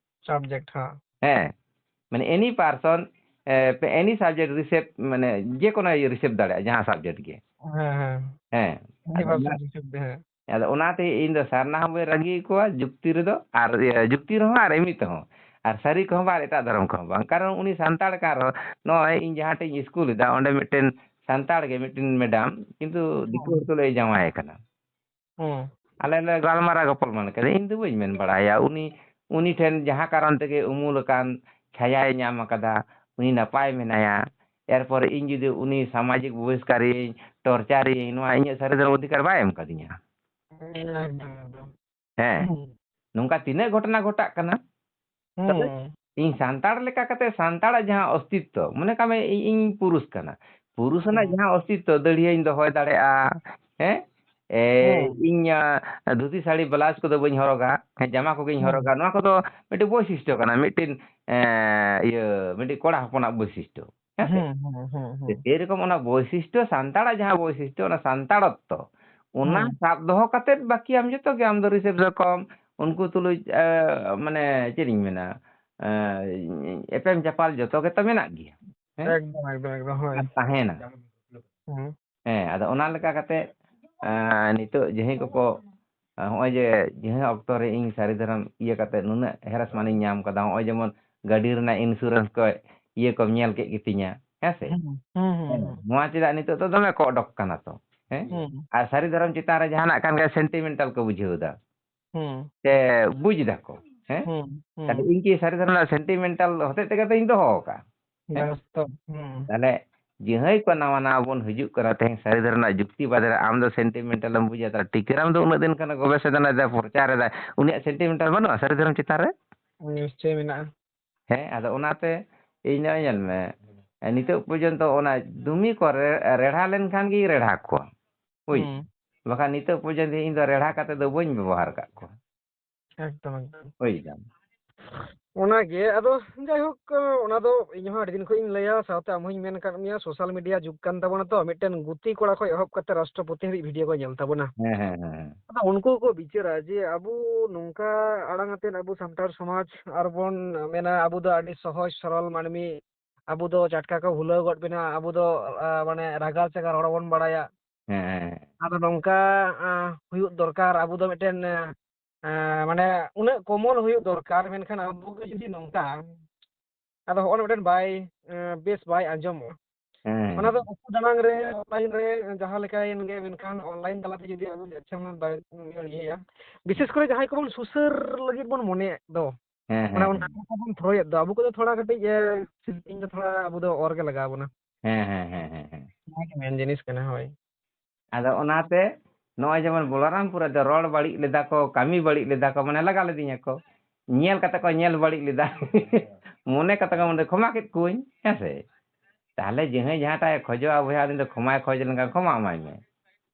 Subject, ᱦᱮᱸ᱾ ᱦᱮᱸ, ᱢᱟᱱᱮ any person, ᱮ, any subject receive, ᱢᱟᱱᱮ ᱡᱮᱠᱳᱱᱳ ᱤᱭᱟᱹ receive ᱫᱟᱲᱮᱭᱟᱜᱼᱟ, ᱡᱟᱦᱟᱸ subject ᱜᱮ᱾ ᱦᱮᱸ, ᱦᱮᱸ᱾ ᱦᱮᱸ, any ᱟᱫᱚ person ᱚᱱᱟ, receive ᱫᱟ, ᱦᱮᱸ᱾ ᱟᱫᱚ ᱚᱱᱟᱛᱮ ᱤᱧ ᱫᱚ ᱥᱟᱨᱱᱟ ᱦᱚᱸ ᱵᱟᱹᱧ ᱨᱟᱹᱜᱤ ᱠᱚᱣᱟ ᱡᱩᱠᱛᱤ ᱨᱮᱫᱚ, ᱟᱨ, ᱤᱭᱟᱹ, ᱡᱩᱠᱛᱤ ᱨᱮᱦᱚᱸ ᱟᱨ ᱮᱢᱱᱤ ᱛᱮᱦᱚᱸ, ᱟᱨ ᱥᱟᱹᱨᱤ ᱠᱚᱦᱚᱸ ᱵᱟᱝ ᱟᱨ ᱮᱴᱟᱜ ᱫᱷᱚᱨᱚᱢ ᱠᱚᱦᱚᱸ ᱵᱟᱝ, ᱠᱟᱨᱚᱱ ᱩᱱᱤ ᱥᱟᱱᱛᱟᱲ ᱠᱟᱱ ᱨᱮᱦᱚᱸ, ᱱᱚᱜᱼᱚᱭ ᱤᱧ ᱡᱟᱦᱟᱸ ᱴᱷᱮᱡ ᱤᱧ ᱥᱠᱩᱞ ᱮᱫᱟ, ᱚᱸᱰᱮ ᱢᱤᱫᱴᱮᱱ ᱥᱟᱱᱛᱟᱲ ᱜᱮ ᱢᱤᱫᱴᱮᱱ madam, ᱠᱤᱱᱛᱩ ᱫᱤᱠᱩ ᱦᱮᱸ᱾ ᱦᱚᱲ ᱛᱩᱞᱩᱡ ᱮ ᱡᱟᱶᱟᱭ ᱟᱠᱟᱱᱟ᱾ ᱦᱮᱸ᱾ ᱟᱞᱮ ᱞᱮ ᱜᱟᱞᱢᱟᱨᱟᱣ ᱜᱟᱯᱟᱞ ᱢᱟᱨᱟᱣ ᱠᱮᱫᱟ, ᱤᱧ ᱫᱚ ᱵᱟᱹᱧ ᱢᱮᱱ ᱵᱟᱲᱟᱭᱟ, ᱩᱱᱤ, ᱩᱱᱤ ᱴᱷᱮᱱ ᱡᱟᱦᱟᱸ ᱠᱟᱨᱚᱱ ᱛᱮᱜᱮ ᱩᱢᱩᱞ ᱟᱠᱟᱱ ᱪᱷᱟᱭᱟᱭ ᱧᱟᱢ ᱟᱠᱟᱫᱟ, ᱩᱱᱤ ᱱᱟᱯᱟᱭ ᱢᱮᱱᱟᱭᱟ, ᱮᱨᱯᱚᱨ ᱤᱧ ᱡᱩᱫᱤ ᱩᱱᱤ ᱥᱟᱢᱟᱡᱤᱠ ᱵᱚᱦᱤᱥᱠᱟᱨᱤᱭᱟᱹᱧ, torture ᱤᱭᱟᱹᱧ, ᱱᱚᱣᱟ ᱤᱧᱟᱹᱜ ᱥᱟᱹᱨᱤ ᱫᱷᱚᱨᱚᱢ ᱚᱫᱷᱤᱠᱟᱨ ᱵᱟᱭ ᱮᱢ ᱠᱟᱫᱤᱧᱟ᱾ ᱦᱮᱸ, ᱮᱠᱫᱚᱢ, ᱮᱠᱫᱚᱢ᱾ ᱦᱮᱸ᱾ ᱦᱩᱸ᱾ ᱱᱚᱝᱠᱟ ᱛᱤᱱᱟᱹᱜ ᱜᱷᱚᱴᱚᱱᱟ ᱜᱷᱚᱴᱟᱜ ᱠᱟᱱᱟ᱾ ᱛᱚᱵᱮ ᱦᱩᱸ᱾ ᱤᱧ ᱥᱟᱱᱛᱟᱲ ᱞᱮᱠᱟ ᱠᱟᱛᱮ ᱥᱟᱱᱛᱟᱲᱟᱜ ᱡᱟᱦᱟᱸ ᱚᱥᱛᱤᱛᱛᱚ, ᱢᱚᱱᱮ ᱠᱟᱜ ᱢᱮ ᱤᱧ, ᱤᱧ ᱯᱩᱨᱩᱥ ᱠᱟᱱᱟ᱾ ᱯᱩᱨᱩᱥ ᱨᱮᱱᱟᱜ ᱦᱩᱸ᱾ ᱡᱟᱦᱟᱸ ᱚᱥᱛᱤᱛᱛᱚ, ᱫᱟᱹᱲᱦᱤᱭᱟᱹᱧ ᱫᱚᱦᱚᱭ ᱫᱟᱲᱮᱭᱟᱜᱼᱟ, ᱦᱮᱸ? ᱮ, ᱦᱩᱸ᱾ ᱤᱧ, ᱟ, ᱫᱷᱩᱛᱤ ᱥᱟᱹᱲᱤ ᱵᱞᱟᱣᱩᱡᱽ ᱠᱚᱫᱚ ᱵᱟᱹᱧ ᱦᱚᱨᱚᱜᱟ, ᱦᱮᱸ, ᱡᱟᱢᱟ ᱠᱚᱜᱮᱧ ᱦᱩᱸ᱾ ᱦᱚᱨᱚᱜᱟ᱾ ᱱᱚᱣᱟ ᱠᱚᱫᱚ ᱢᱤᱫᱴᱤᱡ ᱵᱳᱭᱥᱤᱥᱴᱚ ᱠᱟᱱᱟ, ᱢᱤᱫᱴᱤᱡ, ᱮ, ᱤᱭᱟᱹ, ᱢᱤᱫᱴᱤᱡ ᱠᱚᱲᱟ ᱦᱚᱯᱚᱱᱟᱜ ᱵᱳᱭᱥᱤᱥᱴᱚ᱾ ᱦᱮᱸ ᱥᱮ? ᱦᱩᱸ, ᱦᱩᱸ, ᱦᱩᱸ, ᱦᱩᱸ᱾ ᱥᱮᱨᱚᱠᱚᱢ ᱚᱱᱟ ᱵᱳᱭᱥᱤᱥᱴᱚ, ᱥᱟᱱᱛᱟᱲᱟᱜ ᱡᱟᱦᱟᱸ ᱵᱳᱭᱥᱤᱥᱴᱚ, ᱚᱱᱟ ᱥᱟᱱᱛᱟᱲᱚᱛᱛᱚ, ᱚᱱᱟ ᱦᱩᱸ᱾ ᱥᱟᱵ ᱫᱚᱦᱚ ᱠᱟᱛᱮᱫ ᱵᱟᱹᱠᱤ ᱟᱢ ᱡᱚᱛᱚ ᱜᱮ ᱟᱢ ᱫᱚ ᱨᱤᱥᱮᱯ ᱨᱚᱠᱚᱢ, ᱩᱱᱠᱩ ᱛᱩᱞᱩᱡ, ᱮ, ᱢᱟᱱᱮ, ᱪᱮᱫ ᱤᱧ ᱢᱮᱱᱟ, ᱮ, ᱮᱯᱮᱢ ᱪᱟᱯᱟᱞ ᱡᱚᱛᱚ ᱜᱮᱛᱚ ᱢᱮᱱᱟᱜ ᱜᱮᱭᱟ᱾ ᱦᱮᱸ? ᱮᱠᱫᱚᱢ, ᱮᱠᱫᱚᱢ, ᱮᱠᱫᱚᱢ, ᱦᱳᱭ᱾ ᱟᱨ ᱛᱟᱦᱮᱱᱟ᱾ ᱦᱩᱸ᱾ ᱦᱮᱸ, ᱟᱫᱚ ᱚᱱᱟ ᱞᱮᱠᱟ ᱠᱟᱛᱮ, ᱮ, ᱱᱤᱛᱚᱜ ᱡᱟᱦᱟᱸᱭ ᱠᱚᱠᱚ, ᱮ, ᱦᱚᱸᱜᱼᱚᱭ ᱡᱮ ᱡᱟᱦᱟᱸ ᱚᱠᱛᱚ ᱨᱮ ᱤᱧ ᱥᱟᱹᱨᱤ ᱫᱷᱚᱨᱚᱢ ᱤᱭᱟᱹ ᱠᱟᱛᱮ ᱱᱩᱱᱟᱹᱜ harassment ᱤᱧ ᱧᱟᱢ ᱠᱟᱫᱟ, ᱦᱚᱸᱜᱼᱚᱭ ᱡᱮᱢᱚᱱ ᱜᱟᱹᱰᱤ ᱨᱮᱱᱟᱜ insurance ᱠᱚ ᱤᱭᱟᱹ ᱠᱚᱢ ᱧᱮᱞ ᱠᱮᱫ ᱜᱮᱛᱤᱧᱟ, ᱦᱮᱸ ᱥᱮ? ᱦᱩᱸ, ᱦᱩᱸ, ᱦᱩᱸ, ᱦᱮᱸ, ᱦᱩᱸ᱾ ᱱᱚᱣᱟ ᱪᱮᱫᱟᱜ ᱱᱤᱛᱚᱜ ᱫᱚ ᱫᱚᱢᱮ ᱠᱚ ᱚᱰᱚᱠ ᱠᱟᱱᱟ ᱛᱚ, ᱦᱮᱸ? ᱦᱩᱸ᱾ ᱟᱨ ᱥᱟᱹᱨᱤ ᱫᱷᱚᱨᱚᱢ ᱪᱮᱛᱟᱱ ᱨᱮ ᱡᱟᱦᱟᱱᱟᱜ ᱠᱟᱱ ᱜᱮ sentimental ᱠᱚ ᱵᱩᱡᱷᱟᱹᱣ ᱮᱫᱟ᱾ ᱦᱩᱸ᱾ ᱥᱮ ᱵᱩᱡᱽ ᱫᱟᱠᱚ, ᱦᱮᱸ? ᱦᱩᱸ, ᱦᱩᱸ᱾ ᱛᱟᱦᱞᱮ ᱤᱧ ᱠᱤ ᱥᱟᱹᱨᱤ ᱫᱷᱚᱨᱚᱢ ᱨᱮᱱᱟᱜ sentimental ᱦᱚᱛᱮᱡ ᱛᱮᱜᱮ ᱛᱚᱧ ᱫᱚᱦᱚ ᱟᱠᱟᱫᱼᱟ, ᱦᱮᱸ? ᱵᱟᱥᱛᱚᱵ, ᱦᱩᱸ᱾ ᱛᱟᱦᱞᱮ ᱡᱟᱦᱟᱸᱭ ᱠᱚ ᱱᱟᱣᱟ ᱱᱟᱣᱟ ᱵᱚᱱ ᱦᱤᱡᱩᱜ ᱠᱟᱱᱟ, ᱛᱮᱦᱮᱧ ᱥᱟᱹᱨᱤ ᱫᱷᱚᱨᱚᱢ ᱨᱮᱱᱟᱜ ᱡᱩᱠᱛᱤ ᱵᱟᱫᱷᱟ ᱨᱮ ᱟᱢ ᱫᱚ sentimental ᱮᱢ ᱵᱩᱡᱟ, ᱛᱟᱦᱞᱮ ᱴᱤᱠᱟᱹᱨᱟᱢ ᱫᱚ ᱩᱱᱟᱹᱜ ᱫᱤᱱ ᱠᱷᱚᱱ ᱜᱚᱵᱮᱥᱚᱱᱟ ᱮᱫᱟᱭ, ᱯᱨᱚᱪᱟᱨ ᱮᱫᱟᱭ, ᱩᱱᱤᱭᱟᱜ sentimental ᱵᱟᱹᱱᱩᱜᱼᱟ ᱥᱟᱹᱨᱤ ᱫᱷᱚᱨᱚᱢ ᱪᱮᱛᱟᱱ ᱨᱮ? ᱱᱤᱥᱪᱚᱭ ᱢᱮᱱᱟᱜᱼᱟ᱾ ᱦᱮᱸ, ᱟᱫᱚ ᱚᱱᱟᱛᱮ ᱤᱧ ᱱᱚᱜᱼᱚᱭ ᱧᱮᱞ ᱢᱮ, ᱱᱤᱛᱚᱜ ᱯᱚᱨᱡᱚᱱᱛᱚ ᱚᱱᱟ ᱫᱩᱢᱤ ᱠᱚ ᱨᱮ-, ᱨᱮᱲᱦᱟ ᱞᱮᱱᱠᱷᱟᱱ ᱜᱤᱧ ᱨᱮᱲᱦᱟ ᱠᱚᱣᱟ, ᱵᱩᱡᱽ? ᱦᱩᱸ᱾ ᱵᱟᱠᱷᱟᱱ ᱱᱤᱛᱚᱜ ᱯᱚᱨᱡᱚᱱᱛᱚ ᱤᱧ ᱫᱚ ᱨᱮᱲᱦᱟ ᱠᱟᱛᱮ ᱫᱚ ᱵᱟᱹᱧ ᱵᱮᱵᱚᱦᱟᱨ ᱟᱠᱟᱫ ᱠᱚᱣᱟ᱾ ᱮᱠᱫᱚᱢ, ᱮᱠᱫᱚᱢ᱾ ᱵᱩᱡᱽ ᱫᱟᱢ? ᱚᱱᱟᱜᱮ, ᱟᱫᱚ ᱡᱟᱭᱦᱳᱠ, ᱚᱱᱟ ᱫᱚ ᱤᱧ ᱦᱚᱸ ᱟᱹᱰᱤ ᱫᱤᱱ ᱠᱷᱚᱱ ᱤᱧ ᱞᱟᱹᱭᱟ, ᱥᱟᱶᱛᱮ ᱟᱢ ᱦᱚᱸᱧ ᱢᱮᱱ ᱟᱠᱟᱫ ᱢᱮᱭᱟ, social media ᱡᱩᱜᱽ ᱠᱟᱱ ᱛᱟᱵᱚᱱᱟ ᱛᱚ, ᱢᱤᱫᱴᱮᱱ ᱜᱩᱛᱤ ᱠᱚᱲᱟ ᱠᱷᱚᱱ ᱮᱦᱚᱵ ᱠᱟᱛᱮ ᱨᱟᱥᱴᱨᱚᱯᱚᱛᱤ ᱦᱟᱹᱵᱤᱡ video ᱠᱚ ᱧᱮᱞ ᱛᱟᱵᱚᱱᱟ᱾ ᱦᱮᱸ, ᱦᱮᱸ, ᱦᱮᱸ, ᱦᱮᱸ᱾ ᱟᱫᱚ ᱩᱱᱠᱩ ᱠᱚ ᱵᱤᱪᱟᱹᱨᱟ ᱡᱮ ᱟᱵᱚ ᱱᱚᱝᱠᱟ ᱟᱲᱟᱝ ᱟᱛᱮᱫ ᱟᱵᱚ ᱥᱟᱱᱛᱟᱲ ᱥᱚᱢᱟᱡᱽ ᱟᱨᱵᱚᱱ ᱢᱮᱱᱟ ᱟᱵᱚ ᱫᱚ ᱟᱹᱰᱤ ᱥᱚᱦᱚᱡ ᱥᱚᱨᱚᱞ ᱢᱟᱹᱱᱢᱤ, ᱟᱵᱚ ᱫᱚ ᱪᱟᱴᱠᱟ ᱠᱚ ᱵᱷᱩᱞᱟᱹᱣ ᱜᱚᱫ ᱵᱮᱱᱟ, ᱟᱵᱚ ᱫᱚ, ᱟ, ᱢᱟᱱᱮ ᱨᱟᱜᱟᱞ ᱪᱟᱜᱟᱞ ᱨᱚᱲ ᱵᱚᱱ ᱵᱟᱲᱟᱭᱟ᱾ ᱦᱮᱸ, ᱦᱮᱸ, ᱦᱮᱸ᱾ ᱟᱫᱚ ᱱᱚᱝᱠᱟ, ᱟ, ᱦᱩᱭᱩᱜ ᱫᱚᱨᱠᱟᱨ, ᱟᱵᱚ ᱫᱚ ᱢᱤᱫᱴᱮᱱ, ᱟ, ᱢᱟᱱᱮ ᱩᱱᱟᱹᱜ common ᱦᱩᱭᱩᱜ ᱫᱚᱨᱠᱟᱨ, ᱢᱮᱱᱠᱷᱟᱱ ᱟᱵᱚ ᱜᱮ ᱡᱩᱫᱤ ᱱᱚᱝᱠᱟ, ᱟᱫᱚ ᱦᱚᱸᱜᱼᱚᱭ ᱢᱤᱫᱴᱮᱱ ᱵᱟᱭ, ᱟ, ᱵᱮᱥ ᱵᱟᱭ ᱟᱸᱡᱚᱢᱚᱜᱼᱟ᱾ ᱦᱮᱸ, ᱚᱱᱟ ᱫᱚ ᱦᱮᱸ᱾ ᱟᱹᱛᱩ ᱫᱟᱱᱟᱝ ᱨᱮ, online ᱨᱮ ᱡᱟᱦᱟᱸ ᱞᱮᱠᱟᱭᱮᱱ ᱜᱮ, ᱢᱮᱱᱠᱷᱟᱱ online ᱛᱟᱞᱟᱛᱮ ᱡᱩᱫᱤ ᱟᱵᱚ ᱟᱪᱪᱷᱟ ᱵᱚᱱ ᱵᱟᱭ ᱤᱭᱟᱹᱭᱟ, ᱵᱤᱥᱮᱥ ᱠᱚᱨᱮ ᱡᱟᱦᱟᱸᱭ ᱠᱚᱵᱚᱱ ᱥᱩᱥᱟᱹᱨ ᱞᱟᱹᱜᱤᱫ ᱵᱚᱱ ᱢᱚᱱᱮᱭᱮᱫ ᱫᱚ, ᱦᱮᱸ, ᱚᱱᱟ ᱦᱮᱸ, ᱚᱱᱠᱟ ᱦᱮᱸ᱾ ᱠᱟᱛᱷᱟ ᱵᱚᱱ ᱛᱷᱨᱳᱭᱮᱫ ᱫᱚ, ᱟᱵᱚ ᱠᱚᱫᱚ ᱛᱷᱚᱲᱟ ᱠᱟᱹᱴᱤᱡ, ᱮ, ᱥᱤᱞᱯᱤᱧ ᱫᱚ ᱛᱷᱚᱲᱟ ᱟᱵᱚ ᱫᱚ ᱚᱨ ᱜᱮ ᱞᱟᱜᱟᱣ ᱵᱚᱱᱟ᱾ ᱦᱮᱸ, ᱦᱮᱸ, ᱦᱮᱸ, ᱦᱮᱸ, ᱦᱮᱸ᱾ ᱱᱚᱣᱟ ᱜᱮ ᱢᱮᱱ ᱡᱤᱱᱤᱥ ᱠᱟᱱᱟ, ᱦᱳᱭ᱾ ᱟᱫᱚ ᱚᱱᱟᱛᱮ ᱱᱚᱜᱼᱚᱭ ᱡᱮᱢᱚᱱ ᱵᱚᱞᱚᱨᱟᱢᱯᱩᱨ ᱨᱮᱫᱚ ᱨᱚᱲ ᱵᱟᱹᱲᱤᱡ ᱞᱮᱫᱟ ᱠᱚ, ᱠᱟᱹᱢᱤ ᱵᱟᱹᱲᱤᱡ ᱞᱮᱫᱟ ᱠᱚ, ᱢᱟᱱᱮ ᱞᱟᱜᱟ ᱞᱤᱫᱤᱧᱟ ᱠᱚ᱾ ᱧᱮᱞ ᱠᱟᱛᱮ ᱠᱚ ᱧᱮᱞ ᱵᱟᱹᱲᱤᱡ ᱞᱮᱫᱟ᱾ ᱢᱚᱱᱮ ᱠᱟᱛᱮ ᱠᱚ ᱢᱚᱱᱮ ᱠᱷᱚᱢᱟ ᱠᱮᱫ ᱠᱚᱣᱟᱹᱧ, ᱦᱮᱸ ᱥᱮ? ᱛᱟᱦᱞᱮ ᱡᱟᱦᱟᱸᱭ ᱡᱟᱦᱟᱸᱴᱟᱜ ᱮ ᱠᱷᱚᱡᱚᱜᱼᱟ ᱵᱚᱭᱦᱟ, ᱩᱱᱤ ᱫᱚ ᱠᱷᱚᱢᱟᱭ ᱠᱷᱚᱡ ᱞᱮᱱᱠᱷᱟᱱ ᱠᱷᱚᱢᱟ ᱮᱢᱟᱭ ᱢᱮ᱾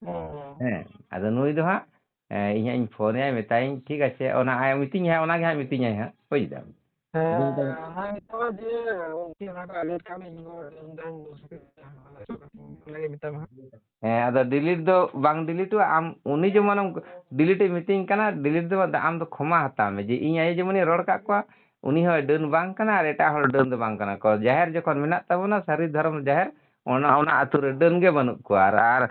ᱦᱩᱸ᱾ ᱦᱮᱸ, ᱟᱫᱚ ᱱᱩᱭ ᱫᱚ ᱦᱟᱸᱜ, ᱮ, ᱤᱧ ᱦᱟᱸᱜ ᱤᱧ ᱯᱷᱳᱱ ᱟᱭᱟ, ᱢᱮᱛᱟᱭᱟᱹᱧ, ᱴᱷᱤᱠ ᱟᱪᱷᱮ, ᱚᱱᱟ ᱟᱭ ᱢᱤᱛᱟᱹᱧ ᱦᱟᱸᱜ, ᱚᱱᱟ ᱜᱮ ᱦᱟᱸᱜ ᱢᱤᱛᱟᱹᱧᱟᱭ ᱦᱟᱸᱜ, ᱵᱩᱡᱽ ᱫᱟᱢ? ᱦᱮᱸ, ᱚᱱᱟ ᱜᱮᱛᱚ ᱡᱮ ᱩᱱᱠᱤᱱ ᱚᱱᱟ ᱠᱚ ᱟᱹᱜᱩ ᱠᱟᱜ ᱢᱮ, ᱤᱧ ᱫᱚ ᱤᱧ ᱫᱚ ᱚᱱᱟ ᱜᱮ ᱢᱮᱛᱟᱢᱟ ᱦᱟᱸᱜ᱾ ᱦᱮᱸ, ᱟᱫᱚ delete ᱫᱚ ᱵᱟᱝ ᱰᱤᱞᱤᱴᱚᱜᱼᱟ᱾ ᱟᱢ ᱩᱱᱤ ᱡᱮᱢᱚᱱᱮᱢ delete ᱮ ᱢᱤᱛᱟᱹᱧ ᱠᱟᱱᱟ, delete ᱫᱚ ᱵᱟᱝ, ᱟᱢ ᱫᱚ ᱠᱷᱚᱢᱟ ᱦᱟᱛᱟᱣ ᱢᱮ ᱡᱮ ᱤᱧ ᱟᱭᱳ ᱡᱮᱢᱚᱱᱤᱧ ᱨᱚᱲ ᱠᱟᱜ ᱠᱚᱣᱟ, ᱩᱱᱤ ᱦᱚᱸ ᱰᱟᱹᱱ ᱵᱟᱝ ᱠᱟᱱᱟ ᱟᱨ ᱮᱴᱟᱜ ᱦᱚᱲ ᱰᱟᱹᱱ ᱫᱚ ᱵᱟᱝ ᱠᱟᱱᱟ ᱠᱚ᱾ ᱡᱟᱦᱮᱨ ᱡᱚᱠᱷᱚᱱ ᱢᱮᱱᱟᱜ ᱛᱟᱵᱚᱱᱟ, ᱥᱟᱹᱨᱤ ᱫᱷᱚᱨᱚᱢ ᱡᱟᱦᱮᱨ, ᱚᱱᱟ, ᱚᱱᱟ ᱟᱹᱛᱩ ᱨᱮ ᱰᱟᱹᱱ ᱜᱮ ᱵᱟᱹᱱᱩᱜ ᱠᱚᱣᱟ᱾ ᱟᱨ, ᱟᱨ